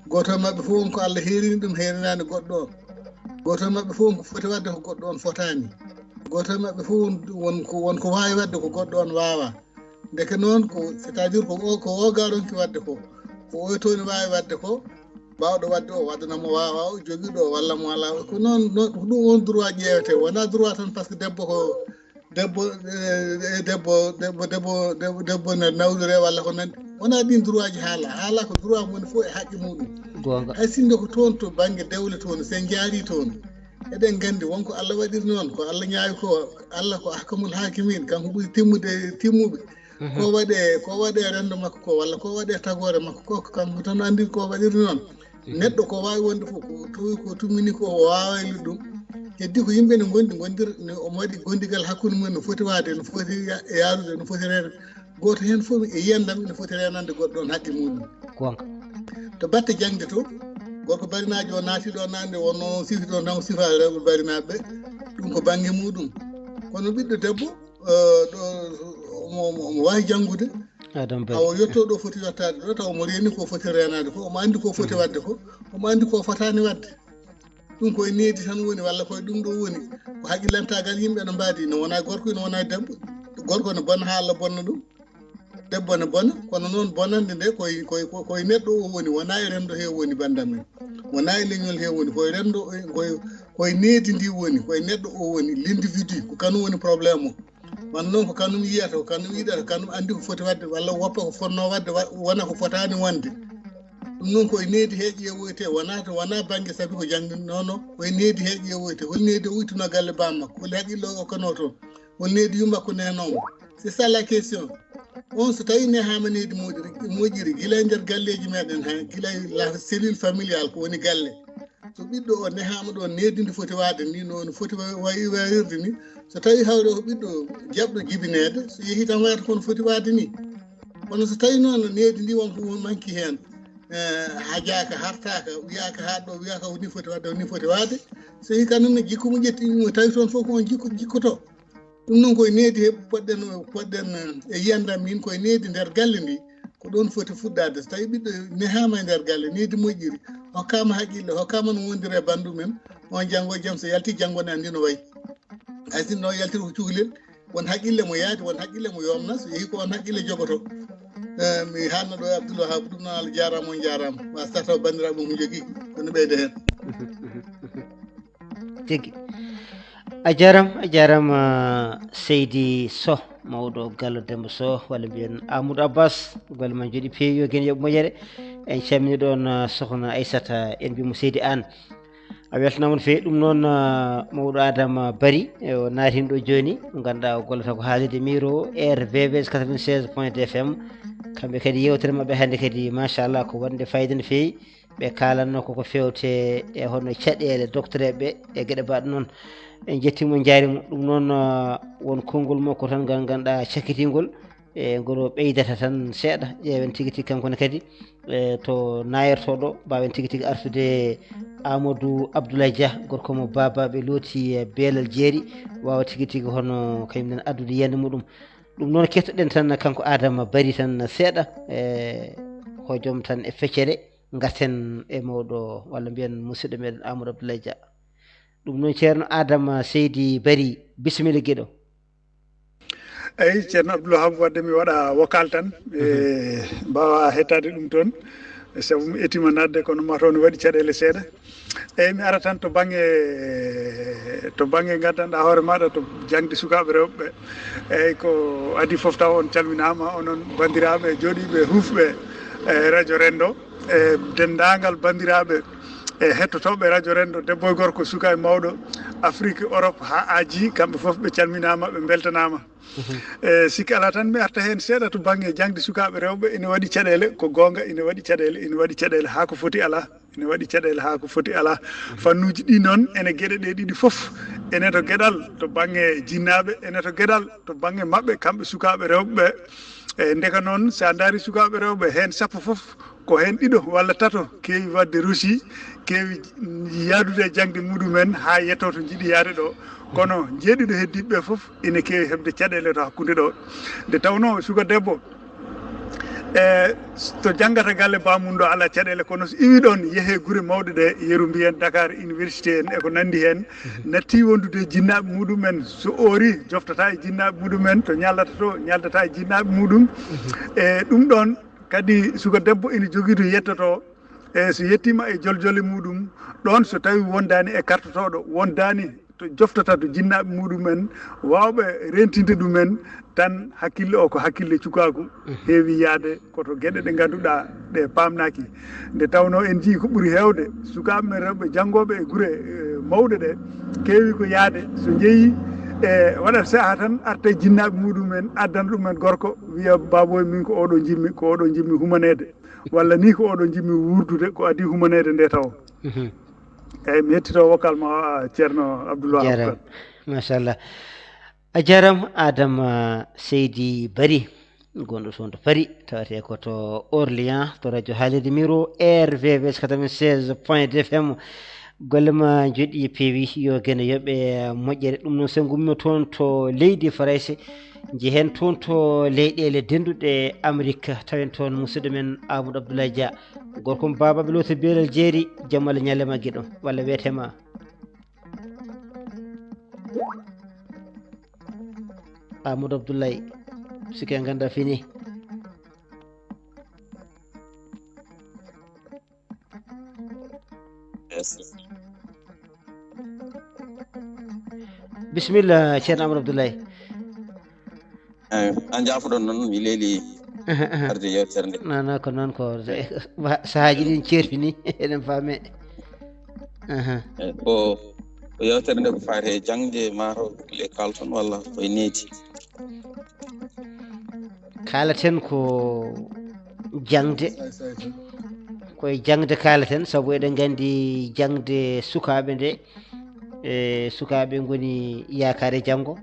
Gooto e maɓɓe fof on ko Allah heerini ɗum heerinaani goɗɗo on. Gooto e maɓɓe fof on ko foti waɗde ko goɗɗo on fotaani. Gooto e maɓɓe fof on won ko, won ko waawi waɗde ko goɗɗo on waawaa. Ndeke noon ko, c'est-à-dire ko o, ko o ga ronki waɗde ko, ko o tooni waawi waɗde ko, baawɗo waɗde o waɗana mo waawaa, o jogiiɗo o walla mo alaa. Ko noon, noon, ko ɗum on droit ƴeewetee, wonaa droit tan parce que debbo ko, debbo, eh, eh, debbo, debbo, debbo, debbo, debbo ne nawdoree walla ko nanndi. Wonaa ɗiin droitji haala. Haala ko droit moni fof e haqqe muɗum. Goonga. Hay sinno ko toon to bannge dewle toon, so en njaarii toon, eɗen nganndi won ko Allah waɗiri noon, ko Allah ñaawi ko, Allah ko ahkamul haakimiin, kanko ɓuri timmude timmuɓe. Ko waɗee, ko waɗee renndo makko ko, walla ko waɗee tagoore makko ko, ko kanko tan anndi ko waɗiri noon. Neɗɗo ko waawi wonde fof, ko tawi ko tummini ko o waawayli ɗum. Heddi ko yimɓe ne ngondi, gondir-, ne omo waɗi gondigal hakkunde mum no foti waade, no foti ya-, yaarude, no foti reende. Gooto heen fof e yiyandam ina foti reenande goɗɗo on haqqe muɗum. Goonga. To batte jaŋde to, gorko barinaajo o naati ɗo naande wonno sifi ɗo tan o sifa rewɓe barinaaɓe ɓe. Ɗum ko bannge muɗum. Kono ɓiɗɗo debbo, eh, ɗo, omo, omo, omo waawi janngude. Awa o yetto ɗo foti yettaade ɗo, taw omo reeni ko foti reenaade ko, omo anndi ko foti waɗde ko, omo anndi ko fotaani waɗde. Ɗum koye needi tan woni, walla koye ɗum ɗo woni. Ko haqillantaagal yimɓe no mbaadi, no wona gorko, no wona debbo. Gorko no bona haa Allah bonna ɗum. Debbo no bona, kono noon bonande nde koye, koye, koye, koye neɗɗo o woni, wona e renndo he woni, banndam en. Wona e leñol he woni, koye renndo, koye, koye needi ndi woni, koye neɗɗo o woni, l'individu, ko kanum woni problème o. Wano noon ko kanum yiyata, ko kanum yiɗata, ko kanum anndi ko foti waɗde, walla woppa ko fotnoo waɗde, wa-, wona ko fotaani wonde. Ɗum noon ko e needi he ƴeewoytee, wonaa to, wonaa bannge sabi ko jannginoono, ko e needi he ƴeewoytee. Hol needi o wittunoo galle baam makko? Hol haqqille o okkanoo toon? Hol needi yumma ko neenoo mo? C'est ça la question. On so tawii nehaama needi moƴƴiri, moƴƴiri, gila e nder galleeji meɗen he, gila e la cellule familiale ko woni galle. So ɓiɗɗo o nehaama ɗo needi ndi foti waade ni, no, no foti wa-, wayi-, wayirde ni, so tawii hawre o ɓiɗɗo jaɓɗo jibineede, so yehii tan wayata kono foti waade ni. Kono so tawii noon needi ndi won ko won manki heen, eh, hajaaka, hartaaka, wiyaaka haa ɗo, wiyaaka woni foti waɗde, woni foti waɗde. So yehii kanum ne jikku mo ƴetti, mo tawi toon fof ko on jikku, jikkoto. Ɗum noon koye needi he poɗɗen, poɗɗen, eh, e yiyandam min koye needi nder galle ndi, ko ɗoon foti fuɗɗaade. So tawii ɓiɗɗo nehaama e nder galle, needi moƴƴiri, hokkaama haqqille, hokkaama no wondira e banndum en, on janngo e jam so yalti, janngo ne anndi no wayi. Hay sinno o yaltiri ko cukalel, won haqqille mo yaadi, won haqqille mo yomna, so yehii ko on haqqille jogoto. Eh, mi haalna ɗo e Abdoul Wahab, ɗum noon Allah jaaraama, on jaaraama. Wasata taw banndiraaɓe mum ko jogii, kono ɓeyde heen. Tigi. A jaaraama, a jaaraama, Seydi Soh, mawɗo Gallo Demba Soh, walla mbiyen Amadou Abbas, golle ma njooɗii peewi, yo geno yoɓ moƴƴere. En calmini ɗoon, ah, sokhna Aissata, en mbiyi mo Seydi Aan. A weltanaama no feewi. Ɗum noon, ah, mawɗo Adama Bari, e o naati heen ɗo jooni, mo ngannduɗaa o gollata ko haalirde micro R V V S quatre-vingt-seize point deux F M. Kamɓe kadi yeewtere maɓɓe hannde kadi, machallah, ko wonde fayida no feewi. Ɓe kaalanno koko fewte e hono caɗeele doktoreeɓe e geɗe mbaɗ noon. En njettii mo, njaari mo. Ɗum noon, ah, won konngol makko tan ngal ngannduɗaa cakkitingol. E ngol o ɓeydata tan seeɗa. Ƴeewen tigi tigi kanko ne kadi, e to naayertoo ɗo, mbaawen tigi tigi artude Amadou Abdoulaye Dia, gorko mo Baabaaɓe looti, e Beelal Jeeri, waawa tigi tigi hono kañum nen addude yiyannde muɗum. Ɗum noon kettoɗen tan kanko Adama Bari tan seeɗa, e hojom tan e feccere, ngarten e mawɗo walla mbiyen musidɗo meɗen Amadou Abdoulaye Dia. Ɗum noon ceerno Adama Seydi Bari, bisimilla giɗo. Eyi, ceerno Abdoul Wahab, wadde mi waɗa vocal tan, e mbaawa hettaade ɗum toon, sabu mi etima naatde, kono mataw ne waɗi caɗeele seeɗa. Eyi, mi ara tan to baŋnge, to baŋnge nganndanɗaa hoore maaɗa, to jaŋde sukaaɓe rewɓe. Eyi, ko adii fof taw on calminaama, onon banndiraaɓe jooɗiiɓe huufɓe e radio Renndo, e denndaangal banndiraaɓe e hettotooɓe radio Renndo, debbo e gorko, suka e mawɗo, Afrique, Europe, haa Asie, kamɓe fof ɓe calminaama, ɓe mbeltanaama. E sikki alaa tan, mi arta heen seeɗa to baŋnge jaŋde sukaaɓe rewɓe. Ina waɗi caɗeele, ko goonga, ina waɗi caɗeele, ina waɗi caɗeele haa ko foti alaa, ina waɗi caɗeele haa ko foti alaa. Fannuuji ɗi noon, ene geɗe ɗe ɗiɗi fof, ene to geɗal to baŋnge jinnaaɓe, ene to geɗal to baŋnge maɓɓe, kamɓe sukaaɓe rewɓe ɓe. E ndeka noon, so a ndaari sukaaɓe rewɓe, heen sappo fof, ko heen ɗiɗo walla tato keewi waɗde rosi, keewi yahdude e jaŋde muɗumen haa yettoo to njiɗi yahde ɗo. Kono njeeɗiɗo heddiiɓe ɓe fof ina keewi heɓde caɗeele to hakkunde ɗo. Nde tawnoo suka debbo, e to janngata galle baamun ɗo alaa caɗeele, kono so iwi ɗoon, yehee gure mawɗe ɗe, yeru mbiyen Dakar Université en e ko nanndi heen, natti wondude e jinnaaɓe muɗumen, so oori, joftata e jinnaaɓe muɗumen, to ñallata to, ñaldata e jinnaaɓe muɗum. E ɗum ɗoon kadi, suka debbo ina jogii to yettotoo, e so yettiima e joljole muɗum, ɗoon so tawii wondaani e kartotooɗo, wondaani to joftata to jinnaaɓe muɗumen, waawɓe reentinde ɗumen, tan hakkille o ko hakkille cukaaku, heewi yahde ko to geɗe ɗe ngannduɗaa ɗe paamnaaki. Nde tawnoo en njiyii ko ɓuri heewde, sukaaɓe men rewɓe janngooɓe e gure, e, mawɗe ɗe, keewi ko yahde, so njeyii, e, waɗat sahaa tan, arta e jinnaaɓe muɗumen, addana ɗumen gorko, wiya, "Baabooy, min ko oɗo njimmi, ko oɗo njimmi humaneede." Walla ni, "Ko oɗo njimmi wuurdude, ko adii humaneede nde taw." Eeyi, mi hettito vocal ma, a, Ceerno Abdoul Wahab. Jaaraama. Machallah. A jaaraama, Adama Seydi Bari, gonɗo toon to Paris, tawetee ko to Orléans, to radio haalirde Miro, R V V S quatre-vingt-seize point deux F M. Golle ma njoɗɗi, peewi, yo geno yoɓe moƴƴere. Ɗum noon, so en ngummiima toon to leydi Farayse, njehen toon to leyɗeele dennduɗe Amrik, tawen toon musidɗo men Amadou Abdoulaye Dia, gorko mo Baabaaɓe Looti Beelal Jeeri. Jam Allah ñalle ma giɗo, walla weetee ma. Amadou Abdoulaye, sikke ngannda fini. Bisimilla, Ceerno Amadou Abdoulaye. Eyi, a njaafoɗon noon, mi leeli arde yewtere nde. Noon, noon ko noon ko, sahaaji ɗin ceertini, eɗen faame. Eyi, ko, ko yewtere nde ko faati e jaŋde, maa taw le kalton walla koye needi? Kaalaten ko jaŋde, koye jaŋde kaalaten, sabu eɗen nganndi jaŋde sukaaɓe nde, e sukaaɓe ngoni yaakaare janngo.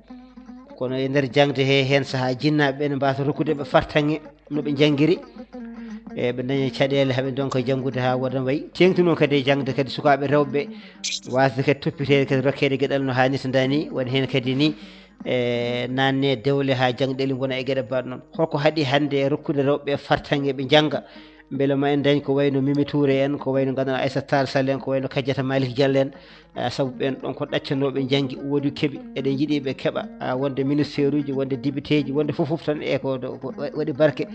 Kono e nder jaŋde he, heen sahaa jinnaaɓe ɓe ne mbaasa rokkude ɓe fartaŋŋe no ɓe njanngiri, e ɓe ndaña caɗeele, haɓe ndonka janngude haa wooda wayi. Teeŋti noon kadi e jaŋde kadi sukaaɓe rewɓe, waasde kadi toppiteede kadi rokkeede geɗal no haanirta ndaa ni, woni heen kadi ni, e naanne dewle haa jaŋɗeele ngona e geɗe mbaɗ noon. Holko haɗi hannde e rokkude rewɓe fartaŋŋe ɓe njannga? Mbele ma en ndañ ko wayno Mimi Touré en, ko wayno ngannduɗaa Aissata Tall Sall en, ko wayno Kadiata Malick Diallo en, eh, sabu ɓeen ɗon ko ɗaccanooɓe njanngi, woodi keɓi, eɗen njiɗi ɓe keɓa, ah, wonde ministère uji, wonde député ji, wonde fof fof tan e ko ɗo, ko wa-, waɗi barke.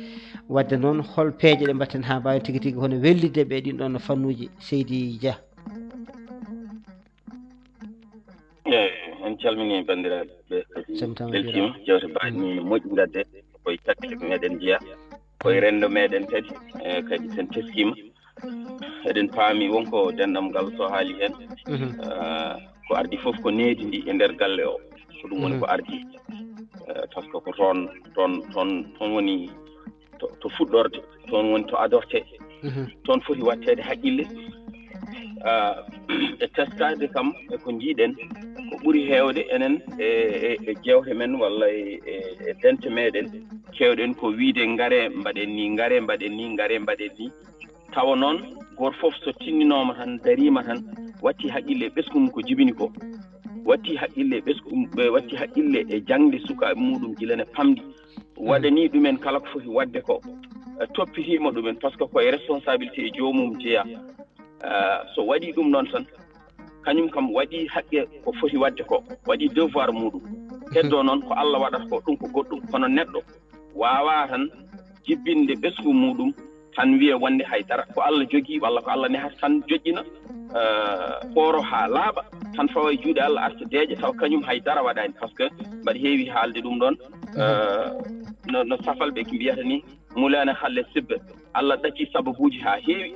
Waɗde noon, hol peeje ɗe mbaɗten haa mbaawen tigi tigi hono wellitde ɓe ɗin ɗon fannuuji, Seydi Dia? Eeyi, en calminii banndiraaɓe ɓe kadi. Beltiima, jewte mbaaɗe nii no moƴƴi ngadde, koye caɗeele meɗen njiya, koye renndo meɗen kadi, e kadi sen teskiima. Eɗen paami won ko denɗam ngal so haali heen. Eh, ko ardi fof ko needi ndi e nder galle o. Ko ɗum woni ko ardi. Eh, par ce que ko toon, toon, toon, toon woni to, to fuɗɗorde, toon woni to adorte. Toon foti waɗteede haqqille, ah, e teskaade kam e ko njiiɗen, ko ɓuri heewde enen e, e, e jeewte men walla e, e, e dente meɗen, keewɗen ko wiyde: "Ngare mbaɗen ni, ngare mbaɗen ni, ngare mbaɗen ni." Tawa noon, gooto fof so tinninooma tan, dariima tan, watti haqqille e ɓesngu mum ko jibini ko. Watti haqqille e ɓesngu, ɓe watti haqqille e jaŋde sukaaɓe muɗum gila ne pamɗi. Waɗani ɗumen kala ko foti waɗde ko, eh, toppitiima ɗumen, par ce que ko e responsabilité e joomum jeyaa. Eh, so waɗi ɗum noon tan, kañum kam waɗi haqqe ko foti waɗde ko, waɗi devoir muɗum. Heddo noon ko Allah waɗata ko, ɗum ko goɗɗum. Kono neɗɗo waawaa tan jibbinde ɓesngu muɗum tan wiya wonde hay dara. Ko Allah jogii walla ko Allah nehata tan joƴƴina, eh, pooro haa laaɓa, tan fawa e juuɗe Allah, arta deeƴa, tawa kañum hay dara waɗaani. Par ce que mbaɗa heewi haalde ɗum ɗoon, eh, no, no safalɓe mbiyata ni, mulaana halle sibbe. Allah ɗacci sababuuji haa heewi.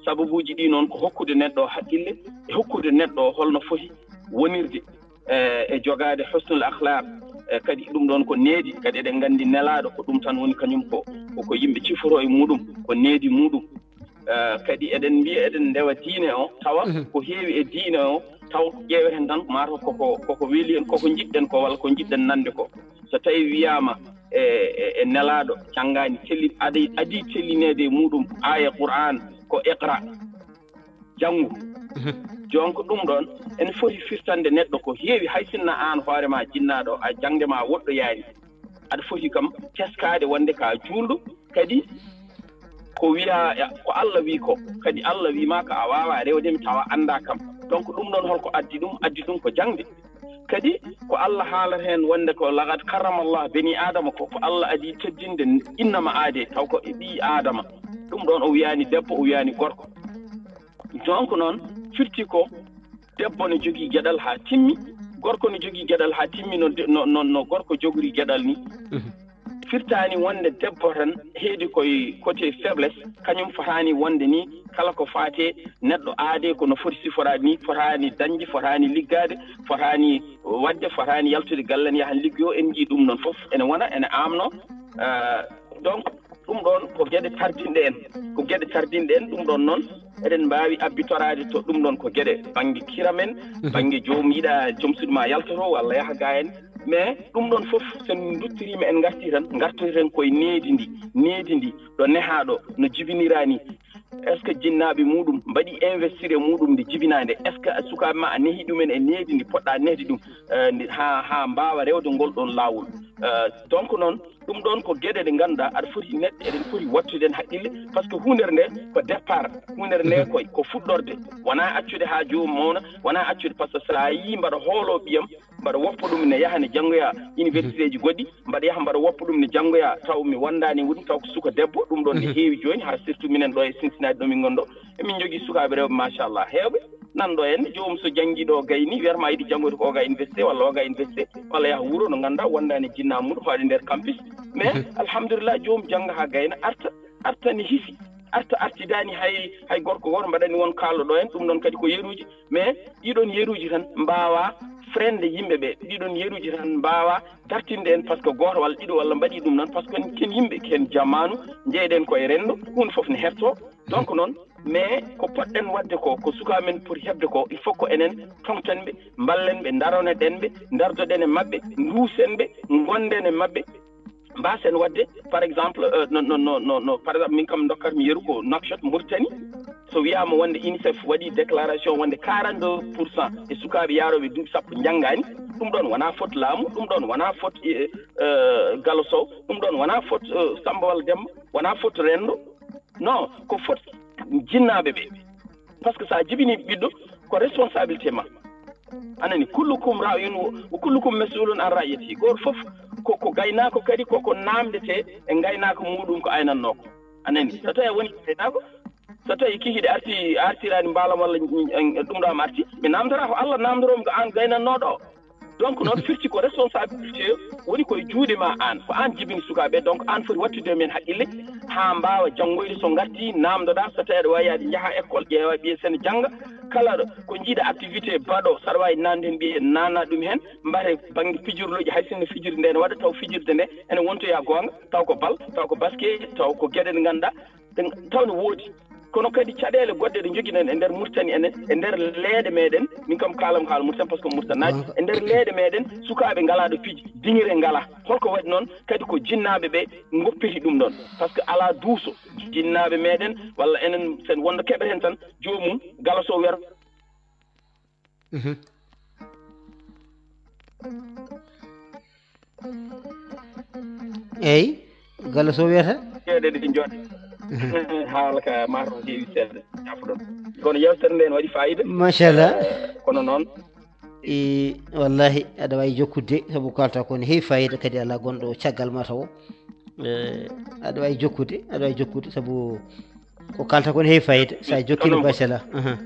Sababuuji ɗi noon ko hokkude neɗɗo haqqille e hokkude neɗɗo holno foti wonirde, e, e jogaade husnul akhlaq, e kadi ɗum ɗoon ko needi, kadi eɗen nganndi nelaaɗo ko ɗum tan woni kañum ko, ko, ko yimɓe cifoto e muɗum, ko needi muɗum. E, kadi eɗen mbiya eɗen ndewa diine o, tawa ko heewi e diine o, taw ƴeeweten tan mataw koko, koko weli en, koko njiɗɗen ko walla ko njiɗɗen nande ko. So tawi wiyaama e, e, e nelaaɗo janngaani, telli-, adi, adii tellineede e muɗum aaya Qur'aan ko iqra, janngu. Donc ɗum ɗoon ene foti firtande neɗɗo ko heewi, hay sinno aan hoore ma jinnaaɗo, a jaŋde ma woɗɗoyaani, aɗa foti kam teskaade wonde ka juulɗo, kadi ko wiya, ko Allah wi ko, kadi Allah wi ma ko a waawa rewde mi tawa annda kam. Donc ɗum ɗoon holko addi ɗum? Addi ɗum ko jaŋde. Kadi ko Allah haalata heen wonde ko laqad karrama Allah bani Adama ko, ko Allah adii teddinde innama aade, taw ko e ɓii Adama. Ɗum ɗoon o wiyaani debbo, o wiyaani gorko. Donc noon firti ko debbo ne jogii geɗal haa timmi, gorko ne jogii geɗal haa timmi no de-, no, no, no gorko jogori geɗal ni. Firtaani wonde debbo tan heedi koye côté faiblesse, kañum fotaani wonde ni kala ko faati neɗɗo aade ko no foti siforaade ni, fotaani dañde, fotaani liggaade, fotaani waɗde, fotaani yaltude galle ne yaha liggoyo. En njii ɗum noon fof ene wona, ene amno. Euh, donc ɗum ɗoon ko geɗe tardinɗe en, ko geɗe tardinɗe en. Ɗum ɗoon noon eɗen mbaawi abbitoraade to ɗum ɗoon ko geɗe bannge kiramen, bannge joom yiɗa joom suudu ma yaltoto walla yaha ga en. Mais ɗum ɗoon fof, so en nduttiriima, en ngartii tan, ngartoyten koye needi ndi, needi ndi, ɗo nehaa ɗo, no jibiniraa ni. Est-ce que jinnaaɓe muɗum mbaɗi investir e muɗum nde jibinaa nde? Est-ce que sukaaɓe ma a nehi ɗumen e needi ndi poɗɗa nehde ɗum, eh, ndi, haa, haa mbaawa rewde ngol ɗoon laawol? Eh, donc noon, ɗum ɗoon ko geɗe ɗe ngannduɗaa aɗa foti neɗɗo, eɗen foti wattude heen haqqille, par ce que huunere nde ko départ, huunere nde ko, ko fuɗɗorde, wonaa accude haa joomum mawna, wonaa accude, par ce que so a yii mbaɗa hoolo ɓiyam, mbaɗa woppa ɗum ne yaha ne janngoya universitéji goɗɗi, mbaɗa yaha mbaɗa woppa ɗum ne janngoya, taw mi wondaani e wuɗum, taw ko suka debbo, ɗum ɗoon ne heewi jooni, haa surtout minen ɗo e Cincinnati ɗo min ngonɗo, emin njogii sukaaɓe rewɓe machallah heewɓe, nan ɗo en, joomum so janngii ɗo gayni, wiyata ma yiɗi janngoyde ko oga université walla oga université, walla yaha wuro no ngannduɗaa wondaani e jinnaa mum, faade nder campus, mais alhamdulillah, joomum jannga haa gayna, arta, arta ne hisi, arta artidaani hay, hay gorko gooto, mbaɗani won kaalɗo ɗo en, ɗum ɗoon kadi ko yeruuji, mais ɗiɗon yeruuji tan mbaawa frende yimɓe ɓe, ɗiɗon yeruuji tan mbaawa dartinde en, par ce que gooto walla ɗiɗo walla mbaɗi ɗum noon, par ce que ken yimɓe, ken jamaanu, njeyɗen koye renndo, huunde fof ne herto. Donc noon, mais ko poɗɗen waɗde ko, ko sukaaɓe men poti heɓde ko, il faut ko enen toŋten ɓe, mballen ɓe, ndaroneɗen ɓe, ndardoɗen e maɓɓe, nduusen ɓe, ngonden e maɓɓe, mbaasen waɗde, par exemple, euh, no, no, no, no, no, par exemple, min kam ndokkat mi yeru ko Nouakchott, Mauritanie. So wiyaama wonde UNICEF waɗi déclaration wonde quarante-deux pour cent e sukaaɓe yaarooɓe duuɓi sappo njanngaani, ɗum ɗoon wonaa fot laamu, ɗum ɗoon wonaa fot, eh, eh, Gallo Sow, ɗum ɗoon wonaa fot, eh, Samba walla Demba, wonaa fot renndo. Non, ko fot jinnaaɓe ɓe. Par ce que so a jibinii ɓiɗɗo, ko responsabilité ma. A nanii, "Kullukum raa'in wa, wa kullukum mas'uulun an ra'iyyatihi." Gooto fof ko, ko gaynaako, kadi ko, ko naamndetee e ngaynaako muuɗum ko aynannoo ko. A nanii, so tawii a woni gaynaako, so tawii kikiiɗe arti, a artiraani mbaalam walla, mm, ɗum ɗo am arti, mi naamndoraa ko Allah naamndoroo mi ko aan gaynannooɗo o. Donc noon firti ko responsabilité woni koye juuɗe ma aan, ko aan jibini sukaaɓe, donc aan foti wattude men haqqille haa mbaawa janngoyde, so ngartii naamndoɗaa, so tawii aɗa waawi yaade njahaa école, ƴeewa ɓiye sene jannga, kala ɗo ko njiiɗa activité mbaɗo, so aɗa waawi naatnude heen ɓiye naatna ɗum heen, mbaɗa bannge pijirlooji, hay sinno fijirde nde ne waɗa taw fijirde nde ene wontoya goonga, taw ko bal, taw ko basket, taw ko geɗe ɗe ngannduɗaa, ɗe taw ne woodi. Kono kadi caɗeele goɗɗe ɗe njogiɗen e nder Murtani enen, e nder leeɗe meɗen, min kam kaalam haala Murtani, par ce que Murtani naati, e nder leeɗe meɗen, sukaaɓe ngalaa ɗo piiji, diŋire ngalaa. Holko waɗi noon? Kadi ko jinnaaɓe ɓe ngoppiti ɗum ɗoon. Par ce que alaa duuso, jinnaaɓe meɗen, walla enen, sen wonno keɓeten tan, joomum, gala so wer. Mhm. Eyi, gala so wiyata? Seeɗa ɗi njooɗi. Haala ka mataw heewi seeɗa, jaafoɗon. Kono yewtere nde ne waɗi fayida. Machallah. Eh, kono noon. E, wallahi, aɗa waawi jokkude, sabu kalta ko ne heewi fayida, kadi alaa gonɗo caggal mataw. Eh, aɗa waawi jokkude, aɗa waawi jokkude, sabu ko kalta ko ne heewi fayida. Sa jokkii, kono machallah. Aha.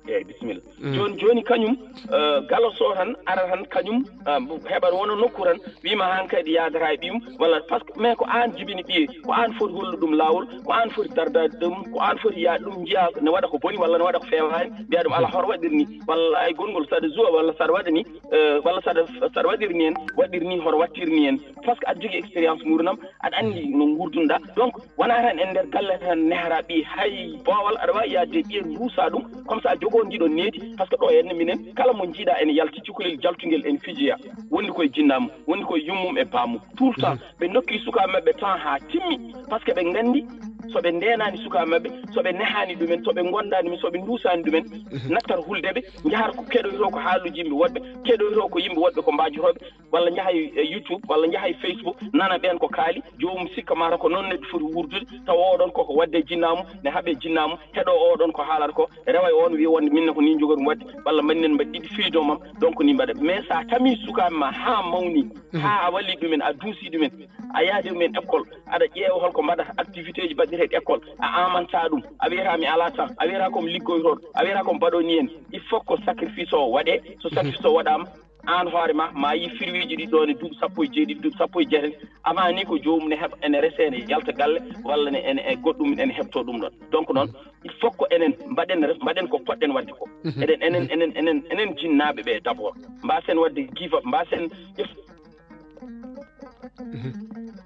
Eeyi, bisimilla. Mm. Jooni, jooni kañum, eh, gala so tan, ara tan kañum, eh, heɓa wona nokku tan, wiima han kadi yaadata e ɓiyum, walla par ce que, mais ko aan jibini ɓiye, ko aan foti hollu ɗum laawol, ko aan foti dardaade ɗum, ko aan foti yaade ɗum, njiya ne waɗa ko boni walla ne waɗa ko feewaani, mbiya ɗum, ala, horo waɗir ni, walla ay gonngol saɗa zuwa walla saɗa waɗa ni, eh, walla saɗa, saɗa waɗir ni en, waɗir ni, horo wattir ni en. Par ce que aɗa jogii expérience nguurndam, aɗa anndi no nguurdunɗaa. Donc, wonaa tan e nder galle tan nehra ɓiye, hay boowal aɗa waawi yaadde e ɓiye nduusa ɗum, comme ça jogoo ndiɗon needi, par ce que ɗo henne minen, kala mo njiiɗaa ene yalti cukalel jaltungel ene fijoya, wondi koye jinnaa mum, wondi koye yummum e baamum. Tout le temps, ɓe ndokki sukaaɓe maɓɓe temps haa timmi, par ce que ɓe nganndi so ɓe ndeenaani sukaaɓe maɓɓe, so ɓe nehaani ɗumen, so ɓe ngondaani ɗumen, so ɓe nduusaani ɗumen, nattat hulde ɓe, njahata ko keɗoytoo ko haaluuji yimɓe woɗɓe, keɗoytoo ko yimɓe woɗɓe ko mbaajotooɓe, walla njaha e YouTube, walla njaha e Facebook, nana ɓeen ko kaali, joomum sikka mata ko noon neɗɗo foti wuurdude, tawa oɗon koko waɗde e jinnaa mum, ne haɓe jinnaa mum, heɗo oɗon ko haalata ko, rewa e on wiya wonde min ne ko ni njogorum waɗde, walla mbaɗinen mbaɗi ɗiɗi freedom am, donc ni mbaɗa. Mais sa tami sukaaɓe ma haa mawni, haa a walli ɗumen, a duusi ɗumen, a yaadi ɗumen école, aɗa ƴeewa holko mbaɗata, activité ji mbaɗɗeteeɗi école, a amanta ɗum, a wiyata mi ala temps, a wiyata ko mi liggoytooɗo, a wiyata ko mi mbaɗo ni en, il faut ko sacrifice o waɗe, so sacrifice o waɗaama, aan hoore ma, ma yii firwiiji ɗi ɗoon e duuɓi sappo e jeeɗiɗi, duuɓi sappo e jeetati, avant ni ko joomum ne heɓa, ene rese, ene yalta galle, walla ne, ene, e goɗɗum, ene heɓtoo ɗum ɗoon. Donc noon, il faut ko enen mbaɗen res-, mbaɗen ko poɗɗen waɗde ko. Eɗen, enen, enen, enen, enen jinnaaɓe ɓe d'abord, mbaasen waɗde give up, mbaasen ƴef-,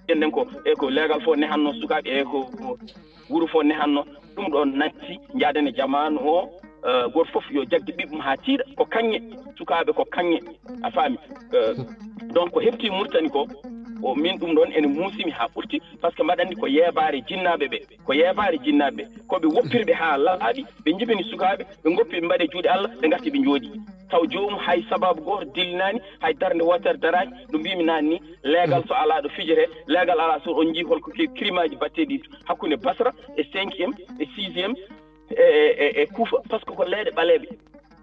enen ko, e ko leegal fof nehatno sukaaɓe, e ko, ko wuro fof nehatno. Ɗum ɗoon natti, njaaden e jamaanu o, eh, gooto fof yo jagge ɓiɓɓe mum haa tiiɗa. Ko kaŋŋe, sukaaɓe ko kaŋŋe, a faami? Eh, donc, ko heɓtii Murtani ko, o, min ɗum ɗoon ene muusimi haa ɓurti, par ce que mbaɗa anndi ko yeebaare jinnaaɓe ɓe, ko yeebaare jinnaaɓe ɓe, ko ɓe woppiri ɓe haa laaɓi, ɓe njibini sukaaɓe, ɓe ngoppi ɓe mbaɗi e juuɗe Allah, ɓe ngarti ɓe njooɗi. Taw joomum hay sabaabu gooto dillinaani, hay darnde wootere daraani, no mbiimi naane ni, leegal so alaa ɗo fijete, leegal alaa so on njii holko kewi kirimaaji batteeɗi hakkunde Basra e cinquième e sixième e, e, e, e Kuufa, par ce que ko leeɗe ɓaleeɓe.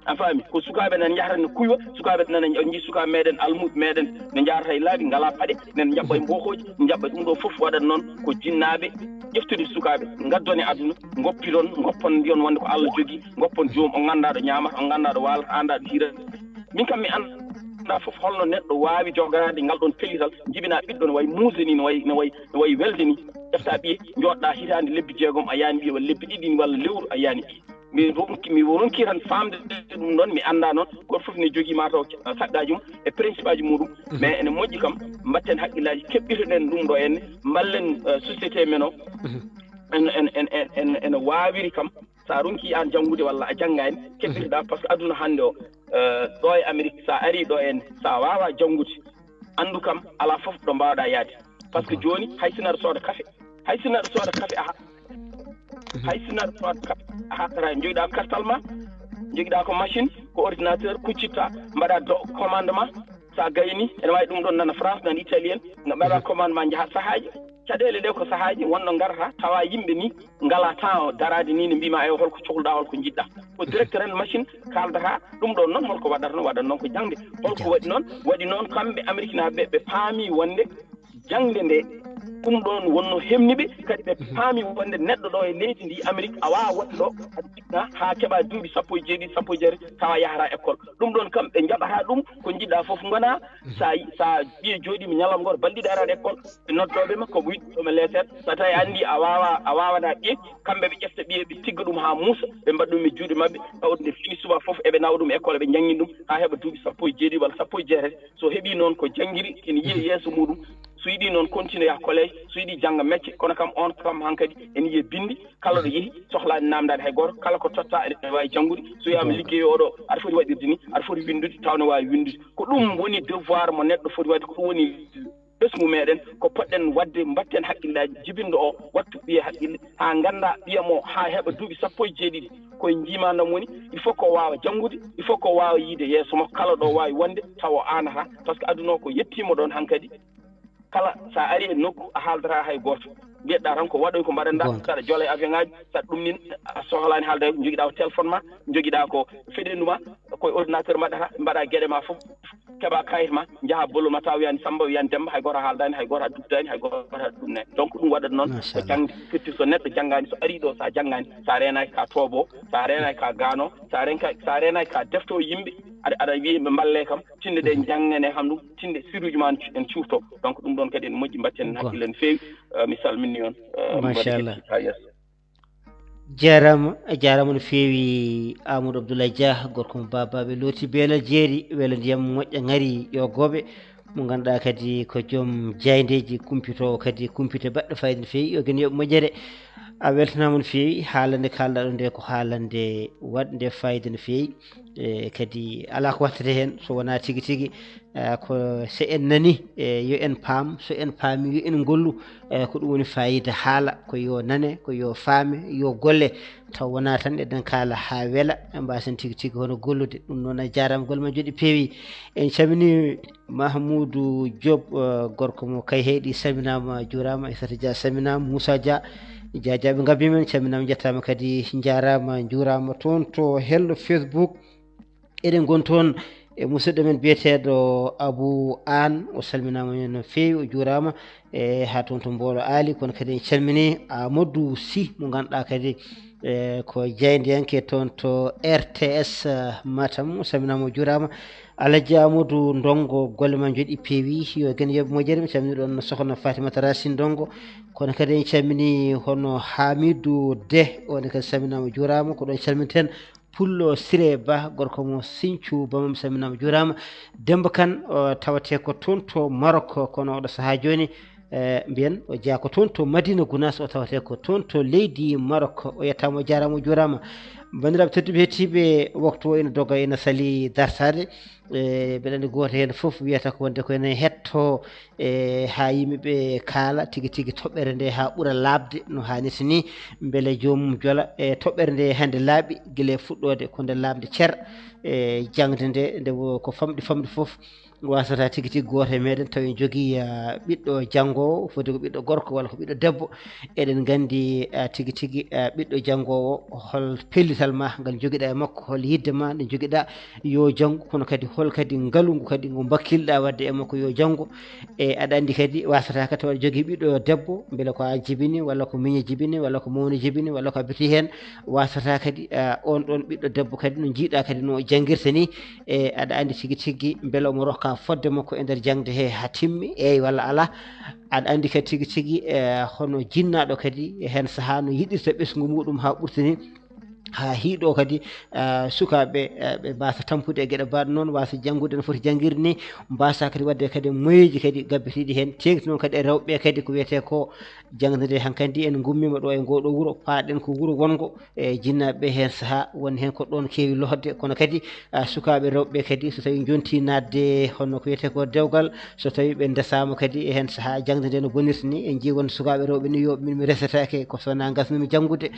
A faami? Ko sukaaɓe nan njahata ne kuywa, sukaaɓe nan njii sukaaɓe meɗen, almuuɓe meɗen, ne njaarata e laabi, ngalaa paɗe, ne njaɓɓa e mbohooji, ne njaɓɓa ɗum ɗo fof waɗat noon ko jinnaaɓe ƴeftude sukaaɓe, ngaddon e aduna, ngoppiton, ngoppon, mbiyon wonde ko Allah jogii, ngoppon joom, on nganndaa ɗo ñaamata, on nganndaa ɗo waalata, anndaa ɗo hiirata. Min kam mi anndaa fof holno neɗɗo waawi jogoraade ngal ɗoon pellital, jibinaa ɓiɗɗo no wayi muuse ni, no wayi, no wayi, no wayi welde ni, ƴeftaa ɓiye, njooɗɗaa hitaande lebbi jeegom a yaani ɓiye, walla lebbi ɗiɗi ni, walla lewru a yaani ɓiye. Mi ronki, mi ronki tan faamde ɗum ɗoon, mi anndaa noon, gooto fof ne jogii mataw saɗɗaaji mum e principe aji muɗum, mais ene moƴƴi kam, mbatten hakkillaaji, keɓɓitoɗen ɗum ɗo en, mballen, eh, société men o, en, en, en, en, en, ene waawiri kam, so a ronki aan janngude walla a janngaani, keɓɓitoɗaa, par ce que aduna hannde o, eh, ɗo e Amérique, so a arii ɗo en, so a waawaa janngude, anndu kam, alaa fof ɗo mbaawɗaa yahde. Par ce que jooni, hay sinno aɗa sooda kafe, hay sinno aɗa sooda kafe, a ha-, hay sinno aɗa sooda kafe, a haɗataa. Njogiɗaa kartal ma, njogiɗaa ko machine, ko ordinateur, kuccittaa, mbaɗaa do-, commande ma, so a gayni, ene waawi ɗum ɗoon nana France, nana Italie en, nga mbaɗaa commande ma, njahaa sahaaji. Caɗeele ɗe ko sahaaji wonno ngarata, tawa yimɓe ni ngalaa temps daraade ni, ne mbiima, "Eyo, holko cohluɗaa, holko njiɗɗaa?" Ko direct tan machine kaaldata, ɗum ɗoon noon holko waɗata noon? Waɗat noon ko jaŋde. Holko waɗi noon? Waɗi noon kamɓe Ameriknaaɓe ɓe, ɓe paami wonde jaŋde nde, ɗum ɗoon wonno hemni ɓe, kadi ɓe paami wonde neɗɗo ɗo e leydi ndi Amerik, a waawaa waɗde ɗo, aɗa jibina haa keɓa duuɓi sappo e jeeɗiɗi, sappo e jeetati, tawa yahataa école. Ɗum ɗoon kam ɓe njaɓataa ɗum, ko njiɗɗaa fof ngonaa, so a, so a ɓiye jooɗiima ñalawma gooto balɗe ɗiɗi araani école, ɓe noddoo ɓe ma, ko wiɗɗo ma leeseet, so tawi anndi a waawaa, a waawanaa ɓiye, kamɓe ɓe ƴefta ɓiye, ɓe tigga ɗum haa muusa, ɓe mbaɗa ɗum e juuɗe maɓɓe, tawa nde fini subaka fof eɓe nawa ɗum école, ɓe njanngina ɗum haa heɓa duuɓi sappo e jeeɗiɗi walla sappo e jeetati. So heɓii noon ko janngiri, ene yiya yeeso muuɗum. So yiɗi noon continuer yaha collège, so yiɗi jannga métier, kono kam on kam hankadi ene yiya binndi, kala ɗo yehi sohlaani naamndaade hay gooto, kala ko totta ene waawi janngude. So wiyaama liggeyo oɗo aɗa foti waɗirde ni, aɗa foti winndude, taw ne waawi winndude. Ko ɗum woni devoir mo neɗɗo foti waɗde, ko ɗum woni ɓesngu meɗen, ko poɗɗen waɗde, mbatten haqqillaaji jibinɗo o, wattu ɓiye haqqille, haa ngannda ɓiya mo, haa heɓa duuɓi sappo e jeeɗiɗi, koye njiimaandam woni, il faut ko waawa janngude, il faut ko waawa yiide yeeso makko, kala ɗo waawi wonde, tawa aanata, parce que aduna o ko yettiima ɗoon hankadi. Kala so a ari e nokku, a haaldata hay gooto. Mbiyeɗaa tan ko waɗoy ko mbaɗanɗaa, saɗa jola e avion ŋaaji, saɗa ɗum nin, a sohlaani haalde, njogiɗaa ko téléphone ma, njogiɗaa ko feɗendu ma, koye ordinateur mbaɗata, mbaɗa geɗe ma fof, keɓa kayit ma, njaha bolol ma, taw wiyani Samba, wiyani Demba, hay gooto a haaldaani, hay gooto a dubtaani, hay gooto a ɗum ne. Donc ɗum waɗata noon ko jangde, firti so neɗɗo janngaani, so ari ɗo, so a janngaani, so a reenaaki ka toobo, so a reenaaki ka gaano, so a reenka-, so a reenaaki ka defto yimɓe, aɗa, aɗa wiya ɓe mballe kam, tinde ɗe janngane kam ɗum, tinde siruji ma en cuurto. Donc ɗum ɗon kadi ene moƴƴi, mbatten hakkille no feewi. Eh, mi salmini on. Eh, mi waɗi Machallah. Haa yeeso. Jaaraama, a jaaraama no feewi Amadou Abdoulaye Dia, gorko mo baabaaɓe looti beela jeeri, weela ndiyam moƴƴa ŋari ƴoogooɓe, mo ngannduɗaa kadi ko joom jaayndeeji kumpitoowo kadi kumpite baɗɗo fayida no feewi, yo gen yoɓ moƴƴere. A weltanaama no feewi, haalande kaalɗaa ɗo nde ko haalande waɗnde fayida no feewi. E kadi alaa ko wattete heen so wonaa tigi tigi, eh, ko so en nani, eh, yo en paam, so en paami yo en ngollu, eh, ko ɗum woni fayida haala, ko yo nane, ko yo faame, yo golle, taw wonaa tan eɗen kaala haa wela, en mbaasen tigi tigi hono gollude. Ɗum noon a jaaraama, golle ma njoɗi peewi. En calmini Mahmoudou Diop, eh, gorko mo Kayhayɗi, salminaama, juuraama, Aissata Dia salminaama, Moussa Dia, Dia Dia ɓe ngabbi men, calminaama, njettaama kadi, njaaraama, njuuraama toon to hello Facebook. Eɗen ngoni toon e musidɗo men biyeteeɗo Abou Anne, o salminaama no feewi, o juuraama, e haa toon to Mboolo Aali, kono kadi en calmini Amadou Sy mo ngannduɗaa kadi, e ko jaayndiyanke toon to R T S, eh, Matam, o salminaama, o juuraama. Alhaji Amadou Ndongo, golle ma njoɗi peewi, yo gen yoɓ moƴƴere. Mi calmini ɗoon sokhna Fatimata Racine Ndongo, kono kadi en calmini hono Hamidou Deh, on kadi salminaama, juuraama, ko ɗoon calminten. Pullo Siré Ba, gorko mo Sinthiou Bamam, salminaama, juuraama. Demba Kane, o tawatee ko toon to Maroc, kono oɗo sahaa jooni, eh, mbiyen o jeyaa ko toon to Madina Gounass, o tawatee ko toon to leydi Maroc. O yettaama, o jaaraama, o juuraama. Banndiraaɓe tedduɓe, hettiiɓe, waktu o ina doga, ina salii dartaade. E mbeɗa anndi gooto heen fof wiyata ko wonde ko ene hettoo, e haa yimɓe ɓe kaala tigi tigi toɓɓere nde haa ɓura laaɓde no haanirta ni, mbele joomum jola. E toɓɓere nde hannde laaɓi gila e fuɗɗoode, ko nde laaɓnde cer. E jaŋde nde, nde wo-, ko famɗi famɗi fof, wasata tigi tigi gooto e meɗen taw en jogii, ah, ɓiɗɗo janngoowo, foti ko ɓiɗɗo gorko walla ko ɓiɗɗo debbo. Eɗen nganndi, ah, tigi tigi, ah, ɓiɗɗo janngoowo, hol pellital ma ngal njogiɗaa e makko, hol yidde ma nde njogiɗaa yo janngu, kono kadi hol kadi ngalu ngu kadi ngu mbakkilɗaa waɗde e makko yo janngu. E aɗa anndi kadi wasata kadi tawa aɗa jogii ɓiɗɗo debbo, mbele ko a jibini, walla ko miñe jibini, walla ko mawne jibini, walla ko a biti heen, wasata kadi, ah, on ɗon ɓiɗɗo debbo kadi no njiiɗaa kadi no janngirta ni, e aɗa anndi tigi tigi mbele omo rokka fodde makko e nder jaŋde he haa timmi, eey walla alaa. Aɗa anndi kadi tigi tigi, e hono jinnaaɗo kadi heen sahaa no yiɗirta ɓesngu muɗum haa ɓurti ni, haa hiiɗo kadi, eh, sukaaɓe, eh, ɓe mbaasa tampude e geɗe mbaɗa noon, waasa janngude no foti janngirde ni, mbaasa kadi waɗde kadi moyeeji kadi gabbitiiɗi heen, teeŋti noon kadi e rewɓe kadi ko wiyetee ko jaŋde nde hankadi en ngummiima ɗo e ngoo ɗoo wuro, paaɗen ko wuro wonngo e jinnaaɓe heen sahaa, woni heen ko ɗoon keewi lohde, kono kadi, ah, sukaaɓe rewɓe kadi so tawii njontii naatde hono ko wiyetee ko dewgal, so tawii ɓe ndesaama kadi e heen sahaa jaŋde nde no bonirta ni, en njii won sukaaɓe rewɓe ni yo min mi resetaake ko so wonaa ngasnumi janngude,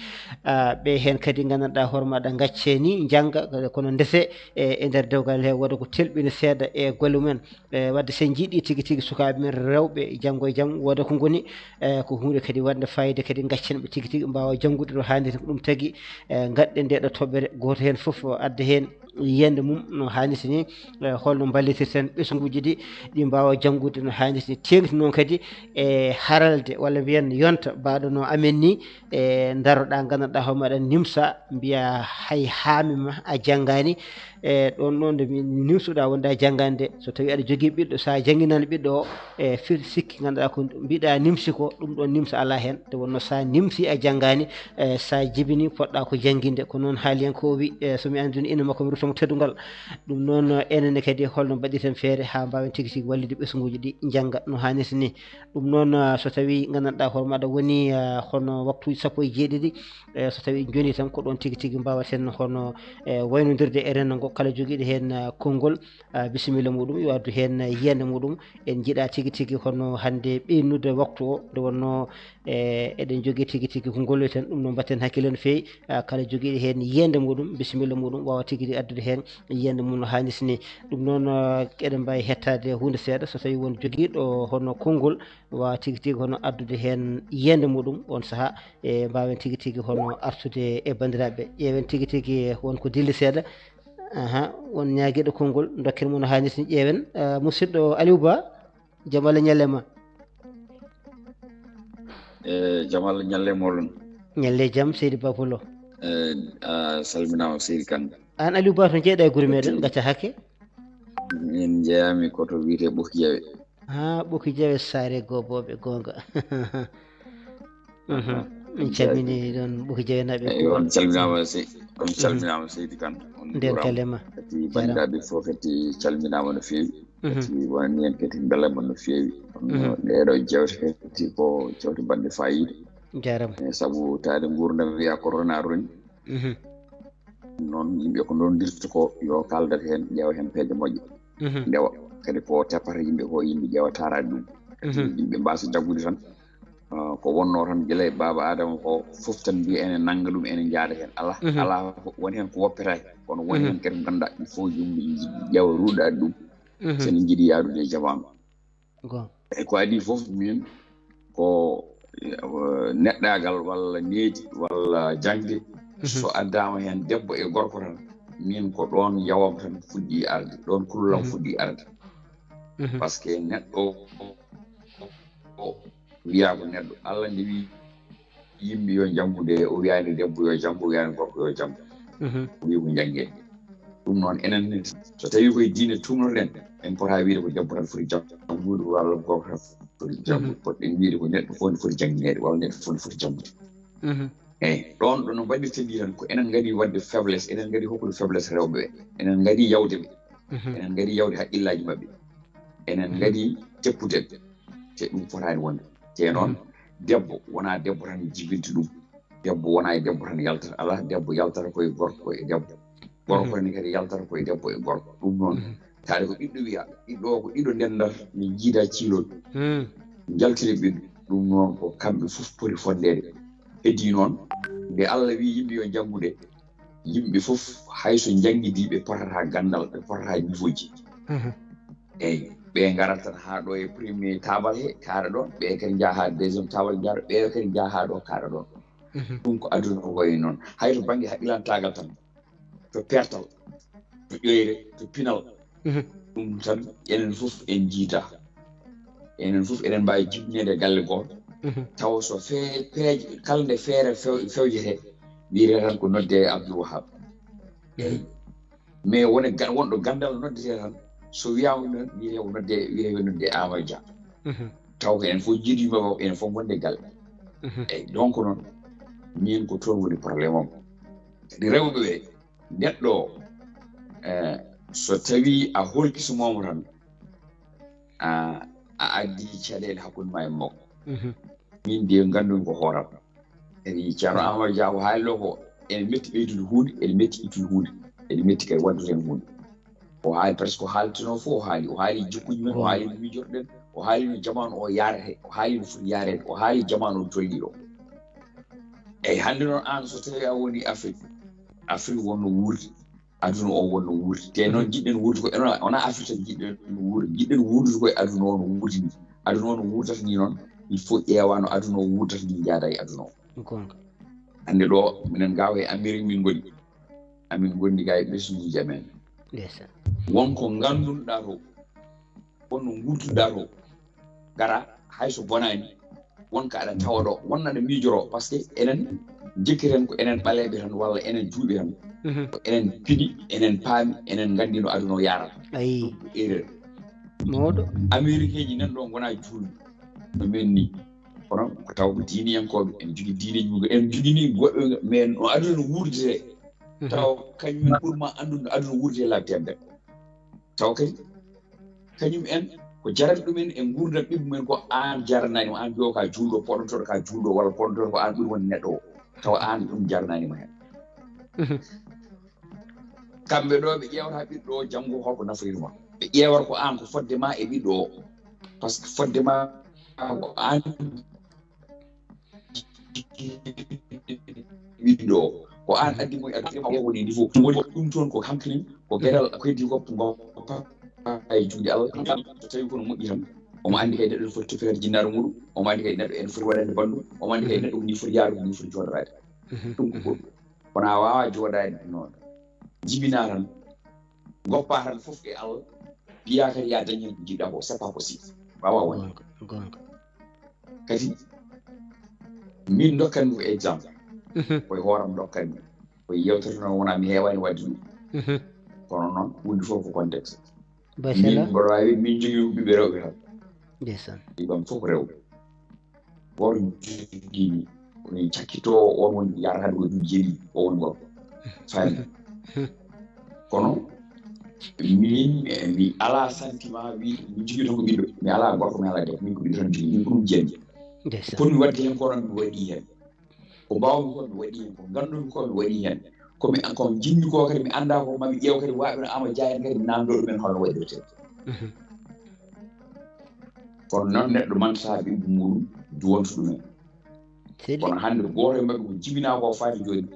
ah, ɓe heen kadi nganndanɗaa hoore maɗa ngacce ni njannga, kono ndese e, e nder dewgal he wooda ko telɓini seeɗa e golle mumen. E, wadde so en njiɗi tigi tigi sukaaɓe men rewɓe janngo e jam wooda ko ngoni, e, ko huunde kadi waɗnde fayida kadi gaccen ɓe tigi tigi mbaawa janngude no haanirta ko ɗum tagi, e, ngaɗɗen nde ɗo toɓɓere gooto heen fof adda heen yiyannde mum no haanirta ni, e, holno mballitirten ɓesnguuji ɗi, ɗi mbaawa janngude no haanirta ni. Teeŋti noon kadi e haralde walla mbiyen yonta mbaaɗo no amen ni, e, ndaroɗaa nganndanɗaa hoore maɗa nimsa mbiya hay haami ma a janngaani. E ɗoon ɗoon nde mi nimsuɗaa wonde a janngaani de, so tawii aɗa jogii ɓiɗɗo, so a jannginani ɓiɗɗo o e fir sikki ngannduɗaa ko mbiɗa nimsi ko, ɗum ɗoon nimsa alaa heen. Nde wonnoo so a nimsi a janngaani, e so a jibini poɗɗaa ko jannginde. Ko noon haaliyankooɓe, e so mi anndino ina makko mi ruttomo teddungal. Ɗum noon, enen ne kadi holno mbaɗirten feere haa mbaawen tigi tigi wallude ɓesnguuji ɗi njannga no haanirta ni. Ɗum noon, so tawii nganndanɗaa hoore maaɗa woni, e, hono waktuuji sappo e jeeɗiɗi, e, so tawii njonii tan ko ɗoon tigi tigi mbaawaten hono, e, waynondirde e renndo ngo, kala jogiiɗo heen, e, konngol, e, bisimilla muɗum, yo addu heen, e, yiyannde muɗum. En njiɗaa tigi tigi hono hannde ɓeynude waktu o, nde wonnoo, e, eɗen njogii tigi tigi ko ngolloyten, ɗum noon mbaɗten hakkille no feewi. E, kala jogiiɗo heen yiyannde muɗum, bisimilla muɗum, waawa tigi tigi addude heen yiyannde mum no haanirta ni. Ɗum noon, e, eɗen mbaawi heɗtaade huunde seeɗa, so tawii won jogiiɗo hono konngol, waawa tigi tigi hono addude heen yiyannde muɗum oon sahaa, e mbaawen tigi tigi hono artude e banndiraaɓe. Ƴeewen tigi tigi won ko dilli seeɗa. Aha, won ñaagiiɗo konngol, ndokken mo no haanirta ni, ƴeewen. E, musidɗo Aliou Ba, jam Allah ñalle ma. E, jam Allah ñalle moɗon. Ñalle jam, seydi Ba Pullo. E, a salminaama, seydi Kan. Aan Aliou Ba, to njeeɗa e gure meɗen, gacca hakke. Min njeyaami ko to wiyetee Ɓokki Jawe. Haa, Ɓokki Jawe, saare goobooɓe, goonga. Mhm. Min calminii ɗoon Ɓokki Jawe naaɓe. Eyi, on calminaama se-, on calminaama seydi Kan. On njuuraama. Kadi banndiraaɓe fof kadi calminaama no feewi. Mhm. Kadi wonani en kadi mbelema no feewi. Mhm. Ɗeeɗo jewte kadi ko jewte baɗɗe faayiida. Jaaraama. E, sabu taade nguurndam wiya corona roni. Mhm. Noon yimɓe ko ndondirta ko yo kaaldat heen, ƴeewa heen peeje moƴƴe. Mhm. Ndewa kadi ko teppata yimɓe ko, yimɓe ƴeewa taaraaɗe ɗum. Kadi yimɓe mbaasa jaggude tan. Ah, ko wonnoo tan gila e baaba Aadama ko fof tan mbiya ene nannga ɗum, ene njaada heen. Alaa, alaa ko, won heen ko woppetaake, kono won heen kadi ngannduɗaa il faut yimɓe ƴeewa ruuɗaade ɗum. Mhm. So ene njiɗi yaadude e jamaanu. Goonga. Eyi, ko adii fof min ko, eh, neɗɗaagal walla needi walla jaŋde, so addaama heen debbo e gorko tan, min ko ɗoon yawam tan fuɗɗi arde, ɗoon kullam fuɗɗi arde. Mhm. Parce que neɗɗo o, o wiyaa ko neɗɗo. Allah nde wii yimɓe yo njanngu de, o wiyaani debbo yo janngu, o wiyaani gorko yo janngu. Mhm. O wii ko njanngee. Ɗum noon, enen ne, so tawii koye diine tuumnotoɗen, en potaa wiide ko debbo tan foti janngude walla gorko tan foti janngude. Mhm. Potɗen wiide ko neɗɗo fof ne foti janngineede walla neɗɗo fof ne foti janngude. Mhm. Eyi, ɗoon ɗo no mbaɗirta ni tan, ko enen ngadi waɗde faiblesse, enen ngadi hokkude faiblesse rewɓe ɓe, enen ngadi yawde ɓe, mhm, enen ngadi yawde haqqillaaji maɓɓe, enen, mhm, ngadi teppude ɓe. Te ɗum fotaani wonde. Te noon, mhm, debbo wonaa debbo tan jibinta ɗum. Debbo wonaa e debbo tan yaltata. Alaa, debbo yaltata ko e gorko, ko e debbo. Gorko, mhm, ne kadi yaltata ko e debbo e gorko. Ɗum noon, mhm, taade ko ɓiɗɗo wiya, ɓiɗɗo o ko ɗiɗo ndendata, min njiida ciilol. Mm. Njaltiri ɓiɗɗo. Ɗum noon ko kamɓe fof poti fonndeede. Heddi noon, nde Allah wii yimɓe yo njanngude, yimɓe fof, hay so njanngidii, ɓe potataa ganndal, ɓe potataa niveau ji. Mhm. Eyi, ɓe ngarat tan haa ɗo e premier taabal he, kaaɗa ɗoon, ɓe kadi njaha haa deuxième taabal, njaha, ɓe kadi njaha haa ɗo, kaaɗa ɗoon. Mhm. Ɗum ko aduna o wayi noon. Hay to bannge haqqilantaagal tan, to peertal, to ƴoyre, to pinal, mhm, ɗum tan enen fof en njiida. Enen fof eɗen mbaawi jibneede galle gooto, mhm, tawa so fee-, peeje, kala nde feere few-, fewjetee, wiyetee tan ko noddee Abdoul Wahab. Mhm. Eyi. Mais wone ga-, wonɗo ganndal noddetee tan, so wiyaama noon, wiyetee ko noddee, wiyetee ko noddee Amadou Dia. Mhm. Taw ko enen fof njiidiima ko, enen fof ngonde galle. Mhm. Eyi, donc noon, min ko toon woni problème am. Kadi rewɓe ɓe, neɗɗo o, eh, so tawii a holkisimooma tan, a, a addii caɗeele hakkunde ma e makko. Mhm. Min de nganndumi ko hooram. Kadi Ceerno Amadou Dia ko haali ɗo ko ene metti ɓeydude huunde, ene metti ittude huunde, ene metti kadi waɗdude heen huunde. O haali presque ko haaltinoo fof, o haali, o haali jikkuuji men, o haali no miijorɗen, o haali no jamaanu o yaarete, o haali no foti yaareede, o haali jamaanu o tolnii ɗo. Eyi, hannde noon aan so tawii a woni Afrique, Afrique wonno wuurde, aduna o wonno wuurde. Te noon, mhm, njiɗɗen wuurde ko, wonaa, wonaa Afrique tan njiɗɗen wuurde, njiɗɗen wuurdude ko e aduna o no wuurdi ni. Aduna o no wuurdata ni noon, il faut ƴeewa no aduna o wuurdata ni, njaada e aduna o. Goonga. Hannde ɗo, minen ga ko e Amérique min ngoni. Amin ngondi ga e ɓesnguuji amen. Ndeysaan. Won ko nganndunɗaa to, won no nguurduɗaa to, ngara hay so bonaani, Wonka aɗa tawa ɗo, wonno aɗa miijoro, parce que enen jikkiten ko enen ɓaleeɓe tan walla enen juuɓe tan. Ko enen pini, enen paami, enen nganndi no aduna o yaarata. Ayi. Erreur. Mawɗo. Américain ji nan ɗo ngona juulɓe no men ni, kono ko taw ko diiniyankooɓe, en jogi diineji mum, en jogi ni goɗɗo, mais no aduna no wuurdete. Taw kañum en ɓurma anndude no aduna wuurdete laabi temedere. Taw kadi kañum en ko jarata ɗumen e nguurndam ɓiɓɓe mumen, ko aan jaranaani mo, aan jowo ka juulɗo, poɗotoɗo ka juulɗo, walla poɗotoɗo ko aan ɓuri wonde neɗɗo o, tawa aan ɗum jaranaani mo heen. Kamɓe ɗo ɓe ƴeewata ɓiɗɗo o janngo holko nafori mo, ɓe ƴeewata ko aan ko fodde ma e ɓiɗɗo o, parce que fodde ma ko aan ɓiɗɗo o, ko aan addi mo e aduna ma, woni niveau woni ɗum toon ko hankali, ko geɗal ko heddi ko goppa e juuɗe Allah. So tawi kono moƴƴi tan, omo anndi kay neɗɗo ene foti toppitaade jinnaare muɗum, omo anndi kay neɗɗo ene foti waɗande banndum, omo anndi kay neɗɗo ko ni foti yaarude, ko ni foti jooɗoraade. Ɗum ko goɗɗum. Kono a waawaa jooɗaade noon, jibinaa tan, ngoppaa tan fof e Allah, mbiyaa kadi ya dañ heen ko njiɗɗaa ko, c'est pas possible. Waawaa wonde. Goonga, goonga. Kadi min ndokkanmi ko exemple. Koye hooram ndokkanmi. Koye yewtere noon wonaa mi heewaani waɗde ɗum. Kono noon, huunde fof ko contexte. Min mboɗo waawi, min njogii ɓiɓɓe rewɓe tan. Ndeysaan. Ɓiɓɓam fof ko rewɓe. Gooto jogii, woni cakkitoowo, on woni yarata ko duuɓi jeeɗiɗi, o woni gorko. Faami? Kono min, eh, mi alaa sentiment wi mi jogii tan ko ɓiɗɗo, mi alaa gorko, mi alaa debbo, min ko ɓiɗɗo tan jogii, min ko ɗum jeeɗmi. Ndeysaan. Kono mi waɗde heen ko noon mi waɗi heen. Ko mbaawmi ko mi waɗi heen, ko ngannduɗmi ko mi waɗi heen. Ko mi, ko njiɗmi ko kadi mi anndaa ko, ma mi ƴeew kadi waaɓe no Ama Dia en kadi mi naamndoo ɗumen holno waɗirtee. Kono noon neɗɗo mantata ɓiɓɓe muɗum duwonta ɗumen. Kono hannde gooto e maɓɓe ko jibinaa ko faade jooni,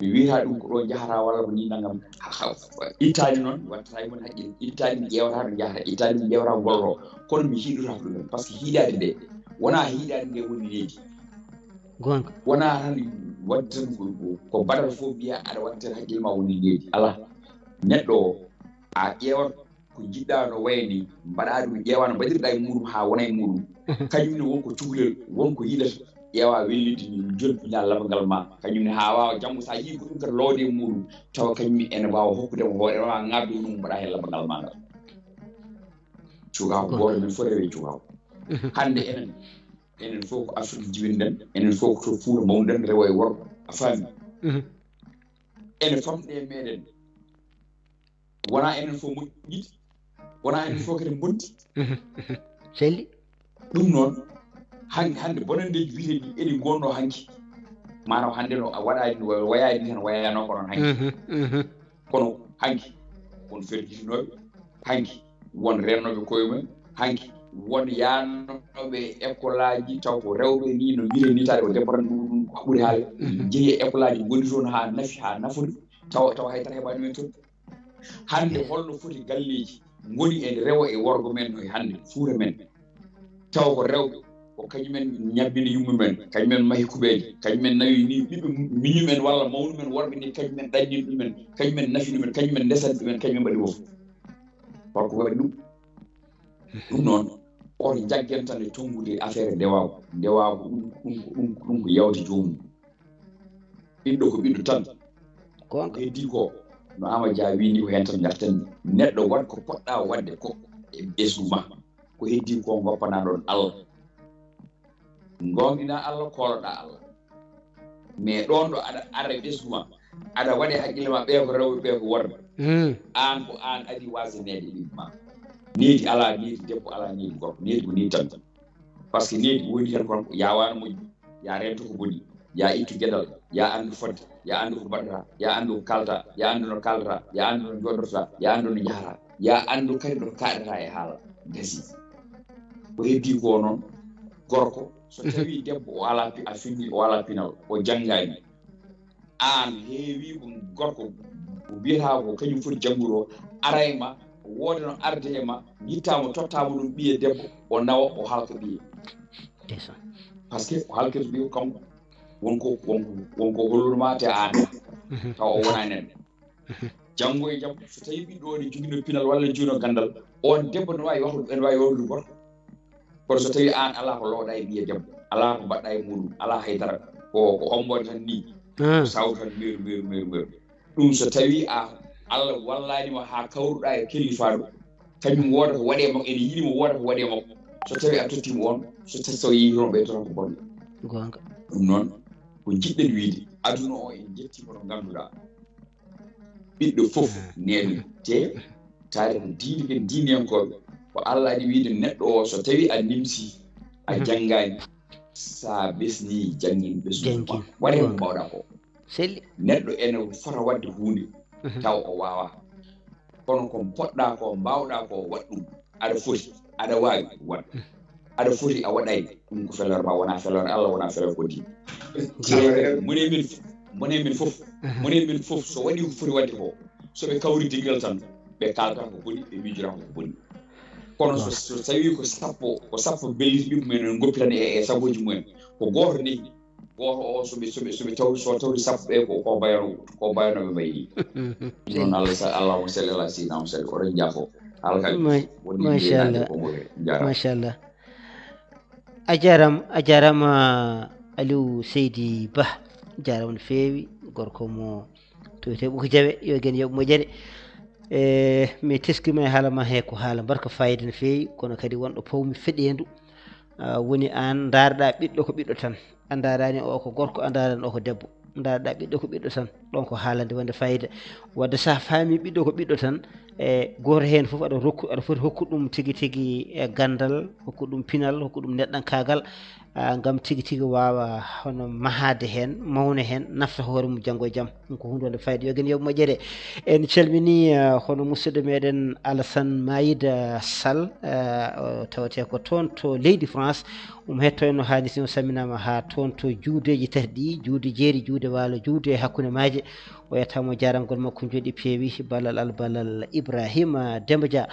mi wiyata ɗum ko ɗo njahata walla ko ni nanngam. Ha, ha, ittaani noon, mi wattata e mon haqqille, ittaani mi ƴeewata ɗo njahata, ittaani mi ƴeewata ngol ɗo, kono mi hiiɗotaako ɗumen, parce que hiiɗaade nde, wonaa hiiɗaade nde woni needi. Goonga. Wonaa tan waɗde tan ko, ko, ko badal fof mbiyaa aɗa waɗa tan haqqille ma woni needi. Alaa. Neɗɗo o, a ƴeewat ko njiɗɗaa no waya ni, mbaɗaa ɗum, ƴeewaa no mbaɗirɗaa e muɗum haa wona e muɗum. Kañum ne won ko cukalel, won ko yiɗata, ƴeewaa wellitde, jolpinaa labangal ma. Kañum ne haa waawa janngo so a yii ko ɗum kadi loowde e muɗum, tawa kañum ne ene waawa hokkude mo hoore, ene waawa ŋaabde ɗum, mbaɗaa heen labangal ma ngal. Cukaaku gooto, min fof rewe cukaaku. Hannde enen, enen fof ko Afrik jibinɗen, enen fof ko to Fuuta mawnuɗen, rewo e worgo, a faami? Ene famɗi e meɗen. Wonaa enen fof moƴƴi, wonaa enen fof kadi mbonti. Selli. Ɗum noon, han-, hannde bonanndeeji wiyeteeɗi eɗi ngonno hanki. Maanaam hannde no a waɗaani, no wayaani tan, wayaano ko noon hanki. Kono hanki, won ferjitinooɓe, hanki, won rennooɓe koye mumen, hanki, won yaanooɓe e ekkolaaji, taw ko rewɓe ni, no mbiyeten ni, taade ko debbo tan ɗum, ɗum ko ɓuri haalde. Jehi e ekkolaaji, ngoni toon haa nafi, haa nafori, taw, taw hay dara heɓaani men toon. Hannde holno foti galleeji ngoni e rewo e worgo men no e hannde Fuuta men? Taw ko rewɓe, ko kañumen ñabbini yummumen, kañumen mahi kuɓeeje, kañumen nawi ni ɓiɓɓe miñumen walla mawnumen worɓe ni, kañumen ɗanñini ɗumen, kañumen nafi ɗumen, kañumen ndesani ɗumen, kañumen mbaɗi fof. Holko waɗi ɗum? Ɗum noon, oto jaggen tan e tonngude affaire ndewaagu. Ndewaagu, ɗum, ɗum, ɗum, ɗum ko yawde joomum. Ɓiɗɗo ko ɓiɗɗo tan. Goonga. Ko heddii ko, no Ama Dia wiyi ni, ko heen tan ngarten. Neɗɗo waɗ ko poɗɗaa waɗde ko e ɓesngu ma. Ko heddii ko ngoppanaa ɗoon Allah. Ngoonginaa Allah, kooloɗaa Allah. Mais ɗoon ɗo aɗa ara e ɓesngu ma, aɗa waɗa e haqqille ma, ɓee ko rewɓe, ɓee ko worɓe. Aan ko aan adii wasaneede ɓiɓɓe ma. Needi alaa, needi debbo alaa, needi gorko. Needi ko needi tan. Parce que needi woni heen kono, ya waano moƴƴi, ya reento ko boni, ya ittu geɗal, ya anndu fodde, ya anndu ko mbaɗata, ya anndu ko kaalta, ya anndu no kaaldata, ya anndu no njooɗorta, ya anndu no njahata, ya anndu kadi no kaaɗata e haala. Gasi. Ko heddii ko noon, gorko, so tawii debbo o alaa pi-, a finni, o alaa pinal, o janngaani. Aan heewi ko gorko ko mbiyata ko kañum foti janngude o, ara e ma, wooda no arde e ma, njitta mo, totta mo ɗum ɓiye debbo, o nawa, o halka ɓiye. Ndeysaan. Parce que o halkata ɓiye ko kanko, wonko, wonko, wonko hollude ma te aan, tawa o wonaa neɗɗo. Janngo e jam, so tawii ɓiɗɗo o ne jogino pinal walla jogino ganndal, on debbo no waawi wahlude, ene waawi wahlude gorko. Kono so tawi an ala ko lowɗa e ɓiya debbo, ala ko mbaɗɗa e muɗum, ala haydara, ko ko ombo tan ni, sawtan meru meru meru meru. Ɗum so tawi a, Allah wallani mo ha kawruɗa e kellifaɗo, kañum wooda ko waɗe makko, ene yiɗi mo wooda ko waɗe makko. So tawi a totti mo on, so tawi so yehi toon ɓe toon ko bonɗo. Gonga. Ɗum noon ko jiɗɗen wiide, aduna o en jetti kono ngannduɗa ɓiɗɗo fof neɗo te taade ko diine ken diiniyankoɓe, ko Allah aɗi wiide neɗɗo o so tawi a nimsi, a janngani, sa ɓesni janngin ɓesnu waɗe ko mbawɗa ko. Selli. Neɗɗo ene fota waɗde huunde taw o wawa, kono ko poɗɗa ko mbawɗa ko waɗ ɗum. Aɗa foti, aɗa wawi waɗ. Aɗa foti, a waɗay. Ɗum ko felore ma, wona felore Allah, wona felore ko diine. Mone min, mone min fof, mone min fof so waɗi ko foti waɗde ko, so ɓe kawri dingal tan, ɓe kalta ko boni, ɓe miijora ko boni. Kono so so tawi ko sappo, ko sappo belliti ɓiɓɓe mumen, en goppitani e e sagoji mumen, ko goto ni. Goto o soɓe soɓe soɓe taw so tawri sappo ɓe ko ko bayano, ko bayano ɓe mbayi. Ɗum noon Allah sa Allahumma salli ala sayyidina Muhammad, oɗon jaafo. Haala kadi woni machallah. Machallah. A jarama, a jarama Aliou Seydi Ba. Jarama no feewi, gorko mo to wiyete Ɓuki Jawe, yo gen yoɓ moƴƴere. E mi teskima e haala ma he ko haala mbarka fayida no feewi, kono kadi wonɗo pawmi feɗendu. Ah, woni an ndaarɗa ɓiɗɗo ko ɓiɗɗo tan, a ndaarani o ko gorko, a ndaarani o ko debbo, ndaarɗa ɓiɗɗo ko ɓiɗɗo tan. Ɗon ko haalande wonde fayida. Wadde sa faami ɓiɗɗo ko ɓiɗɗo tan, e goto heen fof aɗa rokku, aɗa foti hokku ɗum tigi tigi e gandal, hokku ɗum pinal, hokku ɗum neɗɗankaagal, ah, ngam tigi tigi waawa hono mahaade heen, mawna heen, nafta hoore mum janngo e jam. Ɗum ko huunde wonde fayida. Yo gen yoɓ moƴƴere. En calmini, ah, hono musidɗo meɗen Alassane Mayida Sall, ah, o tawate ko toon to leydi France. Omo hettoyno haalisi o, salminaama haa toon to juudeeji tati ɗi, juude jeeri, juude waalo, juude hakkunde maaje. O yettaama o jaarama, gol makko njooɗi peewi, ballal Al ballal Ibrahima Demba Dia.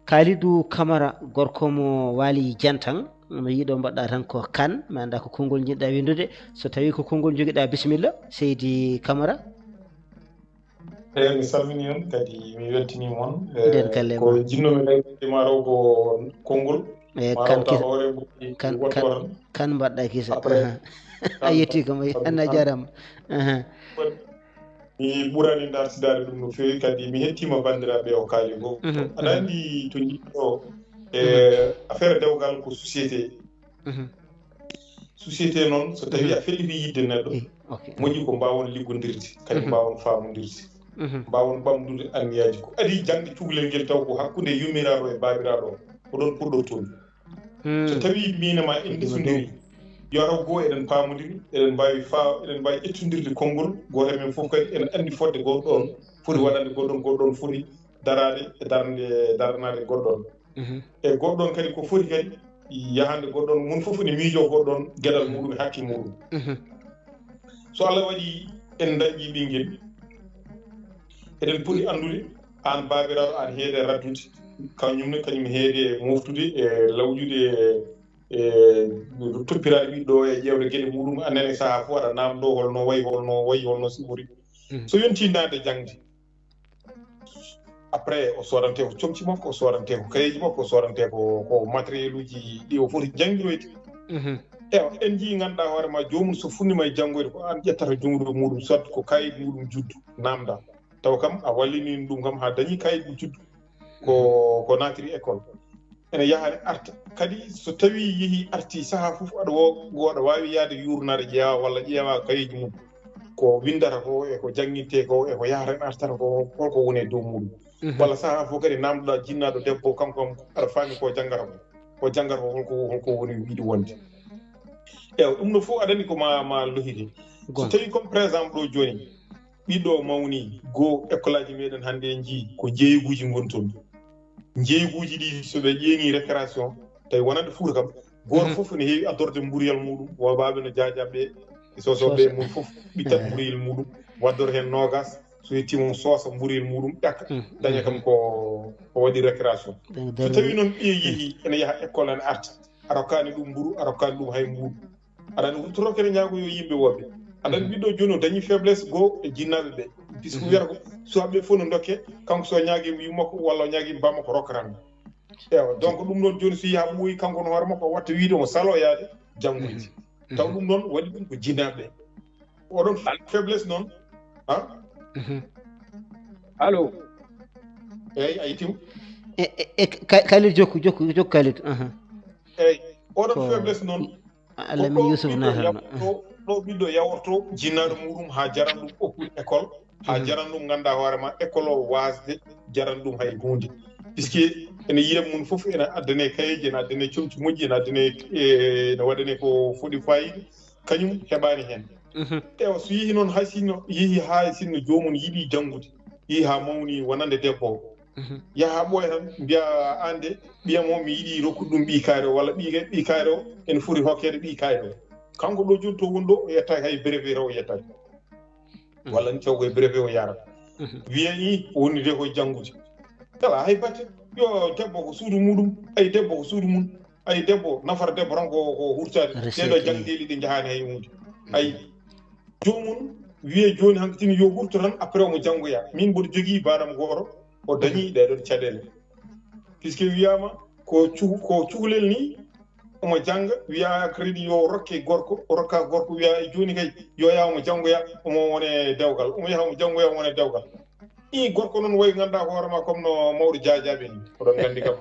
Kalidou Camara, gorko mo Waali Jantan, mi yiɗo mbaɗɗa tan ko Kan, mi annda ko konngol njiɗɗa winndude. So tawi ko konngol njogiɗa, bisimilla, Seydi Camara. Eeyi, mi salminii on, kadi mi weltiniima on. Nden kalle ko ma. Jinnoomi leydi ma rew ko konngol. E ma kan rew ta kisa, hoore mum, kan, wotto kan, tan. Kan mbaɗɗa kisa. Après, aha. Kan, a yetti kam, kan, ana kan. Jarama. Aha. Mi ɓurani dartidaade ɗum no feewi, kadi mi hettiima banndiraaɓe o kaali goo. Mhm, aɗa mhm. Anndi to njiɗɗo, e, mhm, affaire dewgal ko société. Mhm. Société noon, so tawi, mhm, a felliti yidde neɗɗo, eh, ok, moƴƴi ko mbaawon liggondirde, kadi, mhm, mbaawon faamondirde, mhm, mbaawon ɓamdude anniyaaji. Ko adii jaŋde cukalel ngel taw ko hakkunde yummiraaɗo e baabiraaɗo o, ko ɗoon puɗɗortoo-mi. Hmm. So tawi miin e ma en ndesondiri, yo taw goo eɗen paamondiri, eɗen mbaawi faa-, eɗen mbaawi ƴettondirde konngol, gooto e men fof kadi ene anndi fodde goɗɗo on foti, mhm, waɗande goɗɗo on, goɗɗo on foti daraade e darnde, daranaade goɗɗo on. Mhm. E goɗɗo on kadi ko foti kadi yahande goɗɗo on, mum fof ene miijoo goɗɗo on geɗal muɗum e hakke muɗum. Mhm. So Allah waɗi en dañi ɓinngel, eɗen poti anndude aan baabiraaɗo, aan heede raddude, kañum ne, kañum heede moftude e lawƴude e, e toppiraade ɓiɗɗo o e ƴeewde geɗe muɗum, a nana e sahaa fof aɗa naamndoo holno wayi, holno wayi, holno sifori. Mhm. So yontii naatde jaŋde, après, o soodante ko comci makko, o soodante ko kayeeji makko, o soodante ko, ko matériel uji ɗi o foti janngiroyde. Mhm. Ewa, eɗen njii, ngannduɗaa hoore ma, joomum so funniima e janngoyde, ko aan ƴettata junngo muɗum, soit ko kayit muɗum juddu, naamnda. Taw kam, a wallini ɗum kam haa dañi kayit juddu. Ko, mhm, ko naatiri école. Ene yaha, ene arta. Kadi so tawii yehii artii sahaa fof, aɗa wo-, go aɗa waawi yahde yuurnaade ƴeewa walla ƴeewa kayeeji mum. Ko winndata ko, e ko janngintee ko, e ko yahata en artata ko, holko woni e dow muɗum. Mhm. Walla sahaa fof kadi naamndoɗaa jinnaaɗo debbo, kanko kam aɗa faami ko janngata ko. Ko janngata ko holko, holko woni yiɗi wonde. Ewa, ɗum ɗo fof aɗa anndi ko ma, ma lohide. So, gonga, tawii comme par exemple ɗo jooni, ɓiɗɗo o mawni, goo école aji meɗen hannde en njii ko jeeyguuji ngoni toon. Jeeyguuji ɗi so ɓe ƴeeŋi récréation, tawi wonande Fuuta kam, gooto, mhm, fof ene heewi addorde mburiyal muɗum, wobaaɓe no jaajaɓe, e sosoɓe, soso, mum fof ɓittat, eh, mburiyel muɗum, waddoro heen noogas, so yettiima mum sosa mburiyel muɗum, ƴakka, mhm, daña kam, mhm, ko, ko waɗi récréation. Daña. So tawii noon ɓiye yehii ene yaha école ene arta, a rokkaani ɗum mburu, a rokkaani ɗum hay mbuuɗu. Aɗa anndi wurtotoo kene ñaagoyoo yimɓe woɓɓe. Aɗa anndi, mhm, ɓiɗɗo jooni o dañii faiblesse goo e jinnaaɓe ɓe. Puisque, mhm, wiyata ko suwaaɓe ɓe fof no ndokke, kanko so o ñaagii mo yumma makko walla o ñaagii mo bamma ko rokkata mo. Ewa, donc ɗum ɗon jooni so yaha ɓooyi, kanko no hoore makko o watta wiide o saloyaade janngude. Taw ɗum ɗon waɗi ɗum ko jinnaɓe. Oɗon faiblesse noon, ha? Allo. Eyyi, a yettiima. E, e, e, Ka- Kalidou, jokku, jokku, jokku Kalidou. Aha. Eyyi, oɗon faiblesse noon. Alamin Yusuf naatano. Ɗo ɓiɗɗo yaworto jinnaɗo muɗum ha jaran ɗum okkude école, ha jaran ɗum ganduɗa hoore ma école o wasde jaran ɗum hay hunde. Puisque ene yiya mum fof ene addane kayeji, ene addane comci moƴƴi, ene addane, ene waɗane ko foti fayida, kañum heɓani hen. Ewa, so yeehi noon hay sinno yeehi ha sinno jomum yiɗi janngude, yeehi ha mawni wonande debbo o, yaha ɓooya tan mbiya, an de ɓiyam o mi yiɗi rokkude ɗum ɓii kaari o, walla ɓii ɓii kaari o ene foti hokkeede ɓii kaari o. Kanko ɗo jooni to woni ɗo o yettaki hay brevet taw o yettaki, walla ni taw koye brevet o yarata. Wiya i o woni de koye janngude. Kala hay batte, yo debbo ko suudu muɗum, ay debbo ko suudu mum. Ay debbo, nafata debbo tan ko ko hurtade. Ɗeɗo jangdeeli ɗi jahani hay hunde. Ay, jomum wiye joni hankitini yo hurto tan, après omo janngoya. Min mboɗo jogii baɗam gooto, o dañi ɗeɗon caɗeele. Puisque wiyama ko cu- ko cukalel ni, omo jannga, wiya crédit yo rokke gorko, o rokka gorko, wiya e joni kay yo yaha omo janngoya, omo wone dewgal, omo yaha omo janngoya, omo wone dewgal. I gorko noon wayi ganduɗa hoore ma comme no mawɗo jajaaɓe ni, oɗon gandi kam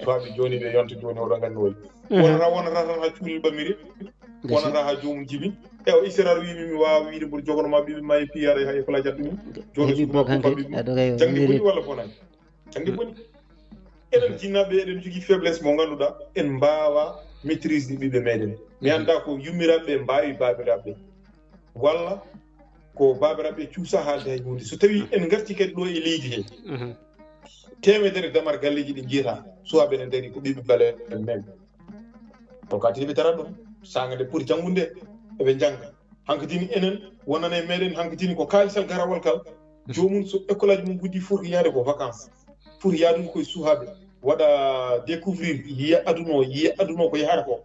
suwaaɓe joni ɓe yonta joni, oɗon gandi wayi wonata wonata tan ha cuulel ɓamiri, wonata ha jomum jibi. E o isiraɗo wimi mi wawa wiide mboɗo jogono ma ɓiɓe ma e piyaɗo ha école a jattumi. Joni heɓi bokangel aɗo kay jangde boni walla bonani? Jangde boni. Enen jinnaɓe eɗen jogui faiblesse mo ganduɗa en mbawa maîtrise de ɓiɓɓe meɗen. Mi anda ko yummiraɓe mbawi babiraɓe, walla ko babiraɓe cuusa haalde hay hunde. So tawi en garti kadi ɗo e leydi he, temedere damar galleji ɗi jiyata suwaɓe ne daari ko ɓiɓɓe bale men. To ka tini ɓe tara ɗum, saga nde poti janngude eɓe jannga. Hankatini enen wonana e meɗen hankatini ko kaalisal garawal kal. Jomum so école aji mum guddi foti yaade ko vacances, foti yaadude koye suhaɓe, waɗa découvrir, yiya aduna o, yiya aduna o ko yahata ko.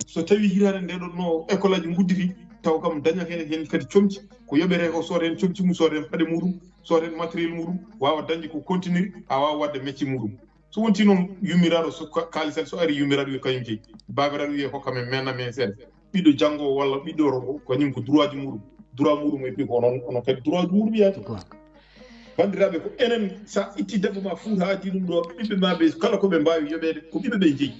So tawi hitande nde ɗon no école aji gudditi, taw kam daña hen hen kadi comci ko yoɓete ko, sooda hen comci mum, sooda hen paɗe muɗum, sooda hen matériel muɗum, wawa dañde ko continue, a wawa wadde métier muɗum. So wonti noon yummiraɗo so ka- kaalisal so ari yummiraɗo wiye kañum jeyi, babiraɗo wiye hokka men menna men seeɗa. Ɓiɗɗo janngo walla ɓiɗɗo ro kañum ko droit ji muɗum, droit muɗum e ɓi ko onon onon kadi droit ji muɗum yaade. Bandiraɓe ko enen sa itti debbo ma fuuta addi ɗum ɗo ɓiɓɓe ma ɓe kala ko ɓe mbawi yoɓede ko ɓiɓɓe ɓe jeyi.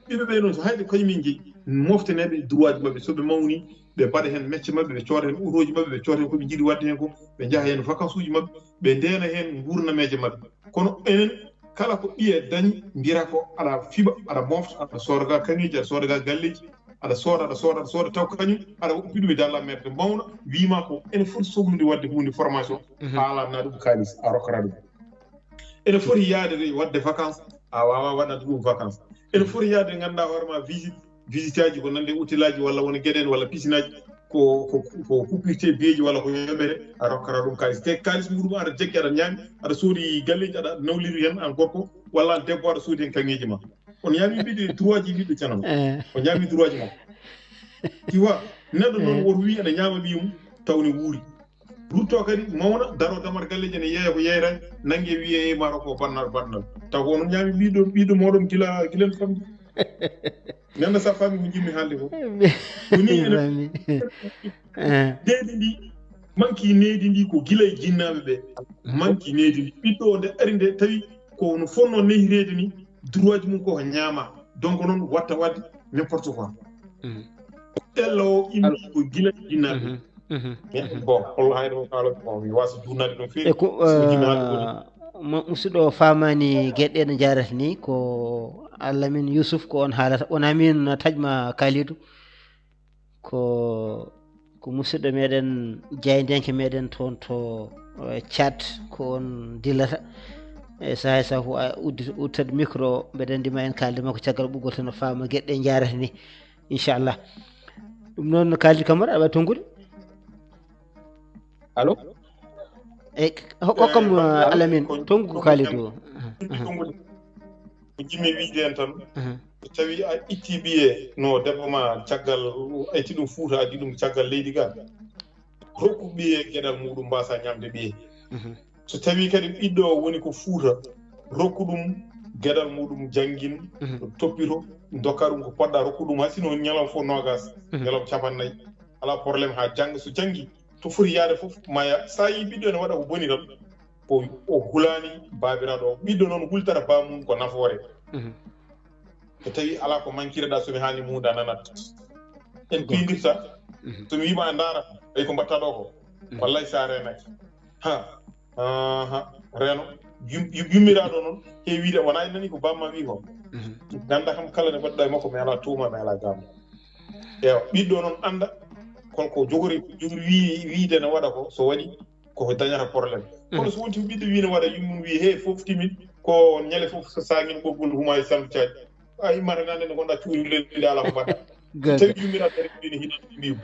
Ɓiɓɓe ɓe noon so hayɓe kañum en jeyi moftaneɓe droit ji mabɓe, so ɓe mawni ɓe mbaɗa hen mecce mabɓe, ɓe cooda hen otoji mabɓe, ɓe cooda hen ko ɓe jiiɗi wadde hen ko, ɓe jaaha hen vacances uji mabɓe, ɓe ndena hen gurnameje mabɓe. Kono enen kala ko ɓiye dañi mbiyata ko aɗa fiɓa, aɗa mofta, aɗa sooda ga kaŋŋeeji, aɗa sooda ga galleeji, aɗa sooda, aɗa sooda, aɗa sooda taw kañum aɗa waɗa piɗumi dalla merde mawna wima ko ene foti soglude wadde hunde formation a alanna ɗum kalis a rokkata ɗum. Ene foti yaade wadde vacances a wawa waɗande ɗum vacances. Ene foti yaade ganduɗa hoore ma visite, visite aji ko nande hôtel aji walla wona gueɗe en walla piscine aji ko ko ko kuɓɓirte beeji walla ko yoɓete a rokkata ɗum kalis te kalis muɗum aɗa jaggi aɗa ñaami aɗa soodi galleji aɗa nawliri hen an gorko walla an debbo aɗa soodi hen kaŋŋeeji ma. On ñaami mbiɗo droit ji ɓiɗɗo canama. On ñaami droit ji ma. Tu vois, neɗɗo noon woto wi ene ñaama ɓiyum taw ne wuuri. Rutto kadi mawna daro damar galleji ene yeeya ko yeeyra nangue wiye e maro ko bannal bannal taw ko onon ñaami ɓiɗɗo ɓiɗɗo moɗon gila gilen famde. Nanda sa fami ko jimmi haalde ko ko ni ene deedi ndi manki needi ndi ko gila e jinnaɓe ɓe. Manki needi ndi ɓiɗɗo o nde ari nde tawi ko no fonno nehirede ni droit ji mum koko ñaama. Donc noon watta wadde n'importe quoi. Ella o immi ko gila e jinnaɓe. Bon, hollo hayre o kaala ko mi wasa junnade ɗum feewi. E ko musidɗo o famani gueɗe ɗe jarata ni ko Alamin Yusuf ko on haalata wona min taƴma Kalidou. Ko ko musidɗo meɗen jaydenke meɗen toon to Tchad ko on dillata. E saha e saha fof a uddi udditata micro mbeɗa andi ma en kalde makko caggal ɓoggol tan o fama gueɗe ɗe jarata ni. Inchallah. Ɗum noon Kalidou Camara aɗa wawi tongude? Allo. E hokkam Alamin tongu Kalidou o. Ko jimmi wiide en tan so tawi a itti ɓiye no debbo ma caggal ayti ɗum fuuta addi ɗum caggal leydi ga rokku ɓiye geɗal muɗum mbasa ñamde ɓiye. So tawi kadi ɓiɗɗo o woni ko fuuta rokku ɗum geɗal muɗum, janngin, toppito, dokka ɗum ko poɗɗa rokku ɗum, haa sino ñalawma fof noogas, ñalawma capannayyi, alaa problème, haa jannga. So janngi to foti yaade fof, ma ya, so a yii ɓiɗɗo ene waɗa ko boni tan, ko o hulaani baabiraaɗo o. Ɓiɗɗo noon hultata baamum ko nafoore. So tawi alaa ko mankireɗaa, so mi haalni muunda nanat. En piyndirta. So mi wiima a ndaara, tawi ko mbaɗta ɗo ko. Wallay so a reenaaki. Ha, aha, reeno. Yum-, yum-, yummiraaɗo noon, heewi wiide, wonaa en nani ko bamma wi ko. Ganda kam kala ne mbaɗɗa e makko, mi alaa tuuma, mi alaa gam. Ewa, ɓiɗɗo noon annda, kono ko jogori, jogori wi-, wiide ne waɗa ko, so waɗi, koko dañata problème. Kono so wonti ɓiɗɗo wi ne waɗa, yummum wi, he, fof timin, ko ñande fof so saŋin ɓoggol huma e salmcaji. A immata nande nde gonɗa cuuɗi leydi, ala ko mbaɗɗa. Tawi yummiraaɗo rek ina hina mbiw.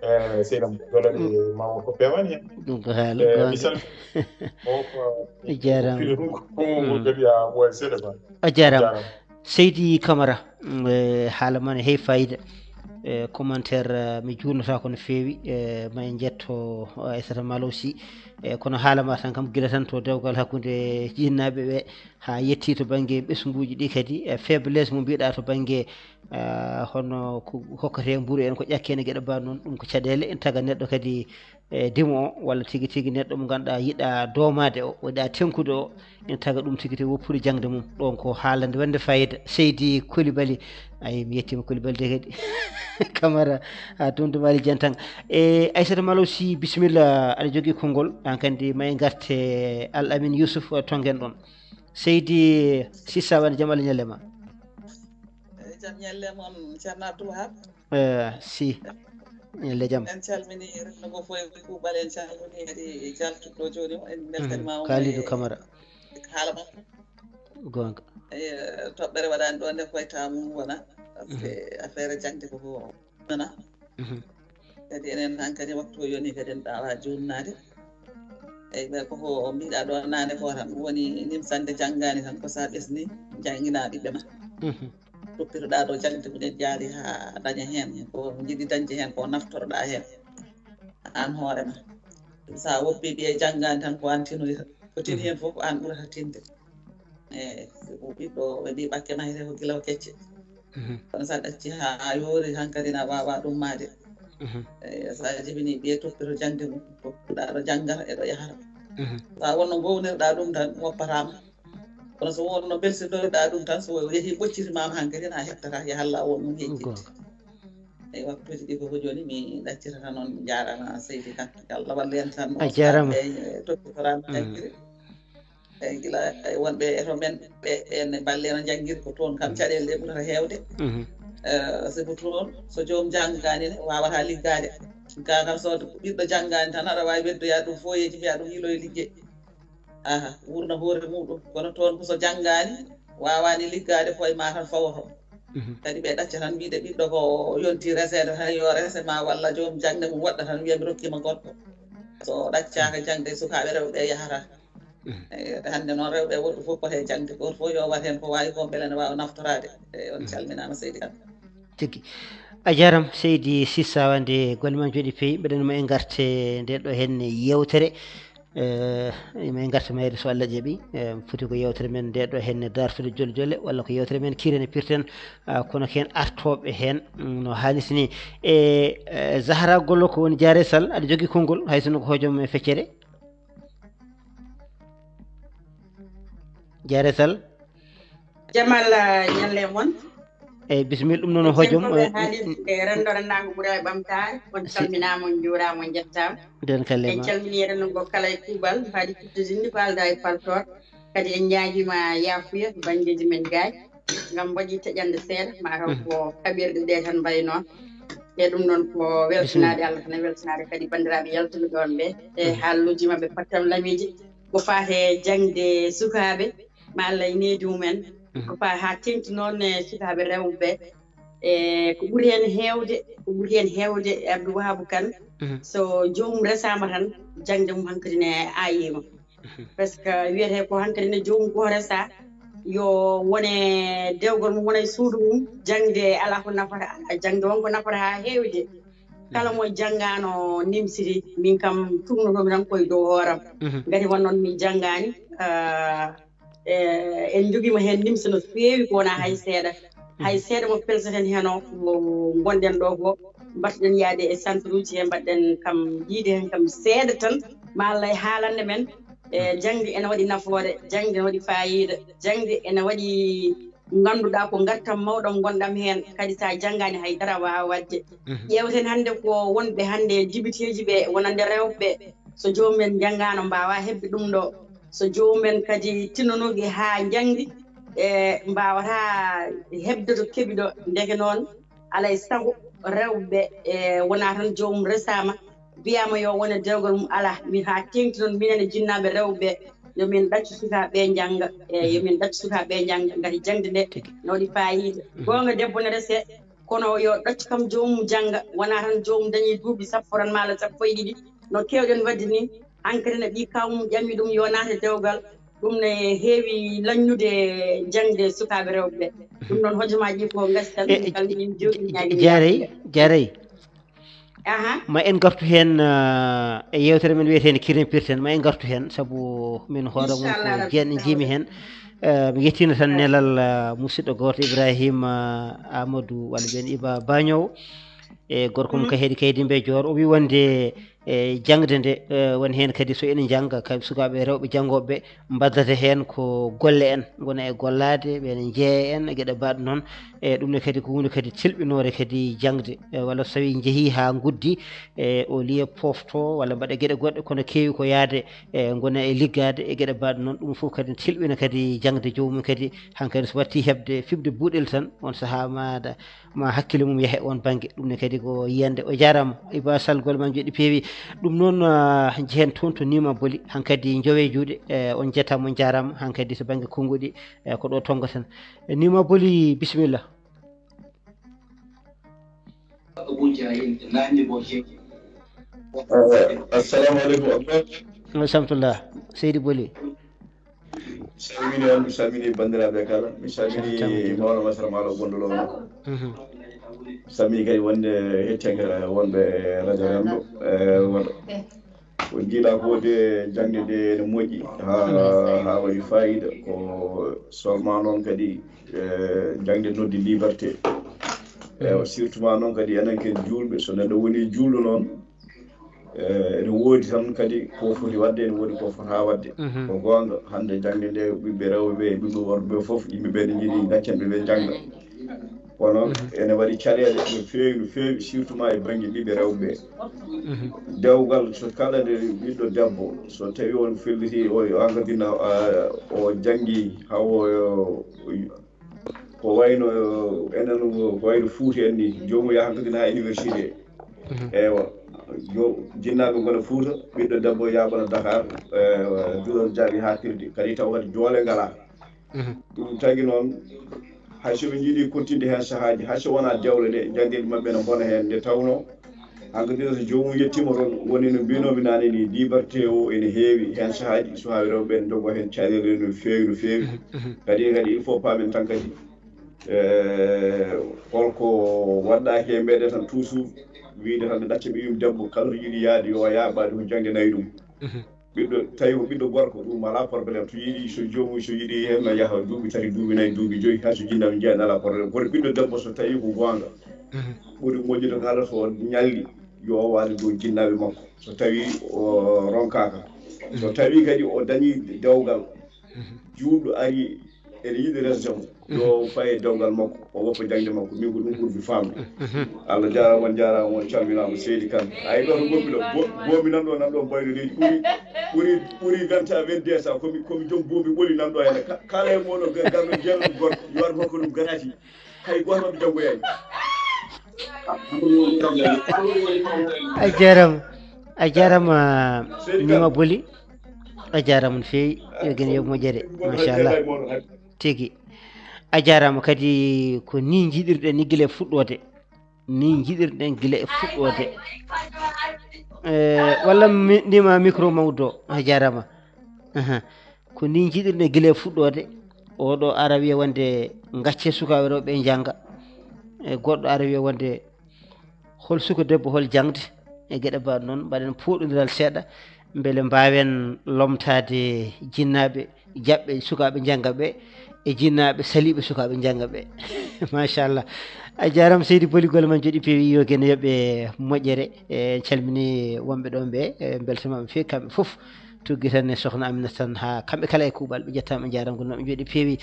Eh, seydi am, dole ɗe ma won ko pewani hen. Ɗum ko haala. Eh, goonga. Misal, o ko, o jarama. Pire ɗum ko, ko, ko kadi a ɓooya seeɗa ba. A jarama. Jarama. Seydi Camara, mm, eh, haala ma ne heewi fayida. Eh, commentaire, eh, mi juurnataako no feewi. Eh, ma en njetto, eh, Aissata Malo aussi. Eh, kono haala ma tan kam, gila tan to dewgal hakkunde jinnaaɓe ɓe, haa yetti to bannge ɓesnguuji ɗi kadi, eh, faiblesse mo mbiɗa to bannge, eh, hono ko hokkatee mburu en, ko ƴakkee e geɗe ba noon, ɗum ko caɗeele, ene taga neɗɗo kadi, eh, dimo o, walla tigi tigi neɗɗo mo ngannduɗaa yiɗa doomaade o, yiɗa tenkude o, ene taga ɗum tigi tigi woppude jaŋde mum. Ɗoon ko haalande wonde fayida. Seydi Coulibaly, ay, mi yettiima Coulibaly de kadi. Camara, a, Tonton Malick Dieng tan. E Aissata Malo Sy, bisimilla, aɗa jogii konngol, aan kandi ma en ngarte Al Amin Youssouf, eh, to ngen ɗon. Seydi Sissa, wonde jam Allah ñalle ma. Eh, jam ñalle mon, Ceerno Abdoul Wahab. Eh, si. Ñalle jam. En calmini renndo ngo fof e kuuɓal, en calmini kadi jaltuɗo jooni o, en mbeltaniima mo Kalidou e Camara. Haala makko. Goonga. Eh, toɓɓere waɗaani ɗo nde foyta mum wona. Parce que affaire jaŋde ko ko wona. Kadi enen hankadi waktu o yoni kadi en ɗawa jonnade. Eyyi, ɓe koko mbiɗa ɗo nane ko tan woni nimsande jangani tan ko sa ɓesni jangina ɓiɓɓe ma. Toppitoɗa ɗo jangde mum en jaari ha daña hen ko jiɗi dañde hen ko naftoroɗa hen an hoorema. Sa woppi ɓiye jangani tan ko an tinoyta, ko tini hen foof ko an ɓurata tinde. Eyyi, sibu ɓiɗɗo ɓe mbi ɓakke mahete ko gila o kecce. Kono sa ɗacci ha yoori hankadi na wawa ɗum maade. Eyyi, sa jibini ɓiye toppito jangde mum, toppitoɗa ɗo jangata e ɗo yahata. Sa wonno gownirɗa ɗum tan woppatama. Kono so wonno belsitoɗa ɗum tan, so yeehi ɓoccitimama hankadi na hettata, yahalla won mum yejjitte. Eyyi, waktuji ɗi koko joni mi ɗaccitata noon, jarama seydi kan. Yo Allah wallu en tan. A jarama. Toppitoɗa jangde. Eyyi, gila, eyyi, wonɓe e to men ɓe, ɓen ne mballe no janngir ko toon kam caɗeele ɗe ɓurata heewde. Eh, sibu toon so joom janngani ne wawata liggade. Ga kam so ɓiɗɗo janngani tan aɗa wawi weddoya ɗum foyeji mbiya ɗum yiloye liggey. Aha, wurna hoore muɗum. Kono toon ko so janngani wawani liggade koye ma tan fawoto. Kadi ɓe ɗacca tan mbiɗe ɓiɗɗo ko yonti resede tan yo rese ma walla joom jangde mum woɗɗa tan wiya mi rokkima goɗɗo. So ɗaccaka jangde sukaɓe rewɓe yahata. Eyyi, hannde noon rewɓe e worɓe fof pote jangde, gooto fof yo wat heen ko waawi ko mbele ne waawa naftoraade. Eyyi, on calminaama seydi Kane. Tigi. A jaaraama seydi Sissa, wande golle ma jooɗi peewi, mbeɗen mo e ngarte nde ɗo heen yeewtere. Eh, ma e ngarte mayre so Allah jaɓi. Eh, foti ko yeewtere men nde ɗo heen dartude jole jole, walla ko yeewtere men kiirane pirten, ah, kono ko heen artooɓe heen, mm, no haanirta ni. E, eh, Zahra Gollo ko woni Jaare Sall, aɗa jogii konngol, hay sinno ko hojom e feccere. Jaare Sall. Jamal, ah, ñalle mon. Eyyi, bisimilla, ɗum noon hojom. Ɓe haalirde renndo renndaango ɓuura e ɓamtaare. On calminaama, on njuuraama, on njettaama. Nden kalle ma. En calminii renndo ngo kala e kuuɓal, mbaɗi kudde jinndi, ko aldaa e paltoor. Kadi en ñaagiima yaafuya, banngeeji men gaay. Ngam mbaɗi taƴande seeɗa, ma taw ko kaɓirɗe ɗe tan mbayi noon. E ɗum noon ko weltanaade Allah tan, e weltanaade kadi banndiraaɓe yaltuɓe ɗoon ɓe. E haalluuji maɓɓe, pattam lamiiji, ko faati e jaŋde sukaaɓe, ma Allah e needi mumen. Ko faati haa teeŋti noon e sukaaɓe rewɓe ɓe. E ko ɓuri heen heewde, ko ɓuri heen heewde e Abdou Wahabou Kane, so joomum resaama tan, jaŋde mum hankadi ne aayiima. Parce que wiyetee ko hankadi ne joomum ko resa, yo wone dewgol mum, wona e suudu mum, jaŋde alaa ko nafata, alaa jaŋde wonko nafata haa heewde. Kala mo janngaano nimsiti, min kam tugnotoomi tan koye dow hooram. Ngati won noon mi janngaani, ah, E, en njogiima heen nimsa no feewi, ko wonaa hay seeɗa. Hay seeɗa mo pelsaten heen o, mo ngonɗen ɗo ko, mbaɗɗen yaade e centre uji he, mbaɗɗen kam yiide heen kam seeɗa tan, ma Allah e haalande men. E, jaŋde ene waɗi nafoore, jaŋde ene waɗi faayiida, jaŋde ene waɗi ngannduɗaa ko ngartam mawɗam ngonɗam heen. Kadi so a janngaani hay dara a waawaa waɗde. Ƴeewten hannde ko wonɓe hannde dibiteeji ɓe, wonande rewɓe ɓe, so joomum en njanngaano mbaawaa heɓde ɗum ɗo, so joomum en kadi tinnonooki haa njanngi, e, mbaawataa heɓde to keɓi ɗo. Ndeke noon, alaa e sago rewɓe ɓe, e, wonaa tan joomum resaama, wiyaama yo wone dewgal mum, alaa. Min haa teeŋti noon, minen e jinnaaɓe rewɓe ɓe, yo min ɗaccu sukaaɓe ɓe njannga, e, yo min ɗaccu sukaaɓe ɓe njannga, ngati jaŋde nde no waɗi faayiida. Goonga, debbo ne resee, kono yo ɗaccu kam joomum jannga, wonaa tan joomum dañi duuɓi sappo tan maa sappo e ɗiɗi, no keewɗen waɗde ni. Hankadi ne ɓii kaaw mum ƴami ɗum yo naate dewgal, ɗum ne heewi laññude jaŋde sukaaɓe rewɓe ɓe. Ɗum noon, hojomaaji ɗi ko ngasi tan, e, min calminii, min njuuriima, ñaagiima. Jaaray, jaaray. Aha. Ma en ngartu heen, ah, e yeewtere men wiyeteende Kirin Pirten, ma en ngartu heen, sabu min hoore mum ko inchallah rabbi, jeen en njiimi heen. Eh, mi yettiino tan nelal, ah, musidɗo gooto Ibrahima, ah, Amadou, walla mbiyen Iba Bañowo. E gorko mum ka heedi kaydi mbe joor, o wi wonde, e, jaŋde nde, e, woni heen kadi so ene njannga, kadi sukaaɓe rewɓe janngooɓe ɓe mbaddata heen ko golle en, ngona e gollaade, ɓe ene njeeya en, e geɗe mbaɗ noon. E ɗum ne kadi ko huunde kadi tilɓinoore kadi jaŋde, e, walla so tawii njehii haa nguddi, e, au lieu pofto walla mbaɗa geɗe goɗɗe, kono keewi ko yahde, e, ngona e liggaade, e geɗe mbaɗ noon. Ɗum fof kadi tilɓina kadi jaŋde joomum kadi, hankadi so watti heɓde fiɓde buuɗel tan, on sahaa maaɗa ma hakkille mum yahe on bannge. Ɗum ne kadi ko yiyannde. O jaaraama, Iba Sall, golle ma njoɗɗi peewi. Ɗum noon, ah, njehen toon to Nima Boli, hankadi njowe juuɗe, eh, on njettaama, on jaaraama, hankadi so bannge konnguɗi, eh, ko ɗo tonngoten. Eh, Nima Boli, bisimilla. Eh, assalamu aleykum, Abdou. Wa rahmatullah. Seydi Boli. Salmini on, mi salmini banndiraaɓe kala, mi salmini mawɗo Masra Maalo gonɗo ɗo. Mhm. Salmini kadi wonde hettiyanke wonɓe Radio Renndo, e, won-, ko jiiɗa ko de jaŋde de ene moƴƴi, ha, ha waɗi fayida, ko seulement noon kadi, e, jaŋde noddi liberté. Ewa, surtout ma noon kadi enen ken juulɓe, so neɗɗo woni juulɗo noon, Eh, ene woodi tan kadi ko foti waɗde, ene woodi ko fota waɗde. Mhm. Ko goonga, hannde jaŋde nde, ɓiɓɓe rewɓe ɓe, ɓiɓɓe worɓe ɓe fof, yimɓe ɓe ne njiɗi gaccen ɓe, ɓe njannga. Kono ene waɗi caɗeele no feewi, no feewi, surtout ma e bannge ɓiɓɓe rewɓe ɓe. Mhm. Dewgal, so kala nde ɓiɗɗo debbo, so tawi on felliti, o, o hankadina, ah, o janngi, hawo, o, ko wayno, enen, ko wayno Fuuta en ni, joomum yaha hankadi na université. Mhm. Ewa, jo-, jinnaaɓe ngona Fuuta, ɓiɗɗo debbo yaaɓana Dakar, ewa, duɗon jaaɓi haaɗtirde, kadi taw kadi doole ngala. Mhm. Ɗum tagi noon, hay so ɓe njiɗi continde heen sahaaji, hay so wonaa dewle ɗe, janngeeji maɓɓe ne mbona heen, nde tawnoo, hankadi so joomum yettiima toon, woni no mbiinoomi naane ni, liberté o ene heewi heen sahaaji, sukaaɓe rewɓe ɓe ne ndogo heen caɗeele no feewi, no feewi. Mhm, mhm. Kadi, kadi, il faut paamen tan kadi, eh, holko waɗɗaaki e meɗen tan, toujours wiyde tan, ɗacce ɓe yum debbo, kala to yiɗi yaade, yo yaaɓaade ko jaŋde nayi ɗum. Mhm. Ɓiɗɗo, tawi ko ɓiɗɗo gorko, ɗum alaa problème. To yiɗi, so joomum, so yiɗi heen, no yaha duuɓi tati, duuɓi nayi, duuɓi joyi, hay so jinnaaɓe njeyaa, alaa problème. Kono ɓiɗɗo debbo, so tawi ko goonga, mhm, ɓuri moƴƴude kala so ñalli, yo o waade dow jinnaaɓe makko, so tawi o ronkaaka. So, mhm, tawi kadi o dañi dewgal, mhm, juulɗo ari, ene yiɗi resde mo, yo, mhm, faye dewgal makko, o woppa jaŋde makko. Min ko ɗum ɓurmi faamde. Mhm. Allah jaaraama, on jaaraama, on calminaama, Seydi Kan. Ay, ɗo to ngonmi ɗo, bo-, boomi nan ɗo, nan ɗo mbayno leydi ɓuri, ɓuri, ɓuri vingt à vingt-deux ans, komi, komi joom boomi ɓoli nan ɗo heen. Ka-, kala e mooɗon ga-, garɗo jeeɗo ɗum gorko, yo ar makko ɗum garaati. Hay gooto maɓɓe janngoyaani. A jaaraama, a jaaraama, Nima Boli. A jaaraama no feewi. Yo gene yoɓ moƴƴere. Machallah. Tigi. A jaaraama kadi, ko ni njiɗirɗen ni gila e fuɗɗoode. Ni njiɗirɗen gila e fuɗɗoode. Eh, walla mi, ndima micro mawdo. A jaaraama. Aha. Ko ni njiɗirɗen gila e fuɗɗoode. Oɗo ara wiya wonde gacce sukaaɓe rewɓe ɓe njannga. E goɗɗo ara wiya wonde hol suka debbo, hol jaŋde. E geɗe mbaɗ noon, mbaɗen pooɗondiral seeɗa. mbele mbaawen lomtaade jinnaaɓe jaɓɓe sukaaɓe njannga ɓe e jinnaaɓe saliiɓe sukaaɓe njannga ɓe. Machallah. A jaaraama seydi Boli, golle ma njooɗi peewi, yo geno yoɓe moƴƴere. En calmini wonɓe ɗon ɓe, e mbeltamaama feewi kamɓe fof. Tuggi tan e sohna Aminata tan haa kamɓe kala e kuuɓal, ɓe njettaama, ɓe njaaraama, golle maɓɓe njooɗi peewi.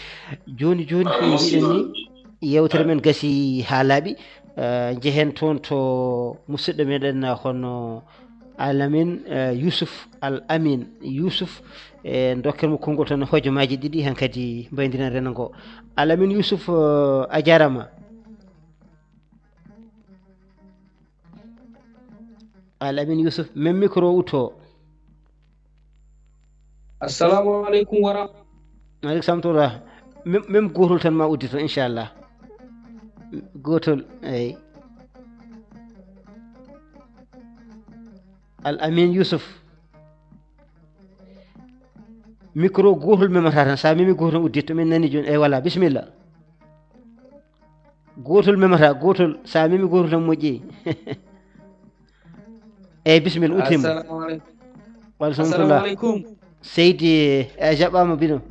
Jooni jooni, ko mbiɗen ni, yeewtere men gasi haa laaɓi. Eh, njehen toon to musidɗo meɗen, eh, hono Alamin, eh, Yusuf, Al Amin Yusuf, e dokken mo konngol tan hojomaaji ɗiɗi, hankadi mbaydiren renndo ngo. Alamin Yusuf, eh, a jaaraama. Al Amin Yusuf, même micro o uddito. Assalamu aleykum wa rahmatullahi. Aleykum salam tula. Même, même gootol tan ma uddito, inchallah. Gootol, eyi. Al Amin Yusuf. Micro gootol memata tan, so a memi gootol uddito, min nani jooni. Eyi, voilà, bisimilla. Gootol memata, gootol, so a memi gootol tan moƴƴi. Eyi, bisimilla, udditima. Assalamu aleykum. Wa aleykum salam. Assalamu aleykum. Seydi, a jaɓɓaama bino.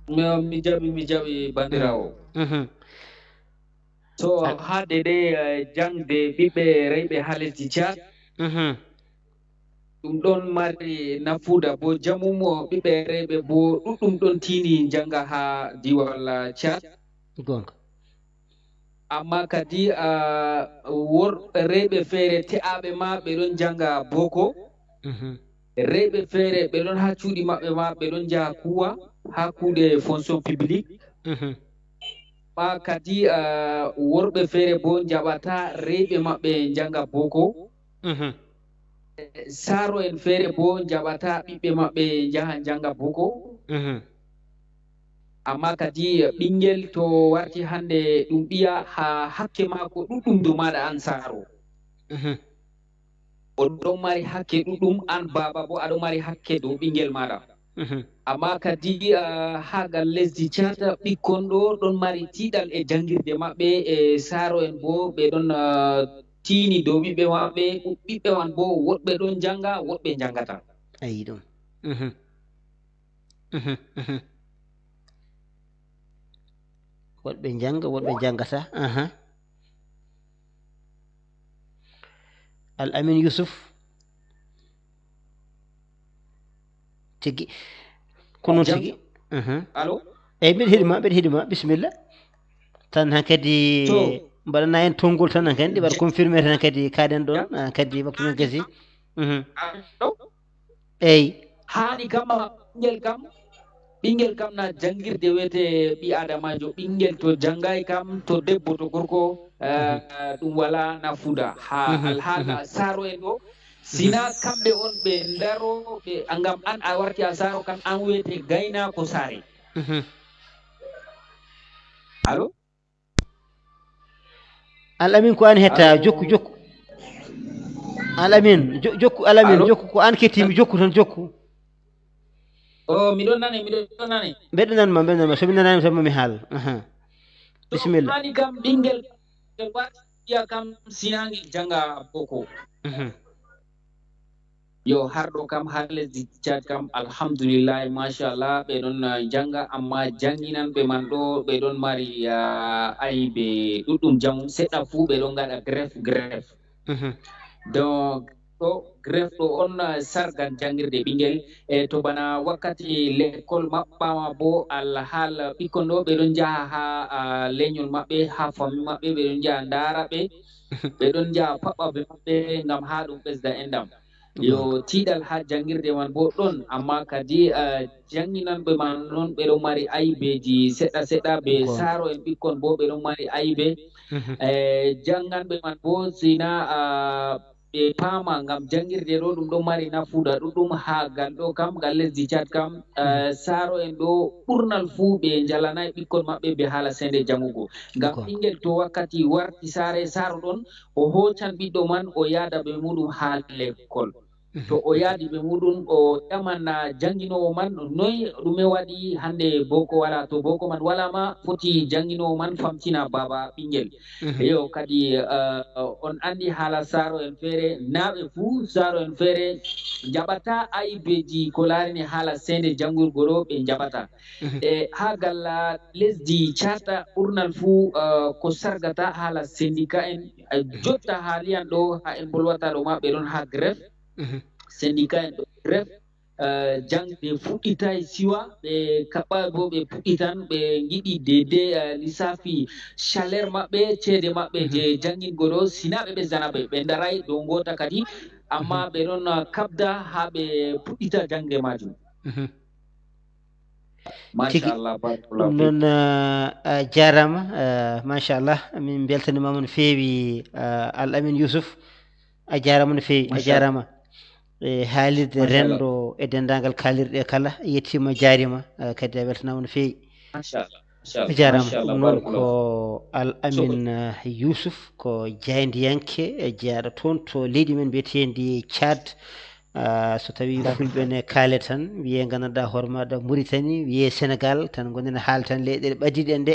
Mi, mi jaɓi, mi jaɓi banndiraawo. Mhm. To haaɗde nde, eh, jaŋde ɓiɓɓe rewɓe haa lesdi Caad, mhm, ɗum ɗon mari nafuuda bo jamum, ɓiɓɓe rewɓe bo ɗuɗɗum ɗon tiini njannga haa diiwal, eh, Caad. Goonga. Amma kadi, ah, wor-, rewɓe feere te'aaɓe ma ɓe ɗon njannga boko. Mhm. Rewɓe feere ɓe ɗon haa cuuɗi maɓɓe ma ɓe ɗon njaha kuuwa haa kuuɗe fonction publique. Mhm. Ma kadi, ah, worɓe feere bo njaɓata rewɓe maɓɓe njannga boko. Mhm. Saaro'en feere bo njaɓata ɓiɓɓe maɓɓe njaha njannga boko. Mhm. Amma kadi ɓinngel to warti hannde ɗum ɓiya, haa hakke maako ɗuɗɗum dow maaɗa an saaro. Mhm. O ɗon mari hakke ɗuɗɗum, an baaba bo a ɗon mari hakke dow ɓinngel maaɗa. Mhm. Amma kadi, ah, haa gal lesdi Caad, ɓikkon ɗo ɗon mari tiiɗal e janngirde maɓɓe, e saaro'en bo ɓe ɗon, ah, tiini dow ɓiɓɓe maɓɓe, ɓiɓɓe man bo woɗɓe ɗon njannga, woɗɓe njanngataa. Ayi ɗum. Mhm. Mhm, mhm. Woɗɓe njannga, woɗɓe njanngataa. Aha. Al Amin Yusuf. Tigi. Ko noon tigi. Mhm. Allo? Eyi, mbeɗa heɗi ma, mbeɗa heɗi ma. Bisimilla. Tan hankadi mbaɗana en tonngol tan hankadi, mbaɗa confirmé tan hankadi kaaɗen ɗon, hankadi waktu men gasi. Mhm. Allo? Eyi. Haani kam, ɓinngel kam, ɓinngel kam na janngirde wiyetee ɓii aadamaajo. Ɓinngel to janngaay kam, to debbo, to gorko, eh, ɗum walaa nafuuda. Haa alhaala saaro en ɗo, sinaa kamɓe on ɓe ndaro, ɓe, ngam an a warti a saaro kam, an wiyetee gaynaako saare. Mhm. Allo? Al Amin, ko an hetta, jokku, jokku. Al Amin, jo-, jokku, Al Amin, jokku, ko an kettimi, jokku tan, jokku. O, miɗon nane, miɗon nane. Mbeɗa nan ma, mbeɗa nan ma. So mi nanaani tan, ma mi haal. Aha. Bisimilla. Ɗum woni kam ɓinngel, ɓe warti ɓiya kam sinaa ngel jannga boko. Mhm. Yo, harɗo kam haa lesdi Caad kam, alhamdulillahi, machallah, ɓe ɗon, eh, njannga, amma jannginanɓe man ɗo, ɓe ɗon mari, ah, aybe ɗuɗɗum, jamum seɗɗa fuu, ɓe ɗon ngaɗa gref, gref. Mhm. Donc, ɗo, gref ɗo on, eh, sargan janngirde ɓinngel. E to bana wakkati lekkol maɓɓaama bo, alhaal ɓikkon ɗo, ɓe ɗon njaha haa, ah, lenyol maɓɓe, haa fammi maɓɓe, ɓe ɗon njaha ndaara ɓe, ɓe ɗon njaha paɓɓa be maɓɓe ngam haa ɗum ɓesda enɗam. Yo, tiiɗal haa janngirde man bo ɗon, amma kadi, eh, jannginanɓe man non ɓe ɗon mari aybeeji seɗɗa seɗɗa, be saaro'en ɓikkon bo ɓe ɗon mari aybe. Mhm. Eh, jannganɓe man bo sina, ah, ɓe paama ngam janngirde ɗo ɗum ɗon mari nafuuda ɗuɗɗum haa gal ɗo kam, gal lesdi Caad kam, eh, saaro'en ɗo ɓurnal fuu ɓe njalanaay ɓikkon maɓɓe be haala seende janngugo. Ngam ɓinngel to wakkati warti saare saaro ɗon, o hoocan ɓiɗɗo man, o yahda be muuɗum haa lekkol. To o yaadi ɓe muɗum, o ƴaman, ah, jannginoowo man, noy ɗume waɗi hannde boko wala? To boko man wala ma, foti jannginoowo man famtina baaba ɓinngel. Mhm. Eyo, kadi, ah, on anndi haala saaro en feere, naaɓe fuu saaro en feere njaɓata aybeeji ko laarini haala seende janngirgol ɗo ɓe njaɓata. Mhm. E haa galla lesdi caata ɓurnal fuu, ah, ko sargata haala sendika en, eh, Mhm. jotta haaliyan ɗo haa en mbolwata ɗo ma ɓe ɗon haa grève. Mhm. Sendika en ɗo grève, eh, jaŋde fuɗɗitay siwa, ɓe kaɓɓaay bo ɓe puɗɗitan, ɓe ngiɗi dede, eh, lissafi salaire maɓɓe, ceede maɓɓe Mhm. je janngingol ɗo, sina ɓe ɓesdana ɓe, ɓe ndaray dow ngoota kadi, amma Mhm. ɓe ɗon, eh, kaɓda haa ɓe puɗɗita jaŋde maajum. Mhm. Tigi. Machallah, barakallahu Ɗum fiik. Noon, ah, a jaaraama, ah, machallah. Min mbeltaniima no feewi, ah, Al Amin Yusuf. A jaaraama no feewi, a Machallah. jaaraama. E haalirde Machallah. renndo e denndaangal kaalirɗe kala, yettiima, jaariima, ah, kadi a weltanaama no feewi. Machallah, machallah, A jaaraama. Machallah, Ɗum noon barakallahu. Ko Al Amin, Shukran. ah, Yusuf, ko jaayndiyanke, e jeyaaɗo toon to leydi men mbiyeteendi Tchad. Ah, so tawii D'accord. Fulɓe ne kaale tan, wiyee nganndanɗaa hoore maaɗa Mauritanie, wiyee Sénégal, tan ngonɗen haala tan leyɗeele ɓadiiɗe en ɗe.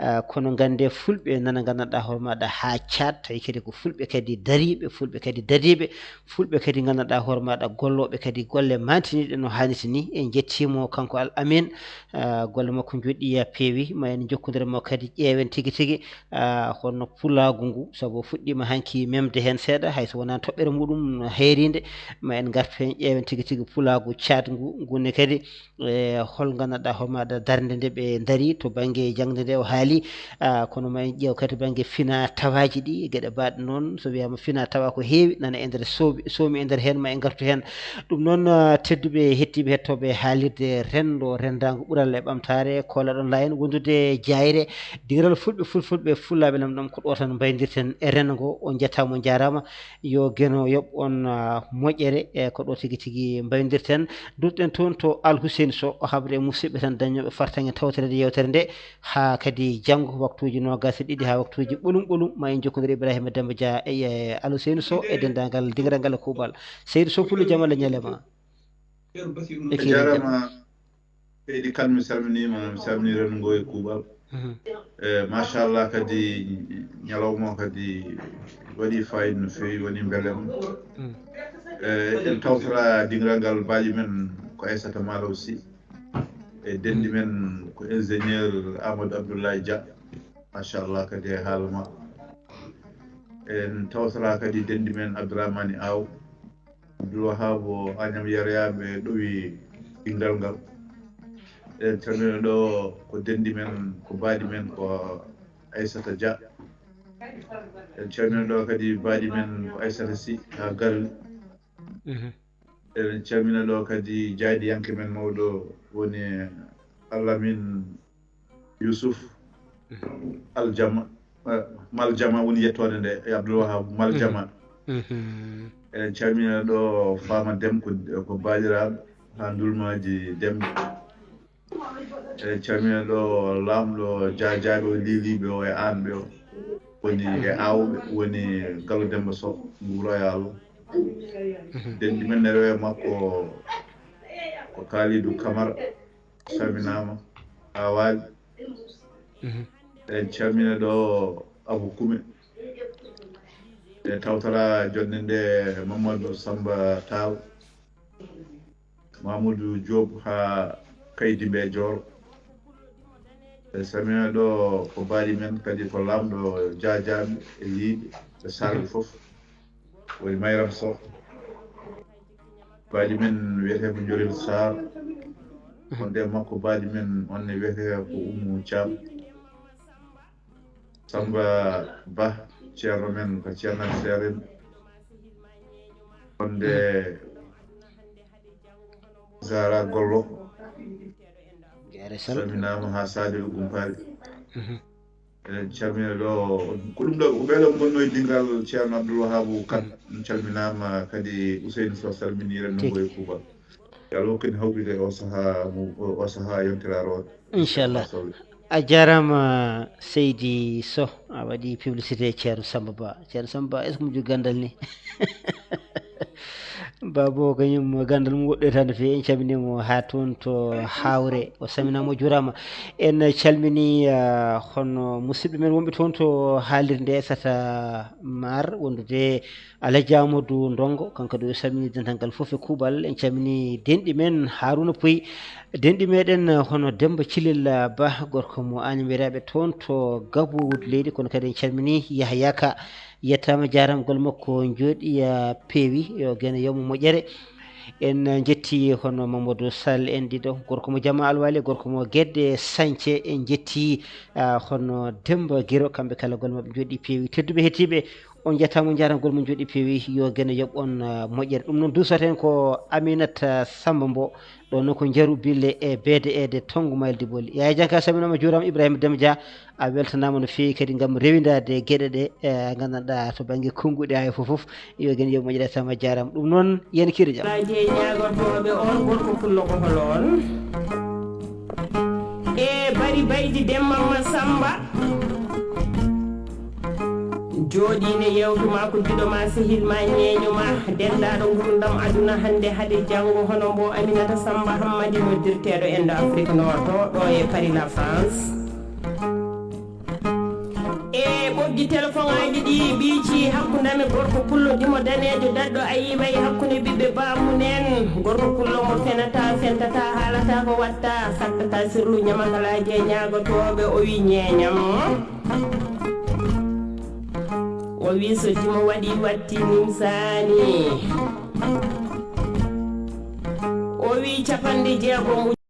Ah, kono nganndee Fulɓe nana nganndanɗaa hoore maaɗa haa Tchad, tawi kadi ko Fulɓe kadi dariiɓe, Fulɓe kadi dadiiɓe, Fulɓe kadi nganndanɗaa hoore maaɗa gollooɓe kadi golle maantiniiɗe no haanirta ni. En njettii mo kanko Al Amin, ah, golle makko njoɗɗi haa peewi, ma en njokkondir mo kadi ƴeewen tigi tigi, ah, holno pulaagu ngu, sabu o fuɗɗiima hanki memde heen seeɗa, hay so wonaa toɓɓere muɗum no heeriinde, ma en ngartu heen ƴeewen tigi tigi pulaagu Tchad ngu, ngu ne kadi, e hol nganndanɗaa hoore maaɗa darnde nde ɓe ndarii to bannge jaŋde nde o haali, ah, kono ma en ƴeew kadi bannge fina tawaaji ɗi, geɗe baɗɗe noon, so wiyaama fina tawa ko heewi nana e nder soomi, soomi e nder heen, ma en ngartu heen. Ɗum noon, ah, tedduɓe hettiiɓe hettooɓe haalirde renndo, renndaango ɓural e ɓamtaare, koolaɗon laayen wondude jaayre, dingiral Fulɓe, Fulfulɓe, Fulaaɓe Lamɗam, ko ɗo tan mbayndirten e renndo ngo. On njettaama, on njaaraama. Yo Geno yoɓ on, ah, moƴƴere, e ko ɗo tigi tigi mbayndirten. Ndutɗen toon to Al Hussein Sow, o haɓre e musidɓe tan dañooɓe fartaŋŋe tawtoreede yeewtere nde, haa kadi janngo waktuuji noogaas e ɗiɗi haa waktuuji ɓolum ɓolum, ma en njokkondir Ibrahima Demba Dia e, e Al Hussein Sow e denndaangal dingiral ngal e kuuɓal. Seydi Sow, Pullo, jam Allah ñaale ma. E A kiiɗe jaaraama. Jam. Seydi Kane, mi salminiima, mi salminii renndo ngo e kuuɓal. Mhm. E, machallah, kadi ñalawma o kadi waɗi fayida no feewi, woni mbelema. Mm. E, en tawtora dingiral ngal baaji men ko Aissata Malaw Sy. E denndi men ko ingénieur Amadou Abdoulaye Dia. Machallah, kadi e haala ma. En tawtora kadi denndi men Abdourahmane Aw. Abdoul Wahab Agnam Yero Yaaɓe ɗowi dingiral ngal. Eɗen calmina ɗo ko denndi men, ko baadi men, ko Aissata Dia. Eɗen calmina ɗo kadi baadi men ko Aissata Sy haa Garli. Mhm. Eɗen calmina ɗo kadi jaaydiyanke men mawɗo woni Alamin Yusuf Aljama, eh, Maljama woni yettoode nde, e Abdoul Wahab Maljama. Mhm. Eɗen calmina ɗo Fama Dem ko, ko baɗiraaɓe haa Ndulmaaji Dem. Eɗen calmina ɗo laamɗo Jajaaɓe o, Liiliiɓe o e Aanɓe o. Woni e Aawɓe, woni Gallo Demba Sow, Nguura Yaalo. Mhm. Denndi men ne rewe makko ko Kalidou Camara. Salminaama, a waali. Mhm. Eɗen calmina ɗo Abou Koumé. E tawtara jonnde nde Mamadou Samba Tall, Mamoudou Diop haa Kaydi Mbe Joor. E salmina ɗo ko baadi men kadi ko laamɗo Jajaaɓe e Liiɓe e Sarɓe fof. Woni Mayram Sow. Baadi men wiyetee ko Njolel Sarr. Wonde e makko baadi men on ne wiyetee ko Oumou Thiam. Samba Ba, ceerno men ko Ceerno Seeren. Wonde Zara Gollo. Jaare Sal. Salminaama haa Sadio Gumpari. Mhm. Eɗen calmina ɗo, ko ɗum ɗo, ko ɓeeɗo ngonno e dingiral Ceerno Abdoul Wahabu Kane. Mm. Calminaama kadi, Ousseynou Sow salmini renndo ngo e kuuɓal. Yo Allah hokku en hawrude o sahaa mo, o, o sahaa yontiraaɗo o. Inchallah. A jaaraama, Seydi Sow, a waɗi publicité Ceerno Samba Ba. Ceerno Samba Ba, est-ce que mo jogii ganndal ni? Babo kañum ganndal mum woɗɗoyta no feewi. En calminii mo haa toon to Hawre, o salminaama, o juuraama. En calminii, ah, hono musidɓe men wonɓe toon to haalirde Sata Maar, wondude Alhaji Amadou Ndongo, kanko kadi o salminii dental ngal fof e kuuɓal. En calminii denɗi men Haruna Pouy, denɗi meɗen, ah, hono Demba Cilel, ah, Ba, gorko mo Agnam Weeraɓe toon to Gabou wuddu leydi, kono kadi en calminii Yahya Ka. Yettaama, jaaraama, golle makko njooɗii, ah, peewi, yo geno yoɓ mo moƴƴere. En njetti hono Mamadou Sall en ɗiɗo, gorko mo Jama Alwali, gorko mo Gedde Sañce. En njetti, ah, hono Demba Giro, kamɓe kala golle maɓɓe njooɗii peewi. Tedduɓe hettiiɓe, on njettaama, on njaaraama, golle mon njooɗii peewi, yo geno yoɓ on, ah, moƴƴere. Ɗum noon duusoten ko Aminata Samba Mbo, ɗo noon ko Njaru Bille e Beede Eede Tonngo Mayel Dibol. Yaya Janka salminaama, juuraama. Ibrahima Demba Dia, a weltanaama no feewi kadi ngam rewindaade geɗe ɗe, eh, nganndanɗaa to bannge konnguɗi hay fof fof. Yo geno yoɓ moƴƴere, sama jaaraama. Ɗum noon, yen kiire jam. Alaaji e ñaagotooɓe on gorko pullo ko hol on? E Bari Baydi Demba Masamba. Jooɗiine yewtu ma ko giɗo ma, sehil ma, ñeeño ma, denndaɗo ngurdam aduna hannde hade janngo, hono mbo Aminata Samba Hammadi noddirteeɗo Endo Afrique Nord to ɗo e Paris, la France. E ɓoggi telefoŋaaji ɗi ɓiici hakkundami gorko pullo dimo daneejo daɗɗo ayiway hakkunde ɓiɓɓe baamunen. Gorko pullo mo fenata, fentata, haalata ko watta, sattata sirlu ñamakalaaji e ñaagotooɓe, o wi ñeeñam. O wi so dimo waɗi watti nimsaani. O wi capanɗe jeego